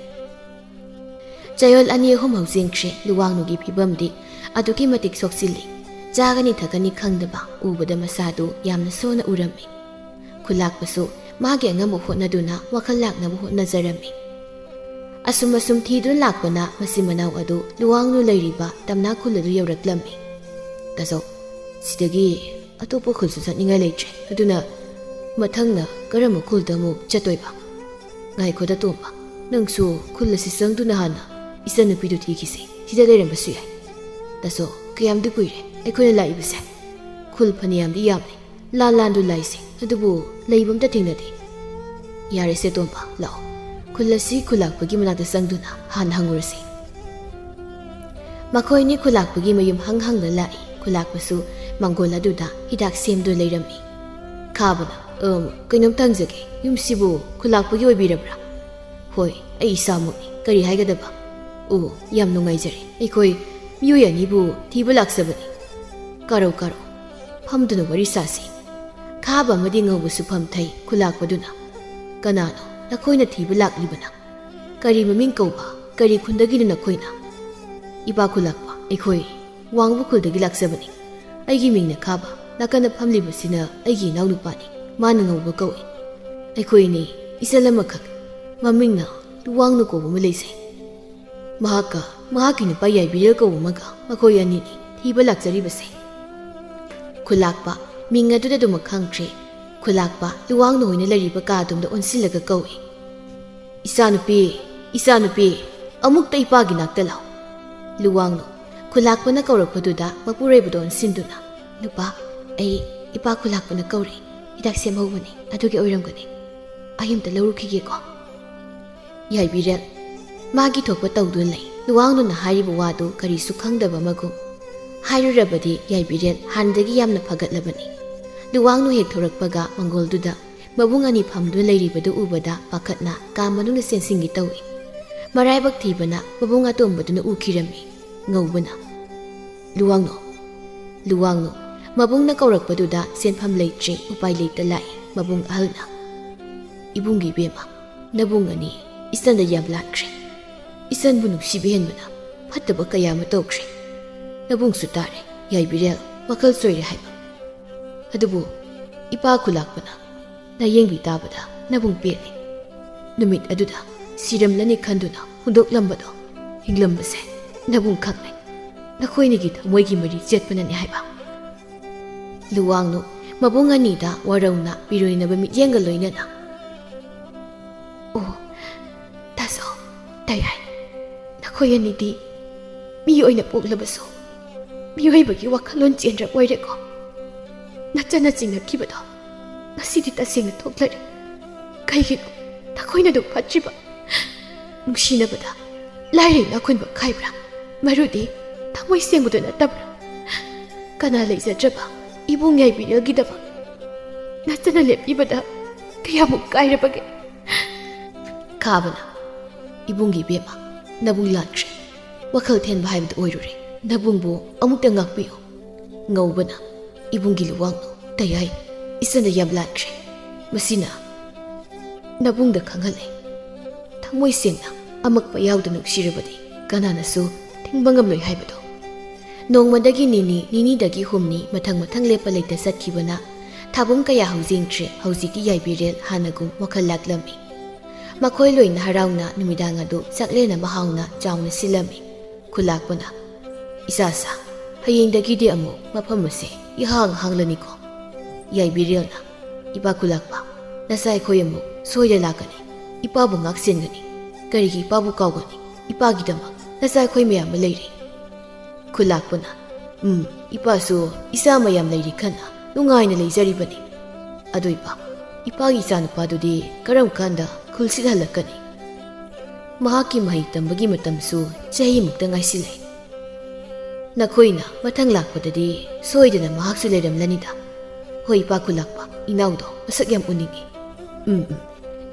ꯆꯌꯣꯜ ꯑꯅꯤ ꯑꯍꯨꯝ ꯍꯧꯖꯤꯟꯈ꯭ꯔꯦ꯫ ꯂꯨꯋꯥꯡꯅꯨꯒꯤ ꯐꯤꯕꯝꯗꯤ ꯑꯗꯨꯛꯀꯤ ꯃꯇꯤꯛ ꯁꯣꯛꯆꯤꯜꯂꯤ꯫ ꯆꯥꯒꯅꯤ ꯊꯛꯀꯅꯤ ꯈꯪꯗꯕ ꯎꯕꯗ ꯃꯁꯥꯗꯨ ꯌꯥꯝꯅ ꯁꯣꯟꯅ ꯎꯔꯝꯃꯤ꯫ ꯈꯨꯂꯥꯛꯄꯁꯨ ꯃꯥꯒꯤ ꯑꯉꯝꯕ ꯍꯣꯠꯅꯗꯨꯅ ꯋꯥꯈꯜ ꯂꯥꯛꯅꯕ ꯍꯣꯠꯅꯖꯔꯝꯃꯤ꯫ ꯑꯁꯨꯝ ꯑꯁꯨꯝ ꯊꯤꯗꯨꯅ ꯂꯥꯛꯄꯅ ꯃꯆꯤꯟ ꯃꯅꯥꯎ ꯑꯗꯨ ꯂꯨꯋꯥꯡꯅꯨ ꯂꯩꯔꯤꯕ ꯇꯝꯅꯥ ꯈꯨꯜ ꯑꯗꯨ ꯌꯧꯔꯛꯂꯝꯃꯤ꯫ "ꯇꯥꯆꯧ, ꯁꯤꯗꯒꯤ ꯑꯇꯣꯞꯄ ꯈꯨꯜꯁꯨ ꯆꯠꯅꯤꯡꯉꯥꯏ ꯂꯩꯇ꯭ꯔꯦ꯫ ꯑꯗꯨꯅ ꯃꯊꯪꯅ ꯀꯔꯝꯕ ꯈꯨꯜꯗ ꯑꯃꯨꯛ ꯆꯠꯇꯣꯏꯕ?" "ꯉꯥꯏꯈꯣꯗ ꯇꯣꯝꯕ, ꯅꯪꯁꯨ ꯈꯨꯜ ꯑꯁꯤ ꯆꯪꯗꯨꯅ ꯍꯥꯟꯅ ꯏꯆꯟꯅꯨꯄꯤꯗꯨ ꯊꯤꯈꯤꯁꯤ꯫ ꯁꯤꯗ ꯂꯩꯔꯝꯕꯁꯨ ꯌꯥꯏ꯫" "ꯇꯥꯆꯧ, ꯀꯌꯥꯝꯗꯤ ꯀꯨꯏꯔꯦ ꯑꯩꯈꯣꯏꯅ ꯂꯥꯛꯏꯕꯁꯦ? ꯈꯨꯜ ꯐꯅꯌꯥꯝꯗꯤ ꯌꯥꯝꯂꯦ꯫ ꯂꯥꯟ ꯂꯥꯟꯗꯨ ꯂꯥꯛꯏꯁꯦ, ꯑꯗꯨꯕꯨ ꯂꯩꯕ ꯑꯝꯇ ꯊꯦꯡꯅꯗꯦ꯫" "ꯌꯥꯔꯦꯁꯦ ꯇꯣꯝꯕ, ꯂꯥꯛꯑꯣ꯫ ꯈꯨꯜ ꯑꯁꯤ ꯈꯨꯂꯥꯛꯄꯒꯤ ꯃꯅꯥꯛꯇ ꯆꯪꯗꯨꯅ ꯍꯥꯟꯅ ꯍꯪꯉꯨꯔꯁꯤ꯫" ꯃꯈꯣꯏꯅꯤ ꯈꯨꯂꯥꯛꯄꯒꯤ ꯃꯌꯨꯝ ꯍꯪ ꯍꯪꯗ ꯂꯥꯛꯏ꯫ ꯈꯨꯂꯥꯛꯄꯁꯨ ꯃꯪꯒꯣꯜ ꯑꯗꯨꯗ ꯍꯤꯗꯥꯛ ꯁꯦꯝꯗꯨꯅ ꯂꯩꯔꯝꯃꯤ꯫ ꯈꯥꯕꯅ, "ꯑꯝ, ꯀꯩꯅꯣꯝꯇ ꯍꯪꯖꯒꯦ, ꯌꯨꯝꯁꯤꯕꯨ ꯈꯨꯂꯥꯛꯄꯒꯤ ꯑꯣꯏꯕꯤꯔꯕ꯭ꯔꯥ?" "ꯍꯣꯏ, ꯑꯩ ꯏꯁꯥꯃꯛꯅꯤ꯫ ꯀꯔꯤ ꯍꯥꯏꯒꯗꯕ?" ꯑꯣ, ꯌꯥꯝ ꯅꯨꯡꯉꯥꯏꯖꯔꯦ꯫ ꯑꯩꯈꯣꯏ ꯃꯤꯑꯣꯏ ꯑꯅꯤꯕꯨ ꯊꯤꯕ ꯂꯥꯛꯆꯕꯅꯤ꯫ ꯀꯥꯔꯧ, ꯀꯥꯔꯧ꯫ ꯐꯝꯗꯨꯅ ꯋꯥꯔꯤ ꯁꯥꯁꯤ꯫ ꯈꯥꯕ ꯑꯃꯗꯤ ꯉꯧꯕꯁꯨ ꯐꯝꯊꯩ ꯈꯨꯂꯥꯛꯄꯗꯨꯅ꯫ "ꯀꯅꯥꯅꯣ ꯅꯈꯣꯏꯅ ꯊꯤꯕ ꯂꯥꯛꯂꯤꯕꯅ? ꯀꯔꯤ ꯃꯃꯤꯡ ꯀꯧꯕ, ꯀꯔꯤ ꯈꯨꯟꯗꯒꯤꯅꯣ ꯅꯈꯣꯏꯅ?" "ꯏꯄꯥ ꯈꯨꯂꯥꯛꯄ, ꯑꯩꯈꯣꯏ ꯋꯥꯡꯕ ꯈꯨꯜꯗꯒꯤ ꯂꯥꯛꯆꯕꯅꯤ꯫ ꯑꯩꯒꯤ ꯃꯤꯡꯅ ꯈꯥꯕ, ꯅꯥꯀꯟꯗ ꯐꯝꯂꯤꯕꯁꯤꯅ ꯑꯩꯒꯤ ꯏꯅꯥꯎꯅꯨꯄꯥꯅꯤ, ꯃꯥꯅ ꯉꯧꯕ ꯀꯧꯏ꯫ ꯑꯩꯈꯣꯏ ꯑꯅꯤ ꯏꯆꯜ ꯑꯃꯈꯛ, ꯃꯃꯤꯡꯅ ꯂꯨꯋꯥꯡꯅꯨ ꯀꯧꯕ ꯑꯃ ꯂꯩꯖꯩ꯫ ꯃꯍꯥꯛꯀ ꯃꯍꯥꯛꯀꯤ ꯅꯨꯄꯥ ꯌꯥꯏꯕꯤꯔꯦꯜ ꯀꯧꯕ ꯑꯃꯒ ꯃꯈꯣꯏ ꯑꯅꯤꯅꯤ ꯊꯤꯕ ꯂꯥꯛꯆꯔꯤꯕꯁꯦ꯫" ꯈꯨꯂꯥꯛꯄ ꯃꯤꯡ ꯑꯗꯨꯗ ꯑꯗꯨꯃꯛ ꯈꯪꯈ꯭ꯔꯦ꯫ ꯈꯨꯂꯥꯛꯄ ꯂꯨꯋꯥꯡꯅꯨ ꯍꯣꯏꯅ ꯂꯩꯔꯤꯕ ꯀꯥꯗꯨꯝꯗ ꯑꯣꯟꯁꯤꯜꯂꯒ ꯀꯧꯏ꯫ "ꯏꯆꯥꯅꯨꯄꯤ, ꯏꯆꯥꯅꯨꯄꯤ, ꯑꯃꯨꯛꯇ ꯏꯄꯥꯒꯤ ꯅꯥꯛꯇ ꯂꯥꯛꯎ꯫" ꯂꯨꯋꯥꯡꯅꯨ ꯈꯨꯂꯥꯛꯄꯅ ꯀꯧꯔꯛꯄꯗꯨꯗ ꯃꯄꯨꯔꯣꯏꯕꯗ ꯑꯣꯟꯁꯤꯟꯗꯨꯅ, "ꯅꯨꯄꯥ, ꯑꯩ ꯏꯄꯥ ꯈꯨꯂꯥꯛꯄꯅ ꯀꯧꯔꯦ꯫ ꯍꯤꯗꯥꯛ ꯁꯦꯝꯍꯧꯕꯅꯤ, ꯑꯗꯨꯒꯤ ꯑꯣꯏꯔꯝꯒꯅꯤ꯫ ꯑꯩ ꯑꯝꯇ ꯂꯧꯔꯨꯈꯤꯒꯦꯀꯣ꯫" ꯌꯥꯏꯕꯤꯔꯦꯜ ꯃꯥꯒꯤ ꯊꯣꯛꯄ ꯇꯧꯗꯨꯅ ꯂꯩ꯫ ꯂꯨꯋꯥꯡꯅꯨꯅ ꯍꯥꯏꯔꯤꯕ ꯋꯥꯗꯨ ꯀꯔꯤꯁꯨ ꯈꯪꯗꯕ ꯑꯃꯒꯨꯝ꯫ ꯍꯥꯏꯔꯨꯔꯕꯗꯤ ꯌꯥꯏꯕꯤꯔꯦꯜ ꯍꯥꯟꯅꯗꯒꯤ ꯌꯥꯝꯅ ꯐꯒꯠꯂꯕꯅꯤ꯫ ꯂꯨꯋꯥꯡꯅꯨ ꯍꯦꯛ ꯊꯣꯔꯛꯄꯒ ꯃꯪꯒꯣꯜꯗꯨꯗ ꯃꯕꯨꯡ ꯑꯅꯤ ꯐꯝꯗꯨꯅ ꯂꯩꯔꯤꯕꯗꯨ ꯎꯕꯗ ꯄꯥꯈꯠꯅ ꯀꯥ ꯃꯅꯨꯡꯗ ꯆꯦꯟꯁꯤꯟꯒꯦ ꯇꯧꯏ꯫ ꯃꯔꯥꯏꯕꯛ ꯊꯤꯕꯅ ꯃꯕꯨꯡ ꯑꯇꯣꯝꯕꯗꯨꯅ ꯎꯈꯤꯔꯝꯃꯤ꯫ ꯉꯧꯕꯅ, "ꯂꯨꯋꯥꯡꯅꯨ, ꯂꯨꯋꯥꯡꯅꯨ꯫" ꯃꯕꯨꯡꯅ ꯀꯧꯔꯛꯄꯗꯨꯗ ꯆꯦꯟꯐꯝ ꯂꯩꯇ꯭ꯔꯦ, ꯎꯄꯥꯏ ꯂꯩꯇ ꯂꯥꯛꯏ꯫ ꯃꯕꯨꯡ ꯑꯍꯜꯅ, "ꯏꯕꯨꯡꯒꯤ ꯏꯕꯦꯝꯃ, ꯅꯕꯨꯡ ꯑꯅꯤ ꯏꯆꯟꯗ ꯌꯥꯝ ꯂꯥꯟꯈ꯭ꯔꯦ꯫ ꯏꯆꯟꯕꯨ ꯅꯨꯡꯁꯤꯕ ꯍꯦꯟꯕꯅ ꯐꯠꯇꯕ ꯀꯌꯥ ꯑꯃ ꯇꯧꯈ꯭ꯔꯦ꯫ ꯅꯕꯨꯡꯁꯨ ꯇꯥꯔꯦ, ꯌꯥꯏꯕꯤꯔꯦꯜ ꯋꯥꯈꯜ ꯆꯣꯏꯔꯦ ꯍꯥꯏꯕ꯫ ꯑꯗꯨꯕꯨ ꯏꯄꯥ ꯈꯨꯂꯥꯛꯄꯅ ꯂꯥꯌꯦꯡꯕꯤ ꯇꯥꯕꯗ ꯅꯕꯨꯡ ꯄꯦꯜꯂꯤ꯫ ꯅꯨꯃꯤꯠ ꯑꯗꯨꯗ ꯁꯤꯔꯝꯂꯅꯤ ꯈꯟꯗꯨꯅ ꯍꯨꯟꯗꯣꯛꯂꯝꯕꯗꯣ ꯍꯤꯡꯂꯝꯕꯁꯦ ꯅꯕꯨꯡ ꯈꯪꯂꯦ꯫ ꯅꯈꯣꯏꯅꯤꯒꯤ ꯊꯃꯣꯏꯒꯤ ꯃꯔꯤ ꯆꯦꯠꯄꯅꯅꯤ ꯍꯥꯏꯕ꯫" ꯂꯨꯋꯥꯡꯅꯨ ꯃꯕꯨꯡ ꯑꯅꯤꯗ ꯋꯥꯔꯧꯅ ꯄꯤꯔꯣꯏꯅꯕ ꯃꯤꯠꯌꯦꯡꯒ ꯂꯣꯏꯅꯅ, "ꯑꯣ, ꯇꯥꯖꯧ, ꯇꯌꯥꯏ, ꯅꯈꯣꯏ ꯑꯅꯤꯗꯤ ꯃꯤ ꯑꯣꯏꯅ ꯄꯣꯛꯂꯕꯁꯨ ꯃꯤꯑꯣꯏꯕꯒꯤ ꯋꯥꯈꯜꯂꯣꯟ ꯆꯦꯟꯔꯞ ꯑꯣꯏꯔꯦꯀꯣ꯫ ꯅꯆꯟꯅ ꯆꯤꯡꯅꯈꯤꯕꯗꯣ ꯉꯁꯤꯗꯤ ꯇꯁꯦꯡꯅ ꯊꯣꯛꯂꯔꯦ꯫ ꯀꯩꯒꯤꯅꯣ ꯅꯈꯣꯏꯅ ꯑꯗꯨꯛ ꯐꯠꯇ꯭ꯔꯤꯕ? ꯅꯨꯡꯁꯤꯅꯕꯗ ꯂꯥꯏꯔꯩ ꯏꯅꯥꯛ ꯈꯨꯟꯕ ꯈꯥꯏꯕ꯭ꯔꯥ? ꯃꯔꯨꯗꯤ ꯊꯃꯣꯏ ꯁꯦꯡꯕꯗꯨ ꯅꯠꯇꯕ꯭ꯔꯥ? ꯀꯅꯥ ꯂꯩꯖꯗ꯭ꯔꯕ ꯏꯕꯨꯡ ꯌꯥꯏꯕꯤꯔꯦꯜꯒꯤꯗꯃꯛ ꯅꯆꯟꯅ ꯂꯦꯞꯄꯤꯕꯗ ꯀꯌꯥꯃꯨꯛ ꯀꯥꯏꯔꯕꯒꯦ?" ꯈꯥꯕꯅ, "ꯏꯕꯨꯡꯒꯤ ꯏꯕꯦꯝꯃ, "ꯅꯕꯨꯡ ꯂꯥꯟꯈ꯭ꯔꯦ꯫ ꯋꯥꯈꯜ ꯊꯦꯟꯕ ꯍꯥꯏꯕꯗꯨ ꯑꯣꯏꯔꯨꯔꯦ꯫ ꯅꯕꯨꯡꯕꯨ ꯑꯃꯨꯛꯇ ꯉꯥꯛꯄꯤꯌꯨ꯫ ꯉꯧꯕꯅ, "ꯏꯕꯨꯡꯒꯤ ꯂꯨꯋꯥꯡꯅꯨ, ꯇꯌꯥꯏ, ꯏꯆꯟꯗ ꯌꯥꯝ ꯂꯥꯟꯈ꯭ꯔꯦ꯫ ꯃꯁꯤꯅ ꯅꯕꯨꯡꯗ ꯈꯪꯍꯜꯂꯦ꯫ ꯊꯃꯣꯏ ꯁꯦꯡꯅ ꯑꯃꯛꯄ ꯌꯥꯎꯗꯅ ꯅꯨꯡꯁꯤꯔꯕꯗꯤ ꯀꯅꯥꯅꯁꯨ ꯊꯤꯡꯕ ꯉꯝꯂꯣꯏ ꯍꯥꯏꯕꯗꯣ"꯫ ꯅꯣꯡꯃꯗꯒꯤ ꯅꯤꯅꯤ, ꯅꯤꯅꯤꯗꯒꯤ ꯍꯨꯝꯅꯤ ꯃꯊꯪ ꯃꯊꯪ ꯂꯦꯞꯄ ꯂꯩꯇ ꯆꯠꯈꯤꯕꯅ ꯊꯥꯕꯨꯝ ꯀꯌꯥ ꯍꯧꯖꯤꯟꯈ꯭ꯔꯦ꯫ ꯍꯧꯖꯤꯛꯇꯤ ꯌꯥꯏꯕꯤꯔꯦꯜ ꯍꯥꯟꯅꯒꯨꯝ ꯋꯥꯈꯜ ꯂꯥꯛꯂꯝꯃꯤ꯫ ꯃꯈꯣꯏ ꯂꯣꯏꯅ ꯍꯔꯥꯎꯅ ꯅꯨꯃꯤꯗꯥꯡ ꯑꯗꯨ ꯆꯥꯛꯂꯦꯟ ꯑꯃ ꯍꯥꯎꯅ ꯆꯥꯎꯅ ꯁꯤꯜꯂꯝꯃꯤ꯫ ꯈꯨꯂꯥꯛꯄꯅ, "ꯏꯆꯥꯁꯥ, ꯍꯌꯦꯡꯗꯒꯤꯗꯤ ꯑꯃꯨꯛ ꯃꯐꯝ ꯑꯁꯦ ꯏꯍꯥꯡ ꯍꯥꯡꯂꯅꯤꯀꯣ?" ꯌꯥꯏꯕꯤꯔꯦꯜꯅ, "ꯏꯄꯥ ꯈꯨꯂꯥꯛꯄ, ꯅꯆꯥ ꯑꯩꯈꯣꯏ ꯑꯃꯨꯛ ꯁꯣꯏꯗ ꯂꯥꯛꯀꯅꯤ꯫ ꯏꯄꯥꯕꯨ ꯉꯥꯛ ꯁꯦꯟꯒꯅꯤ꯫ ꯀꯔꯤꯒꯤ ꯏꯄꯥꯕꯨ ꯀꯥꯎꯒꯅꯤ? ꯏꯄꯥꯒꯤꯗꯃꯛ ꯅꯆꯥ ꯑꯩꯈꯣꯏ ꯃꯌꯥꯝ ꯑꯃ ꯂꯩꯔꯤ"꯫ ꯈꯨꯂꯥꯛꯄꯅ, "ꯎꯝ, ꯏꯄꯥꯁꯨ ꯏꯆꯥ ꯃꯌꯥꯝ ꯂꯩꯔꯤ ꯈꯟꯅ ꯅꯨꯡꯉꯥꯏꯅ ꯂꯩꯖꯔꯤꯕꯅꯤ꯫ ꯑꯗꯨ ꯏꯄꯥ, ꯏꯄꯥꯒꯤ ꯏꯆꯥꯅꯨꯄꯥꯗꯨꯗꯤ ꯀꯔꯝ ꯀꯥꯟꯗ ꯈꯨꯜꯁꯤꯗ ꯍꯜꯂꯛꯀꯅꯤ? ꯃꯍꯥꯛꯀꯤ ꯃꯍꯩ ꯇꯝꯕꯒꯤ ꯃꯇꯝꯁꯨ ꯆꯍꯤꯃꯨꯛꯇ ꯉꯥꯏꯁꯤꯜꯂꯦ꯫ ꯅꯈꯣꯏꯅ ꯃꯊꯪ ꯂꯥꯛꯄꯗꯗꯤ ꯁꯣꯏꯗꯅ ꯃꯍꯥꯛꯁꯨ ꯂꯩꯔꯝꯂꯅꯤꯗ꯫ ꯍꯣꯏ, ꯏꯄꯥ ꯈꯨꯂꯥꯛꯄ, ꯏꯅꯥꯎꯗꯣ ꯃꯁꯛ ꯌꯥꯝ ꯎꯅꯤꯡꯏ"꯫ "ꯎꯝ, ꯎꯝ,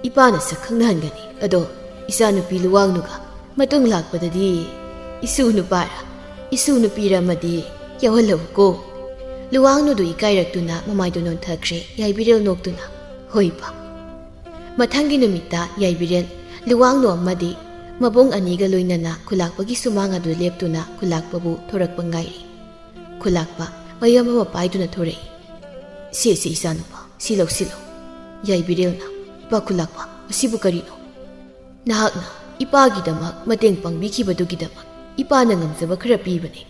ꯏꯄꯥꯅ ꯁꯛ ꯈꯪꯅꯍꯟꯒꯅꯤ꯫ ꯑꯗꯣ ꯏꯆꯥꯅꯨꯄꯤ ꯂꯨꯋꯥꯡꯅꯨꯒ ꯃꯇꯨꯡ ꯂꯥꯛꯄꯗꯗꯤ ꯏꯁꯨ ꯅꯨꯄꯥꯔ ꯏꯁꯨ ꯅꯨꯄꯤꯔ ꯑꯃꯗꯤ ꯌꯥꯎꯍꯜꯂꯛꯎꯀꯣ"꯫ ꯂꯨꯋꯥꯡꯅꯨꯗꯨ ꯏꯀꯥꯏꯔꯛꯇꯨꯅ ꯃꯃꯥꯏꯗꯨ ꯅꯣꯟꯊꯈ꯭ꯔꯦ꯫ ꯌꯥꯏꯕꯤꯔꯦꯜ ꯅꯣꯛꯇꯨꯅ, "ꯍꯣꯏ ꯏꯄꯥ"꯫ ꯃꯊꯪꯒꯤ ꯅꯨꯃꯤꯠꯇ ꯌꯥꯏꯕꯤꯔꯦꯜ, ꯂꯨꯋꯥꯡꯅꯨ ꯑꯃꯗꯤ ꯃꯕꯨꯡ ꯑꯅꯤꯒ ꯂꯣꯏꯅꯅ ꯈꯨꯂꯥꯛꯄꯒꯤ ꯁꯨꯃꯥꯡ ꯑꯗꯨ ꯂꯦꯞꯇꯨꯅ ꯈꯨꯂꯥꯛꯄꯕꯨ ꯊꯣꯔꯛꯄ ꯉꯥꯏꯔꯤ꯫ ꯈꯨꯂꯥꯛꯄ ꯃꯌꯨꯝ ꯑꯃ ꯄꯥꯏꯗꯨꯅ ꯊꯣꯔꯛꯏ꯫ "ꯁꯦ, ꯁꯦ, ꯏꯆꯥꯅꯨꯄꯥ, ꯁꯤ ꯂꯧꯁꯤꯜꯂꯨ"꯫ ꯌꯥꯏꯕꯤꯔꯦꯜꯅ, "ꯏꯄꯥ ꯈꯨꯂꯥꯛꯄ, ꯑꯁꯤꯕꯨ ꯀꯔꯤꯅꯣ?" "ꯅꯍꯥꯛꯅ ꯏꯄꯥꯒꯤꯗꯃꯛ ꯃꯇꯦꯡ ꯄꯥꯡꯕꯤꯈꯤꯕꯗꯨꯒꯤꯗꯃꯛ ꯏꯄꯥꯅ ꯉꯝꯖꯕ ꯈꯔ ꯄꯤꯕꯅꯤ꯫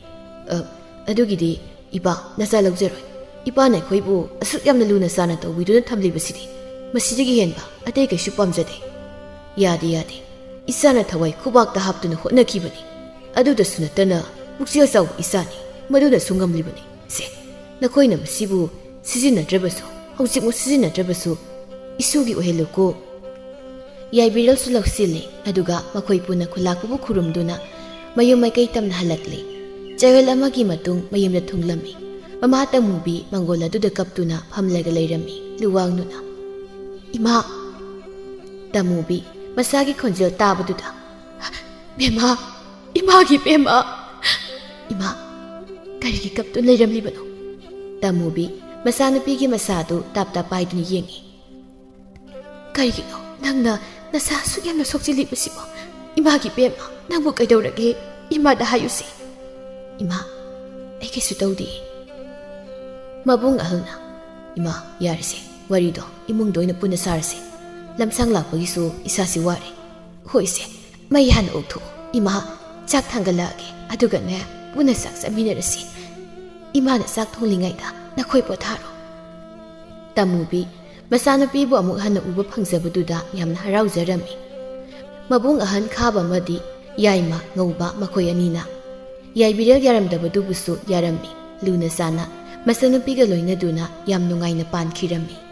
ꯑ, ꯑꯗꯨꯒꯤꯗꯤ ꯏꯄꯥ, ꯅꯆꯥ ꯂꯧꯖꯔꯣꯏ꯫ ꯏꯄꯥꯅ ꯑꯩꯈꯣꯏꯕꯨ ꯑꯁꯨꯛ ꯌꯥꯝꯅ ꯂꯨꯅ ꯆꯥꯅ ꯇꯧꯕꯤꯗꯨꯅ ꯊꯝꯂꯤꯕꯁꯤꯗꯤ ꯃꯁꯤꯗꯒꯤ ꯍꯦꯟꯕ ꯑꯇꯩ ꯀꯩꯁꯨ ꯄꯥꯝꯖꯗꯦ"꯫ "ꯌꯥꯗꯦ, ꯌꯥꯗꯦ꯫ ꯏꯆꯥꯅ ꯊꯋꯥꯏ ꯈꯨꯕꯥꯛꯇ ꯍꯥꯞꯇꯨꯅ ꯍꯣꯠꯅꯈꯤꯕꯅꯤ꯫ ꯑꯗꯨꯗꯁꯨ ꯅꯠꯇꯅ ꯄꯨꯛꯆꯦꯜ ꯆꯥꯎꯕ ꯏꯆꯥꯅꯤ, ꯃꯗꯨꯅꯁꯨ ꯉꯝꯂꯤꯕꯅꯤ꯫ ꯁꯦ, ꯅꯈꯣꯏꯅ ꯃꯁꯤꯕꯨ ꯁꯤꯖꯤꯟꯅꯗ꯭ꯔꯕꯁꯨ, ꯍꯧꯖꯤꯛꯃꯛ ꯁꯤꯖꯤꯟꯅꯗ꯭ꯔꯕꯁꯨ, ꯏꯁꯨꯒꯤ ꯑꯣꯏꯍꯜꯂꯨꯀꯣ"꯫ ꯌꯥꯏꯕꯤꯔꯦꯜꯁꯨ ꯂꯧꯁꯤꯜꯂꯤ꯫ ꯑꯗꯨꯒ ꯃꯈꯣꯏ ꯄꯨꯟꯅ ꯈꯨꯂꯥꯛꯄꯕꯨ ꯈꯨꯔꯨꯝꯗꯨꯅ ꯃꯌꯨꯝ ꯃꯥꯏꯀꯩ ꯇꯝꯅ ꯍꯜꯂꯛꯂꯤ꯫ ꯆꯌꯣꯜ ꯑꯃꯒꯤ ꯃꯇꯨꯡ ꯃꯌꯨꯝꯗ ꯊꯨꯡꯂꯝꯃꯤ꯫ ꯃꯃꯥ ꯇꯃꯨꯕꯤ ꯃꯪꯒꯣꯜ ꯑꯗꯨꯗ ꯀꯞꯇꯨꯅ ꯐꯝꯂꯒ ꯂꯩꯔꯝꯃꯤ꯫ ꯂꯨꯋꯥꯡꯅꯨꯅ, "ꯏꯃꯥ!" ꯇꯃꯨꯕꯤ ꯃꯁꯥꯒꯤ ꯈꯣꯟꯖꯦꯜ ꯇꯥꯕꯗꯨꯗ, "ꯕꯦꯝꯃ, ꯏꯃꯥꯒꯤ ꯕꯦꯝꯃ!" "ꯏꯃꯥ, ꯀꯔꯤꯒꯤ ꯀꯞꯇꯨꯅ ꯂꯩꯔꯝꯂꯤꯕꯅꯣ?" ꯇꯃꯨꯕꯤ ꯃꯆꯥꯅꯨꯄꯤꯒꯤ ꯃꯁꯥꯗꯨ ꯇꯥꯞ ꯇꯥꯞ ꯄꯥꯏꯗꯨꯅ ꯌꯦꯡꯏ꯫ "ꯀꯔꯤꯒꯤꯅꯣ ꯅꯪꯅ ꯅꯁꯥ ꯑꯁꯨꯛ ꯌꯥꯝꯅ ꯁꯣꯛꯆꯤꯜꯂꯤꯕꯁꯤꯕꯣ? ꯏꯃꯥꯒꯤ ꯕꯦꯝꯃ, ꯅꯪꯕꯨ ꯀꯩꯗꯧꯔꯒꯦ? ꯏꯃꯥꯗ ꯍꯥꯏꯌꯨꯁꯦ꯫" "ꯏꯃꯥ, ꯑꯩ ꯀꯩꯁꯨ ꯇꯧꯗꯦ꯫" ꯃꯕꯨꯡ ꯑꯍꯜꯅ, "ꯏꯃꯥ, ꯌꯥꯔꯦꯁꯦ, ꯋꯥꯔꯤꯗꯣ ꯏꯃꯨꯡꯗ ꯑꯣꯏꯅ ꯄꯨꯟꯅ ꯁꯥꯔꯁꯦ꯫ ꯂꯝꯁꯥꯡ ꯂꯥꯛꯄꯒꯤꯁꯨ ꯏꯁꯥꯁꯤ ꯋꯥꯔꯦ꯫ ꯍꯣꯏꯁꯦ, ꯃꯩ ꯍꯥꯟꯅ ꯑꯣꯛꯊꯣꯛꯑꯣ꯫ ꯏꯃꯥ, ꯆꯥꯛ ꯊꯥꯡꯒꯠꯂꯛꯑꯒꯦ, ꯑꯗꯨꯒꯅꯦ, ꯄꯨꯟꯅ ꯆꯥꯛ ꯆꯥꯃꯤꯟꯅꯔꯁꯤ꯫ ꯏꯃꯥꯅ ꯆꯥꯛ ꯊꯣꯡꯂꯤꯉꯩꯗ ꯅꯈꯣꯏ ꯄꯣꯊꯥꯔꯣ꯫" ꯇꯃꯨꯕꯤ ꯃꯆꯥꯅꯨꯄꯤꯕꯨ ꯑꯃꯨꯛ ꯍꯟꯅ ꯎꯕ ꯐꯪꯖꯕꯗꯨꯗ ꯌꯥꯝꯅ ꯍꯔꯥꯎꯖꯔꯝꯃꯤ꯫ ꯃꯕꯨꯡ ꯑꯍꯟ ꯈꯥꯕ ꯑꯃꯗꯤ ꯌꯥꯏꯃ ꯉꯧꯕ ꯃꯈꯣꯏ ꯑꯅꯤꯅ ꯌꯥꯏꯕꯤꯔꯦꯜ ꯌꯥꯔꯝꯗꯕꯗꯨꯕꯨꯁꯨ ꯌꯥꯔꯝꯃꯤ꯫ ꯂꯨꯅ ꯆꯥꯅ ꯃꯆꯥꯅꯨꯄꯤꯒ ꯂꯣꯏꯅꯗꯨꯅ ꯌꯥꯝ ꯅꯨꯡꯉꯥꯏꯅ ꯄꯥꯟꯈꯤꯔꯝꯃꯤ꯫